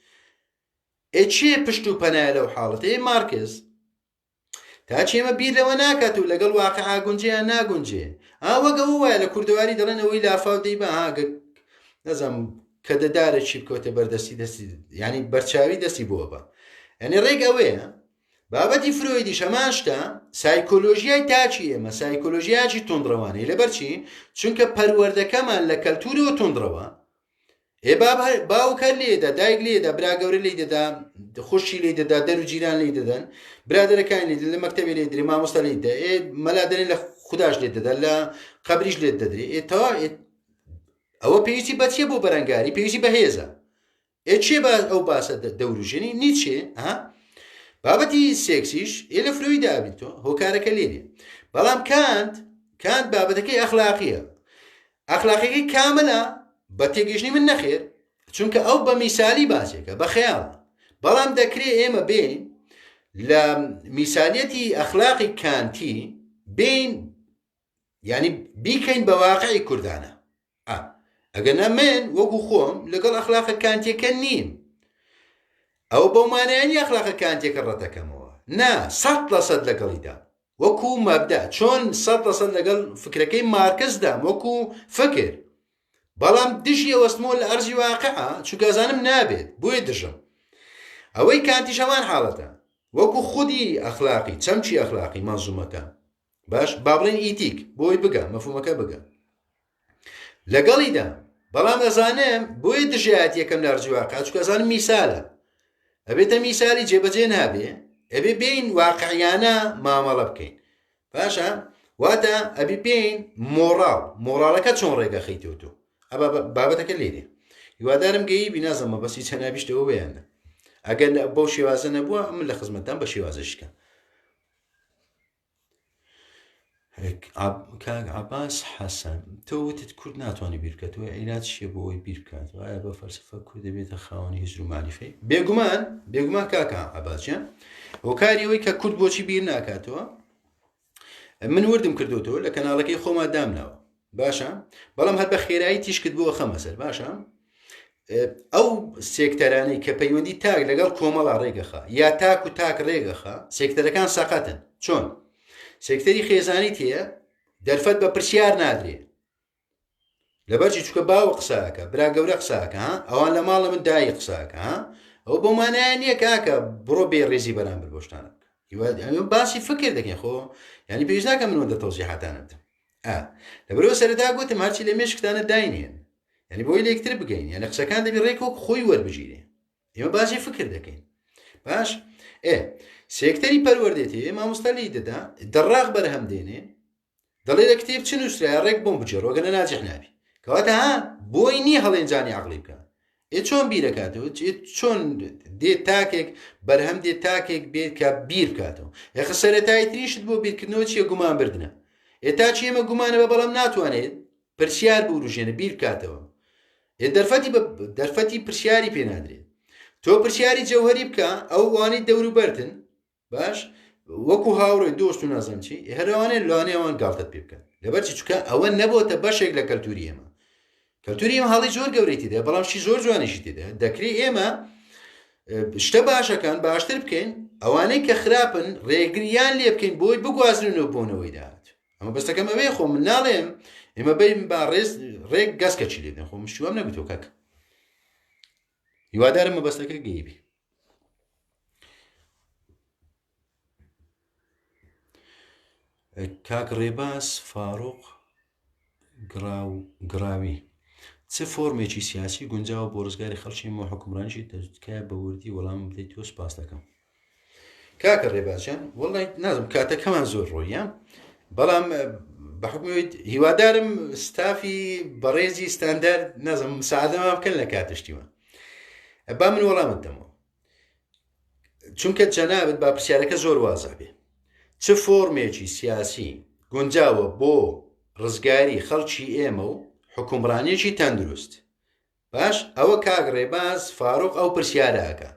ئێ چێ پشت و پەنایە لەو حاڵەتەی مارکس تا چێمە بیر لەوە ناکات و لەگەڵ واقع ئاگونجێ یان ناگونجێ ئا وەک ئەوە وایە لە کوردەواری دەڵێن ئەوەی لافاو دەیبا ها گە نەزانم کە دەدارە چی بکەوتە بەردەستی دەستی ینی بەرچاوی دەستی بۆ بە یعنی ڕێک ئەوەیە بابەتی فرۆیدیش هەمان شتە سایکۆلۆژیای تاکی ئێمە سایکۆلۆژیاکی توندڕەوانەی لەبەرچی چونکە پەروەردەکەمان لە کەلتورەوە توندڕەوە ئێ باب باوک هەر لێدا دایک لێدا برا گەورە لی دەدا خوشی لی دەدا دەر و جیران لی دەدەن برادەرەکان لی لە مەکتەبی لێ درێ مامۆستا لی دە ئێ مەلا دەرێن لە خودداش لێ دەدا لە قەبریش لێت دەدرێ ئێ تەوا ئەوە پێویستی بەچیە بۆ بەرەنگاری پێویستی بەهێزە ئێ چێ با ئەو باسە دەوروژێنی نیچێ ها بابەتی سێکسیش ئێ لە فرۆیدا ئەبیت تۆ هۆکارەکە لێرێ بەڵام کانت کانت بابەتەکەی ئەخلاقیە ئەخلاقیەکەی کاملە بە تێگەیشتنی من نەخێر چونکە ئەو بە میسالی باسێکە بە خەیاڵ بەڵام دەکرێ ئێمە بین لە میسالیەتی ئەخلاقی کانتی بین یعنی بیکەین بە واقعی کوردانە ئەگەر نا من وەکو خۆم لەگەڵ ئەخلاقە کانتیەکە نیم ئەو بەو مانایانی ئەخلاقە کانتیەکە ڕەتەکەمەوە نا سەد لە سەد لەگەڵیدا وەکو مەبدا چۆن 100% لەگەڵ فکرەکەی مارکسدام وەکو فکر بەڵام دژی ئەوەستمەوە لە ئەرزی واقعە چونکە ئەزانم نابێت بۆیە دژم ئەوەی کانتیش هەمان حاڵەتە وەکو خودی ئەخلاقی چەمکی ئەخلاقی مەنزومەکە باش با بڵێن ئیتیک بۆی بگە مەفهومەکە بگە لەگەڵیدا بەڵام ئەزانم بۆیە دژایەتیەکەم لە ئەرزی واقع چونکە ئەزانم میسالە ئەبێتە میسالی جێبەجێ نابێ ئەبێ بین واقعیانە مامەڵە بکەین باشە واتە ئەبی بین مۆڕاڵ مۆڕاڵەکە چۆن ڕێگە خەیتەوە تۆ ئەبا بابەتەکە لێرێ هیوادارم گەیی بینازم مەبەستی چەنابیشتەوە بەیانە ئەگەر بەو شێوازە نەبووە من لە خزمەتان بە شێوازەشکە کاک عەباس حەسەن تۆ وتت کورد ناتوانێت بیر بکاتەوە عیلاج چییە بۆ ئەوەی بیر بکاتەوە ئایا بە فەلسفە کورد دەبێتە خاوەنی هزر و مەعریفەی بێگومان بێگومان کاکە عەباس گیان هۆکاری ئەوەی کە کورد بۆچی بیر ناکاتەوە من وردم کردوتەوە لە کەناڵەکەی خۆما دامناوە باشە بەڵام هەر بە خێرایی تیشکت بۆ خەمە سەر باشە ئەو سێکتەرانەی کە پەیوەندی تاک لەگەڵ کۆمەڵا ڕێگەخە یا تاک و تاک ڕێگەخە سێکتەرەکان سەقەتن چۆن سێکتەری خێزانی تێ دەرفەت بە پرسیار نادرێ لەبەرچی چکە باوە قساکە برا گەورە قساکە ئەوان لە ماڵە من دایی قساکە ئەو بۆ مانایە نییە کاکە بڕۆ بێ ڕێزی بەرامبەر بۆ شتانە بکە باسی فکر دەکەین خۆ ینی پێویست ناکە من وەندە تەوزیحاتانە بدەم لەبەرەوە سەرەتا گوتم هەرچی لە مێشکتانە داینێن یعنی بۆی لەکتر بگەین یعنی قسەکان دەبی ڕێک وەک خۆی وەربگیرێ ئێمە باسی فکر دەکەین باش ئێ سێکتەری پەروەردێتی مامۆستا لی دەدا دەڕاق بەرهەم دێنێ دەڵێ لە کتێب چ نووسرایە ڕێک بۆم بگێڕەوە گەنە ناجح نابی کەواتە ها بۆی نییە هەڵێنجانی عقلی بکە ئێ چۆن بیرەکاتەوە چۆن دێ تاکێک بەرهەم دێ تاکێک بێت کە بیر بکاتەوە یاخە سەرەتایی تریشت بۆ بیرکردنەوە چیە گومان بردنە ئێ تا چی ئێمە گومانە بە بەڵام ناتوانێت پرسیار بوروژێنە بیر بکاتەوە ئێ دەرفەتی بە دەرفەتی پرسیاری پێ نادرێت تۆ پرسیاری جەوهری بکە ئەو وانەی دەوروبەرتن باش وەکو هاوڕێ دۆست و نازم چی هەرەوانێ لەوانەیە ئەوان گاڵتەت پێ بکەن لەبەرچی چکە ئەوە نەبۆتە بەشێک لە کەلتوری ئێمە کەلتوری ئێمە هەڵی زۆر گەورەی تێدا بەڵام شتی زۆر جوانیشی تێدا دەکرێ ئێمە شتە باشەکان باشتر بکەین ئەوانەی کە خراپن ڕێگریان لێ بکەین بۆی بگوازرنەوە بۆنەوەی داهات ئەمە بەستەکەم ئەوەیە خۆ من ناڵێم ئێمە بین با ڕێز ڕێک گەسکەچی لێ بدەن خۆ مشتوام نەگوتۆ کاک هیوادارم مەبەستەکە گەیبی کاک ڕێباز فاروق گڕاوی چ فۆرمێکی سیاسی گونجاوە بۆ ڕزگاری خەڵکی مۆ حکومڕانیشی تکایە بە وردی وەڵام بدەیت تۆ سپاس دەکەم کاکە ڕێبازیان وڵی نازم کاتەکەمان زۆر ڕۆیە بەڵام بە حکومی هیوادارم ستافی بەڕێزی ستاندەر نازم سعادەمان بکەن لە کاتشتیوە با من وەڵامت دەمەوە چونکە جەنابت با پرسیارەکە زۆر وازح بێ چ فۆرمێکی سیاسی گونجاوە بۆ ڕزگاری خەڵکی ئێمە و حکومڕانیەکی تەندروست؟ باش ئەوە کاک ڕێباز فاروق ئەو پرسیارە ئەکا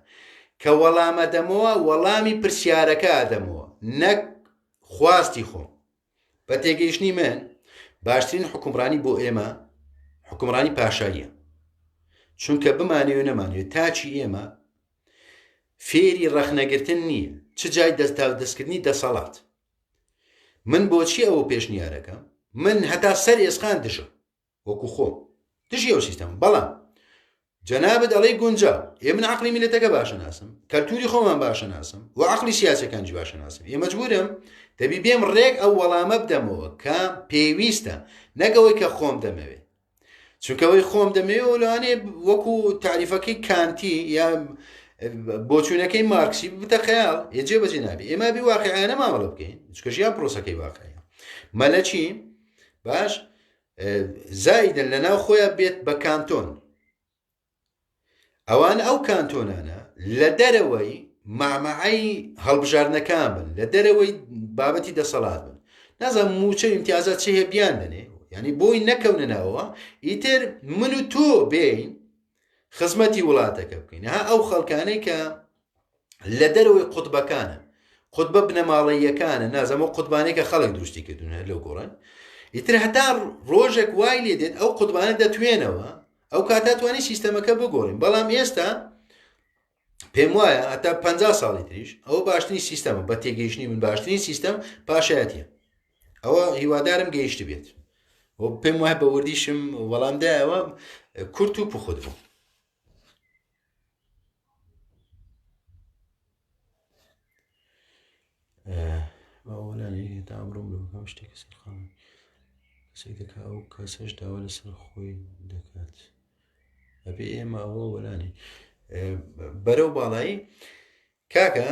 کە وەڵامەدەمەوە وەڵامی پرسیارەکە ئەدەمەوە نەک خواستی خۆم بە تێگەیشتنی من باشترین حکومڕانی بۆ ئێمە حکومڕانی پاشاییە چونکە بمانەوێ و نەمانەوێ تاکی ئێمە فێری ڕەخنەگرتن نییە چ جای دەستا و دەستکردنی دەسەڵات من بۆچی ئەوە پێشنیارەکەم من هەتا سەر ئێسقان دژم وەکو خۆم دژی ئەو سیستەم بەڵام جەنابت ئەڵێی گونجاو ئێ من عقلی میلەتەکە باشە ناسم کەلتوری خۆمان باشە ناسم و عقلی سیاسەکانجی باشە ناسم ئێ مەجبورم دەبی بێم ڕێک ئەو وەڵامە بدەمەوە کە پێویستە نەگەوەی کە خۆم دەمەوێت چونکەوەی خۆم دەمەوێت لەوانەیە وەکو تعریفەکەی کانتی یا بۆچوونەکەی مارکسی بتە خەیاڵ ئێ جێبەجێ نابێ ئێمە بی واقعیانە مامەڵە بکەین چونکە ژیان پرۆسەکەی واقعیە مەلەکی باش زایدن لە ناو خۆیان بێت بە کانتۆن ئەوان ئەو کانتۆنانە لە دەرەوەی مامەعەی هەڵبژاردنەکان بن لە دەرەوەی بابەتی دەسەڵات بن نازانم موچە ئیمتیازات چی هەیە بیان دەنێ ینی بۆی نەکەونە ناوەوە ئیتر من و تۆ بین خزمەتی وڵاتەکە بکەین ها ئەو خەڵکانەی کە لە دەرەوەی قوتبەکانن قوتبە بنەماڵەییەکانە نازەمە قوتبانەی کە خەڵک دروستی کردوون هەر لەو گۆڕن ئیتر هەتا ڕۆژێک وای لێ دێت ئەو قوتبانە دەتوێنەوە ئەو کاتە توانی سیستەمەکە بگۆڕین بەڵام ئێستا پێم وایە هەتا پ ساڵی تریش ئەوە باشترین سیستەمە بە تێگەیشتنی من باشترین سیستەم پاشایەتە ئەوە هیوادارم گەیشت بێت و پێم وایە بە وردیشم وەڵام دایەوە کورت و پوخت بوو. تا ئەمڕۆ مرۆڤەکان شتێکە سەرقاڵن کەسێک دەکا ئەو کەسەش داوا لەسەر خۆی دەکات ئەبێ ئێمە ئەوە وەلانی بەرەو باڵایی کاکە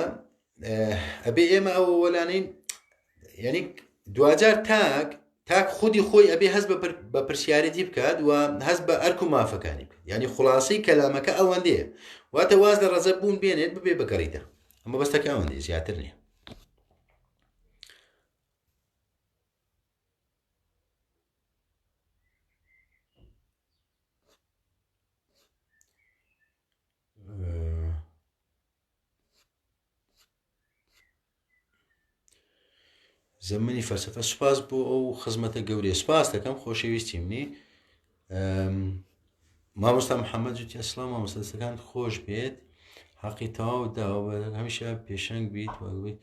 ئەبێ ئێمە ئەوە وەلانین یعنی دواجار تاک تاک خودی خۆی ئەبێ هەست بە پرسیارەتی بکات و هەست بە ئەرک و مافەکانی بکات یعنی خلاصەی کەلامەکە ئەوەندەیە واتە واز لە ڕەزە بوون بێنێت ببێ بەگەڕیدا ئەمە بەستەکە ئەوەندەیە زیاتر نییە زەمەنی فەلسەفە سوپاس بۆ ئەو خزمەتە گەورەیە سوپاس دەکەم خۆشەویستی منی مامۆستا محەممەد جوتی ئەسلام مامۆستا دەستەکان خۆش بێت حەقی تەواو داوە هەمیشە پێشەنگ بیت وەک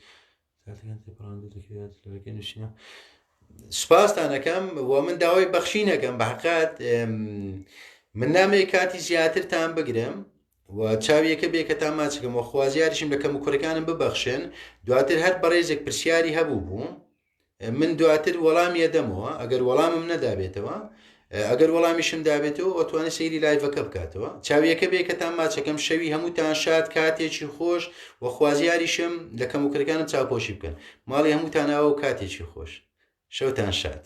کاتەکان تێپەڕاندو دەکرێت لە ڕێگەی نووسینە سوپاستان ئەەکەم و من داوای بەخشینەکەم بە حقات من نامەیە کاتی زیاترتان بگرم و چاویەکە بێ کە تا ماچکەم و خوازیاریشم لە کەم و کوڕەکانم ببەخشن دواتر هەر بەڕێزێک پرسیاری هەبوو بوو من دواتر وەڵامی ئەدەمەوە ئەگەر وەڵامم نەدابێتەوە ئەگەر وەڵامیشم دابێتەوە ئەتوانێت سەیری لایڤەکە بکاتەوە چاویەکە بێ کە تا ماچەکەم شەوی هەمووتان شاد کاتێکی خۆش و خوازیاریشم لە کەموکرەکانم چاپۆشی بکەن ماڵی هەمووتان ئاوە و کاتێکی خۆش شەوتان شاد.